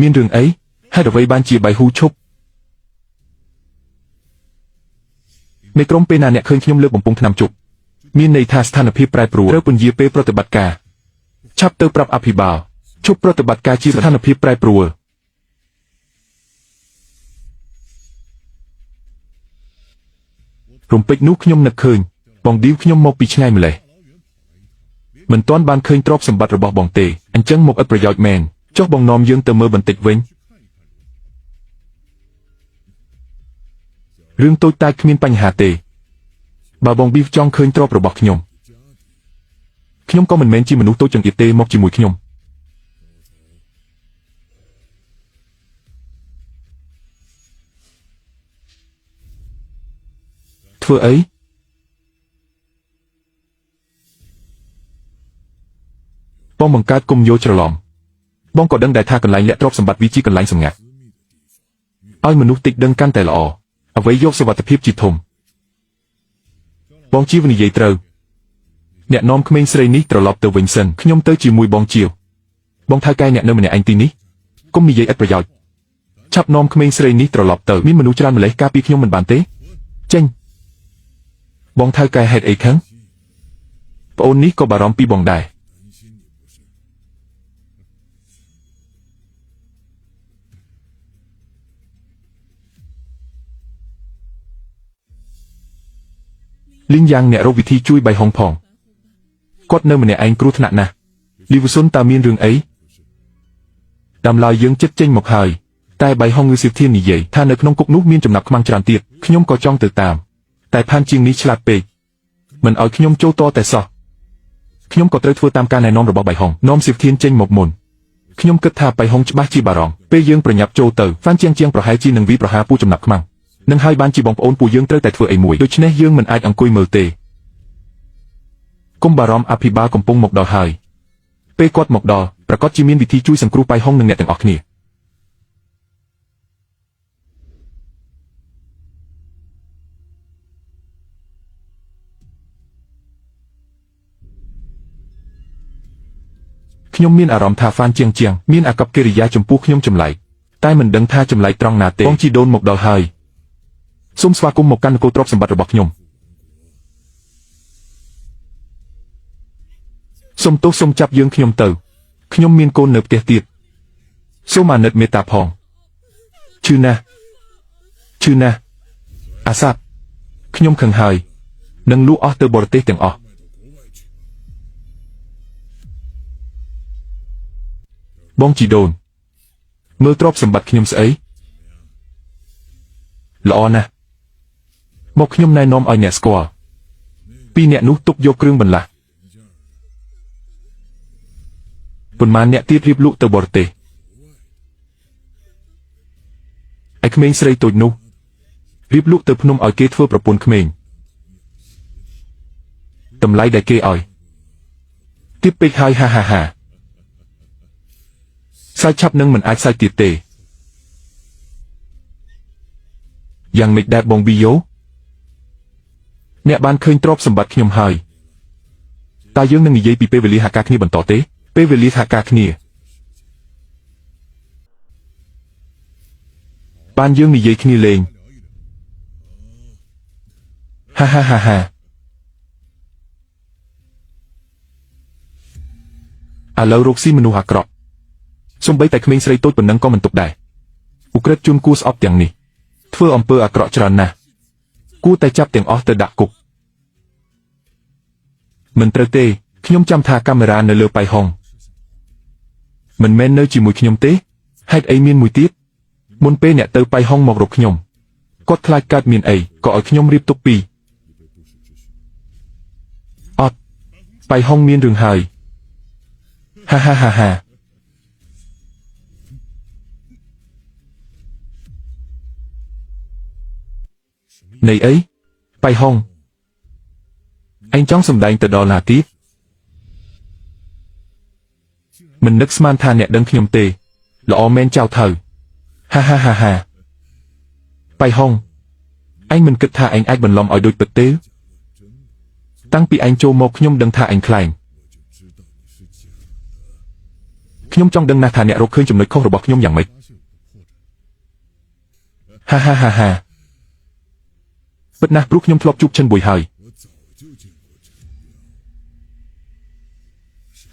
មានរឿងអីហេតុអ្វីបានជាបៃហ៊ូឈប់មេក្រុមពេលណាអ្នកឃើញខ្ញុំលើកបំពង់ថ្នាំជប់មានន័យថាស្ថានភាពប្រែប្រួលត្រូវពន្យាពេលប្រតិបត្តិការឆាប់ទៅប្រាប់អភិបាលឈប់ប្រតិបត្តិការជាស្ថានភាពប្រែប្រួលរំពេចនោះខ្ញុំនឹកឃើញបងឌីវខ្ញុំមកពីឆ្ងាយម្លេះមិនទាន់បានឃើញទ្រព្យសម្បត្តិរបស់បងទេអញ្ចឹងមកឥតប្រយោជន៍មែនចុះបងនាំយើងទៅមើលបន្តិចវិញរឿងតូចតាចគ្មានបញ្ហាទេបើបងប៊ីវចង់ឃើញទ្រព្យរបស់ខ្ញុំខ្ញុំក៏មិនមែនជាមនុស្សតូចចង្អៀតទេមកជាមួយខ្ញុំធ្វើអីបងបង្កើតគុំយោច្រឡំបងក៏ដឹងដែរថាកន្លែងលាក់ទ្រព្យសម្បត្តិវាជាកន្លែងសម្ងាត់ឲ្យមនុស្សតិចដឹងកាន់តែល្អអ្វីយកសុវត្ថិភាពជាធំបងជីវនិយាយត្រូវអ្នកនាំក្មេងស្រីនេះត្រឡប់ទៅវិញសិនខ្ញុំទៅជាមួយបងជាវបងថៅកែអ្នកនៅម្នាក់ឯងទីនេះគុំនិយាយឥតប្រយោជន៍ឆាប់នាំក្មេងស្រីនេះត្រឡប់ទៅមានមនុស្សច្រើនម្លេះការពីខ្ញុំមិនបានទេចេញបងថៅកែហេតុអីខឹងប្អូននេះក៏បារម្ភពីបងដែរលីងយ៉ាងអ្នករកវិធីជួយបៃហុងផងគាត់នៅម្នាក់ឯងគ្រោះថ្នាក់ណាស់លីវសុនតើមានរឿងអីតាមឡើយយើងចិត្តចេញមកហើយតែបៃហុងងឺសៀវធាននិយាយថានៅក្នុងគុកនោះមានចំណាប់ខ្មាំងច្រើនទៀតខ្ញុំក៏ចង់ទៅតាមតែផានជាងនេះឆ្លាតពេកមិនឲ្យខ្ញុំចូលតតែសោះខ្ញុំក៏ត្រូវធ្វើតាមការណែនាំរបស់បៃហុងនាំសៀវធានចេញមកមុនខ្ញុំគិតថាបៃហុងច្បាស់ជាបារម្ភពេលយើងប្រញាប់ចូលទៅហ្វានជាងជាងប្រហែលជានឹងវីប្រហាពូចំណាប់ខ្មាំងនឹងហើយបានជាបងប្អូនពួកយើងត្រូវតែធ្វើអីមួយដូច្នេះយើងមិនអាចអង្គុយមើលទេគុំបារម្ភអភិបាលកំពុងមកដល់ហើយពេលគាត់មកដល់ប្រកាសជាមានវិធីជួយសង្គ្រោះបៃហុងនិងអ្នកទាំងអស់គ្នាខ្ញុំមានអារម្មណ៍ថាហ្វានជាងជាងមានអាកប្បកិរិយាចំពោះខ្ញុំចម្លែក តែមិនដឹងថាចម្លែកត្រង់ណាទេបងជីដូនមកដល់ហើយសូមស្វាគមន៍មកកាន់នគរទ្រព្យសម្បត្តិរបស់ខ្ញុំសូមទោសសូមចាប់យើងខ្ញុំទៅខ្ញុំមានកូននៅផ្ទះទៀតសូមអាណិតមេត្តាផងឈឺណាស់ឈឺណាស់អាសាប់ខ្ញុំខឹងហើយនឹងលក់អស់ទៅបរទេសទាំងអស់បងជីដូនមើលទ្រព្យសម្បត្តិខ្ញុំស្អីល្អណាស់មកខ្ញុំណែនាំឲ្យអ្នកស្គាល់ពីរអ្នកនោះទុកយកគ្រឿងបន្លាស់ប៉ុន្មានអ្នកទៀតរៀបលក់ទៅបរទេសឯក្មេងស្រីតូចនោះរៀបលក់ទៅភ្នំឲ្យគេធ្វើប្រពន្ធក្មេងតម្លៃដែលគេឲ្យទៀតពេកហើយហាហាហាសាច់ឆាប់នឹងមិនអាចសាច់ទៀតទេយ៉ាងម៉េចដែរបងវីយ៉ូអ្នកបានឃើញទ្រព្យសម្បត្តិខ្ញុំហើយតើយើងនឹងនិយាយពីពេលវេលាហាក់ការគ្នាបន្តទេពេលវេលាហាក់ការគ្នាបានយើងនិយាយគ្នាលេងហាហាហាហាឥឡូវរកស៊ីមនុស្សអាក្រក់សូម្បីតែក្មេងស្រីតូចប៉ុណ្ណឹងក៏មិនទុកដែរឧក្រិដ្ឋជនគួរស្អប់ទាំងនេះធ្វើអំពើអាក្រក់ច្រើនណាស់គួរតែចាប់ទាំងអស់ទៅដាក់គុកមិនត្រូវទេខ្ញុំចាំថាកាមេរ៉ានៅលើប៉ៃហុងមិនមែននៅជាមួយខ្ញុំទេហេតុអីមានមួយទៀតមុនពេលអ្នកទៅប៉ៃហុងមករកខ្ញុំគាត់ខ្លាចកើតមានអីក៏ឲ្យខ្ញុំរៀបទុកពីអត់ប៉ៃហុងមានរឿងហើយហាហាហាហានៃអីប៉ៃហុងឯងចង់សម្ដែងទៅដល់ណាទៀតមិននឹកស្មានថាអ្នកដឹងខ្ញុំទេល្អមែនចៅថៅហាហាហាហាប៉ៃហុងឯងមិនគិតថាឯងអាចបន្លំឲ្យដូចពិតទេតាំងពីឯងចូលមកខ្ញុំដឹងថាឯងខ្លែងខ្ញុំចង់ដឹងណាស់ថាអ្នករកឃើញចំណុចខុសរបស់ខ្ញុំយ៉ាងម៉េចហាហាហាហាពិតណាស់ព្រោះខ្ញុំធ្លាប់ជួបឈិនបុយហើយ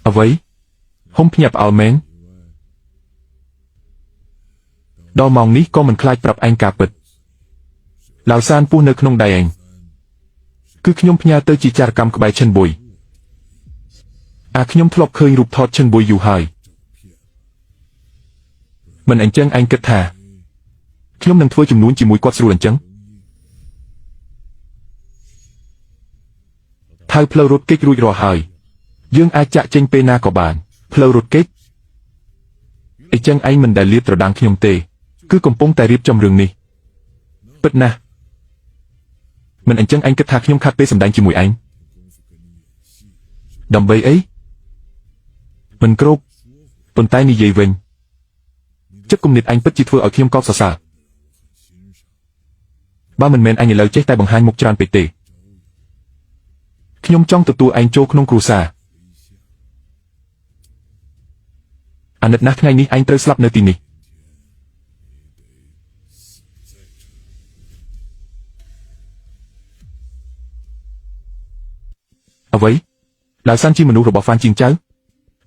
អ្វីហុំភ្ញាក់ផ្អើលមែនដល់ម៉ោងនេះក៏មិនខ្លាចប្រាប់ឯងការពិតឡាវសានពោះនៅក្នុងដៃឯងគឺខ្ញុំផ្ញើទៅជាចារកម្មក្បែរឈិនបុយអាខ្ញុំធ្លាប់ឃើញរូបថតឈិនបុយយូរហើយមិនអញ្ចឹងឯងគិតថាខ្ញុំនឹងធ្វើចំនួនជាមួយគាត់ស្រួលអញ្ចឹងថៅផ្លូវរត់គេចរួចរាល់ហើយយើងអាចចាក់ចេញពេលណាក៏បានផ្លូវរត់គេចអញ្ចឹងឯងមិនដែលលាបត្រដាងខ្ញុំទេគឺកំពុងតែរៀបចំរឿងនេះពិតណាស់មិនអញ្ចឹងឯងគិតថាខ្ញុំខាត់ពេលសម្ដែងជាមួយឯងដើម្បីអីមិនគ្រប់ប៉ុន្តែនិយាយវិញចិត្តគំនិតឯងពិតជាធ្វើឲ្យខ្ញុំកោតសរសើរបើមិនមែនឯងឥឡូវចេះតែបង្ហាញមុខច្រើនពេកទេខ្ញុំចង់ទទួលឯងចូលក្នុងគ្រួសារអាណិតណាស់ថ្ងៃនេះឯងត្រូវស្លាប់នៅទីនេះអ្វីឡាវសានជាមនុស្សរបស់ហ្វានជាងចៅ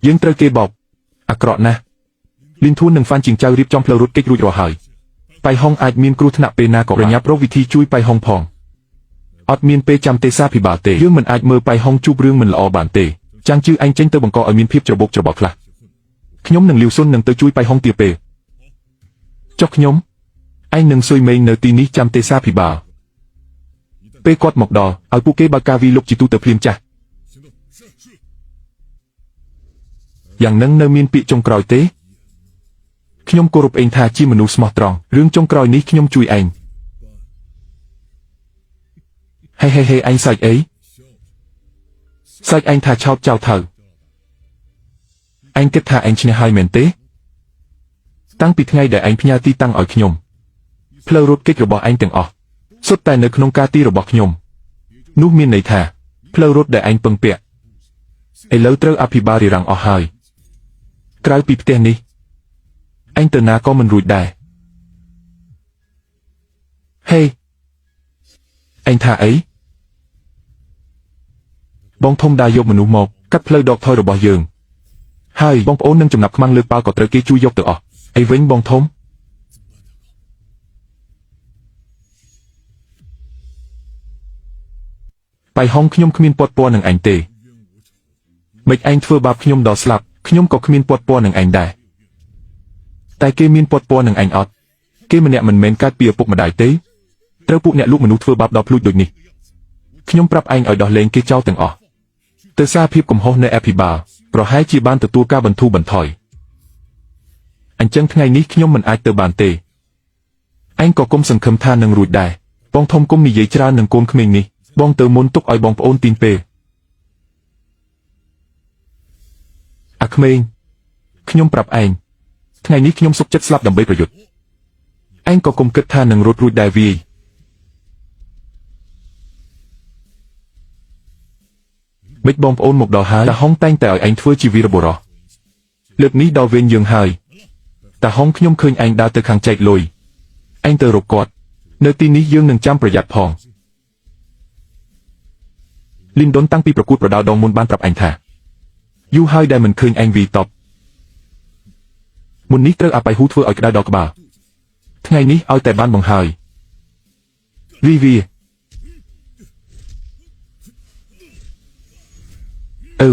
យើងត្រូវគេបោកអាក្រក់ណាស់លីនធួននិងហ្វានជាងចៅរៀបចំផ្លូវរត់គេចរួចរាល់ហើយប៉ៃហុងអាចមានគ្រោះថ្នាក់ពេលណាក៏ប្រញាប់រកវិធីជួយប៉ៃហុងផងអត់មានពេលចាំទេសាភិបាលទេយើងមិនអាចមើលប៉ៃហុងជួបរឿងមិនល្អបានទេចាំងជឿឯងចេញទៅបង្កឲ្យមានភាពច្របូកច្របល់ខ្លះខ្ញុំនឹងលាវសុននឹងទៅជួយប៉ៃហុងទាពេលចុះខ្ញុំឯងនឹងស៊ុយមេងនៅទីនេះចាំទេសាភិបាលពេលគាត់មកដល់ឲ្យពួកគេបើកការវីលុកជីទូទៅភ្លាមចាស់យ៉ាងនឹងនៅមានពាក្យចុងក្រោយទេខ្ញុំគោរពឯងថាជាមនុស្សស្មោះត្រង់រឿងចុងក្រោយនេះខ្ញុំជួយឯងហេហេហេឯងសាច់អីសាច់ឯងថាឆោតចៅថៅឯងគិតថាឯងឈ្នះហើយមែនទេតាំងពីថ្ងៃដែលឯងផ្ញើទីតាំងឲ្យខ្ញុំផ្លូវរត់គេចរបស់ឯងទាំងអស់សុទ្ធតែនៅក្នុងការទីរបស់ខ្ញុំនោះមានន័យថាផ្លូវរត់ដែលឯងពឹងពាក់ឥឡូវត្រូវអភិបាលរារាំងអស់ហើយក្រៅពីផ្ទះនេះ ឯងទៅណាក៏មិនរួចដែរហេឯងថាអីបងធំដាយកមនុស្សមកកាត់ផ្លូវដកថយរបស់យើងហើយបងប្អូននឹងចំណាប់ខ្មាំងលើកប៉ាល់ក៏ត្រូវគេជួយយកទៅអស់អីវិញបងធំបៃហុងខ្ញុំគ្មានពាត់ពណ៌នឹងឯងទេមិនឯងធ្វើបាបខ្ញុំដល់ស្លាប់ខ្ញុំក៏គ្មានពាត់ពណ៌នឹងឯងដែរតែគេមានពាត់ពណ៌នឹងឯងអត់គេម្នាក់មិនមែនកើតពីឪពុកម្ដាយទេត្រូវពួកអ្នកលក់មនុស្សធ្វើបាបដល់ភ្លួចដូចនេះខ្ញុំប្រាប់ឯងឲ្យដោះលែងគេចោលទាំងអស់ទៅសារភាពកំហុសនៅអភិបាលប្រហែលជាបានទទួលការបន្ធូរបន្ថយអញ្ចឹងថ្ងៃនេះខ្ញុំមិនអាចទៅបានទេឯងក៏គុំសង្ឃឹមថានឹងរួចដែរបងធំគុំនិយាយច្រើននឹងកូនក្មេងនេះបងទៅមុនទុកឲ្យបងប្អូនទីនពេលអាក្មេងខ្ញុំប្រាប់ឯងថ្ងៃនេះខ្ញុំសុខចិត្តស្លាប់ដើម្បីប្រយុទ្ធឯងក៏គុំគិតថានឹងរត់រួចដែរវាយមិនបងប្អូនមកដល់ហើយតាហុងតែងតែឲ្យឯងធ្វើជាវីរបុរសលើកនេះដល់វេនយើងហើយតាហុងខ្ញុំឃើញឯងដើរទៅខាងចែកលុយឯងទៅរកគាត់នៅទីនេះយើងនឹងចាំប្រយ័ត្នផងលីនដុនតាំងពីប្រកួតប្រដាល់ដងមុនបានប្រាប់ឯងថាយូរហើយដែលមិនឃើញឯងវីតបមុននេះត្រូវអាបៃហ៊ូធ្វើឲ្យក្តៅដល់ក្បាលថ្ងៃនេះឲ្យតែបានបង្ហើយវីវីអឺ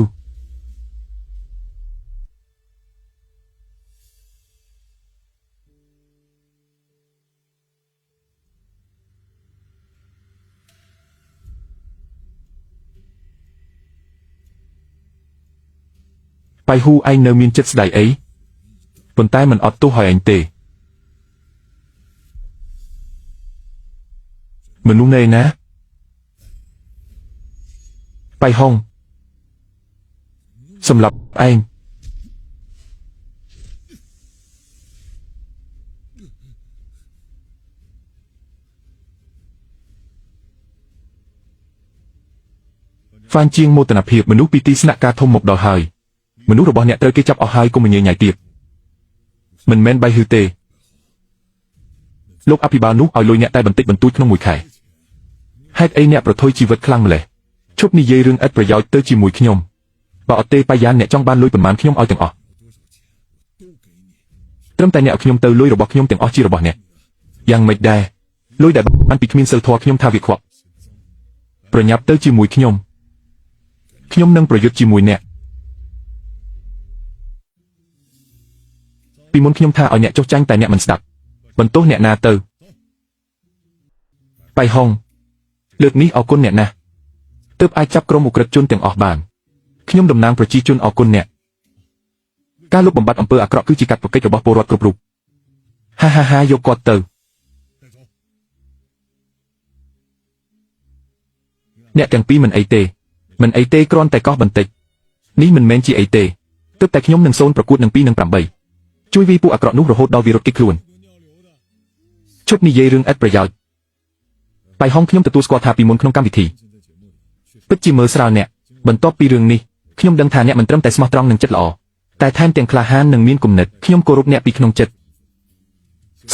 បៃហ៊ូឯងនៅមានចិត្តស្ដាយអីប៉ុន្តែមិនអត់ទោសឲ្យឯងទេមនុស្សណែណាបៃហុងសម្រាប់ឯងហ្វានជាងមោទនភាពមនុស្សពីទីស្នាក់ការធំមកដល់ហើយមនុស្សរបស់អ្នកត្រូវគេចាប់អស់ហើយកុំញញញ៉ៃទៀតមិនមែនបៃហ៊ឺទេលោកអភិបាលនោះឲ្យលុយអ្នកតែបន្តិចបន្តួចក្នុងមួយខែហេតុអីអ្នកប្រថុយជីវិតខ្លាំងម្ល៉េះឈប់និយាយរឿងឥតប្រយោជន៍ទៅជាមួយខ្ញុំបើអត់ទេបាយយ៉ានអ្នកចង់បានលុយប៉ុន្មានខ្ញុំឲ្យទាំងអស់ត្រឹមតែអ្នកឲ្យខ្ញុំទៅលុយរបស់ខ្ញុំទាំងអស់ជារបស់អ្នកយ៉ាងម៉េចដែរលុយដែលបានពីគ្មានសិលធម៌ខ្ញុំថាវាខ្វក់ប្រញាប់ទៅជាមួយខ្ញុំខ្ញុំនឹងប្រយុទ្ធជាមួយអ្នកពីមុនខ្ញុំថាឲ្យអ្នកចុះចាញ់តែអ្នកមិនស្ដាប់បន្ទោសអ្នកណាទៅបៃហុងលើកនេះអរគុណអ្នកណាស់ទើបអាចចាប់ក្រុមឧក្រិដ្ឋជនទាំងអស់បានខ្ញុំតំណាងប្រជាជនអរគុណអ្នកការលុបបំបាត់អំពើអាក្រក់គឺជាកាតព្វកិច្ចរបស់ពលរដ្ឋគ្រប់រូបហាហាហាយកគាត់ទៅអ្នកទាំងពីរមិនអីទេមិនអីទេគ្រាន់តែកោះបន្តិចនេះមិនមែនជាអីទេទើបតែខ្ញុំនឹងសូនប្រកួតនឹង2និង8ជួយវាយពួកអាក្រក់នោះរហូតដល់វារត់គេចខ្លួនឈប់និយាយរឿងឥតប្រយោជន៍បៃហុងខ្ញុំទទួលស្គាល់ថាពីមុនក្នុងកម្មវិធីពិតជាមើលស្រាលអ្នកបន្ទាប់ពីរឿងនេះខ្ញុំដឹងថាអ្នកមិនត្រឹមតែស្មោះត្រង់និងចិត្តល្អតែថែមទាំងក្លាហាននិងមានគំនិតខ្ញុំគោរពអ្នកពីក្នុងចិត្ត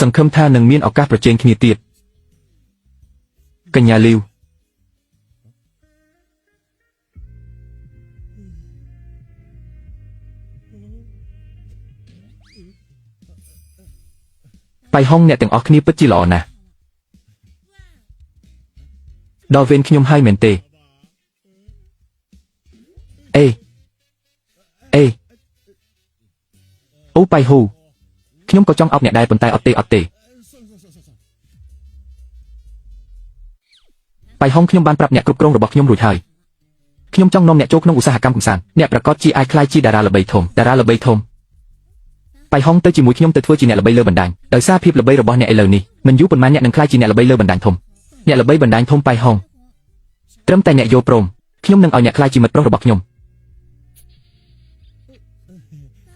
សង្ឃឹមថានឹងមានឱកាសប្រជែងគ្នាទៀតកញ្ញាលីវបៃហុងអ្នកទាំងអស់គ្នាពិតជាល្អណាស់ដល់វេនខ្ញុំហើយមែនទេអេអេអូបៃហ៊ូខ្ញុំក៏ចង់អោបអ្នកដែរប៉ុន្តែអត់ទេអត់ទេបៃហុងខ្ញុំបានប្រាប់អ្នកគ្រប់គ្រងរបស់ខ្ញុំរួចហើយខ្ញុំចង់នាំអ្នកចូលក្នុងឧស្សាហកម្មកម្សាន្តអ្នកប្រកាសជាអាចក្លាយជាតារាល្បីធំតារាល្បីធំបៃហុងទៅជាមួយខ្ញុំទៅធ្វើជាអ្នកល្បីលើបណ្ដាញដោយសារភាពល្បីរបស់អ្នកឥឡូវនេះមិនយូរប៉ុន្មានអ្នកនឹងក្លាយជាអ្នកល្បីលើបណ្ដាញធំអ្នកល្បីបណ្ដាញធំបៃហុងត្រឹមតែអ្នកយល់ព្រមខ្ញុំនឹងឲ្យអ្នកក្លាយជាមិត្តប្រុសរបស់ខ្ញុំ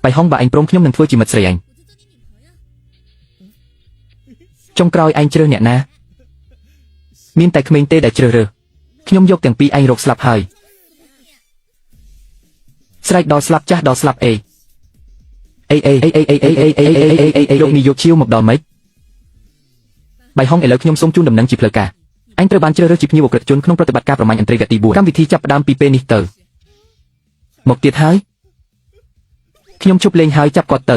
បៃហុងបើឯងព្រមខ្ញុំនឹងធ្វើជាមិត្តស្រីឯងចុងក្រោយឯងជ្រើសអ្នកណាមានតែក្មេងទេដែលជ្រើសរើសខ្ញុំយកទាំងពីរឯងរកស្លាប់ហើយស្រែកដល់ស្លាប់ចាស់ដល់ស្លាប់អេ អេអេអេអេអេអេអេអេអេអេអេលោកនាយកឈៀវមកដល់ម៉េចបៃហុងឥឡូវខ្ញុំសូមជូនដំណឹងជាផ្លូវការអញត្រូវបានជ្រើសរើសជាភ្ញៀវអក្រិតជនក្នុងប្រតិបត្តិការប្រមាញ់ឥន្ទ្រីវគ្គទី4កម្មវិធីចាប់ផ្ដើមពីពេលនេះទៅមកទៀតហើយខ្ញុំជប់លេងហើយចាប់គាត់ទៅ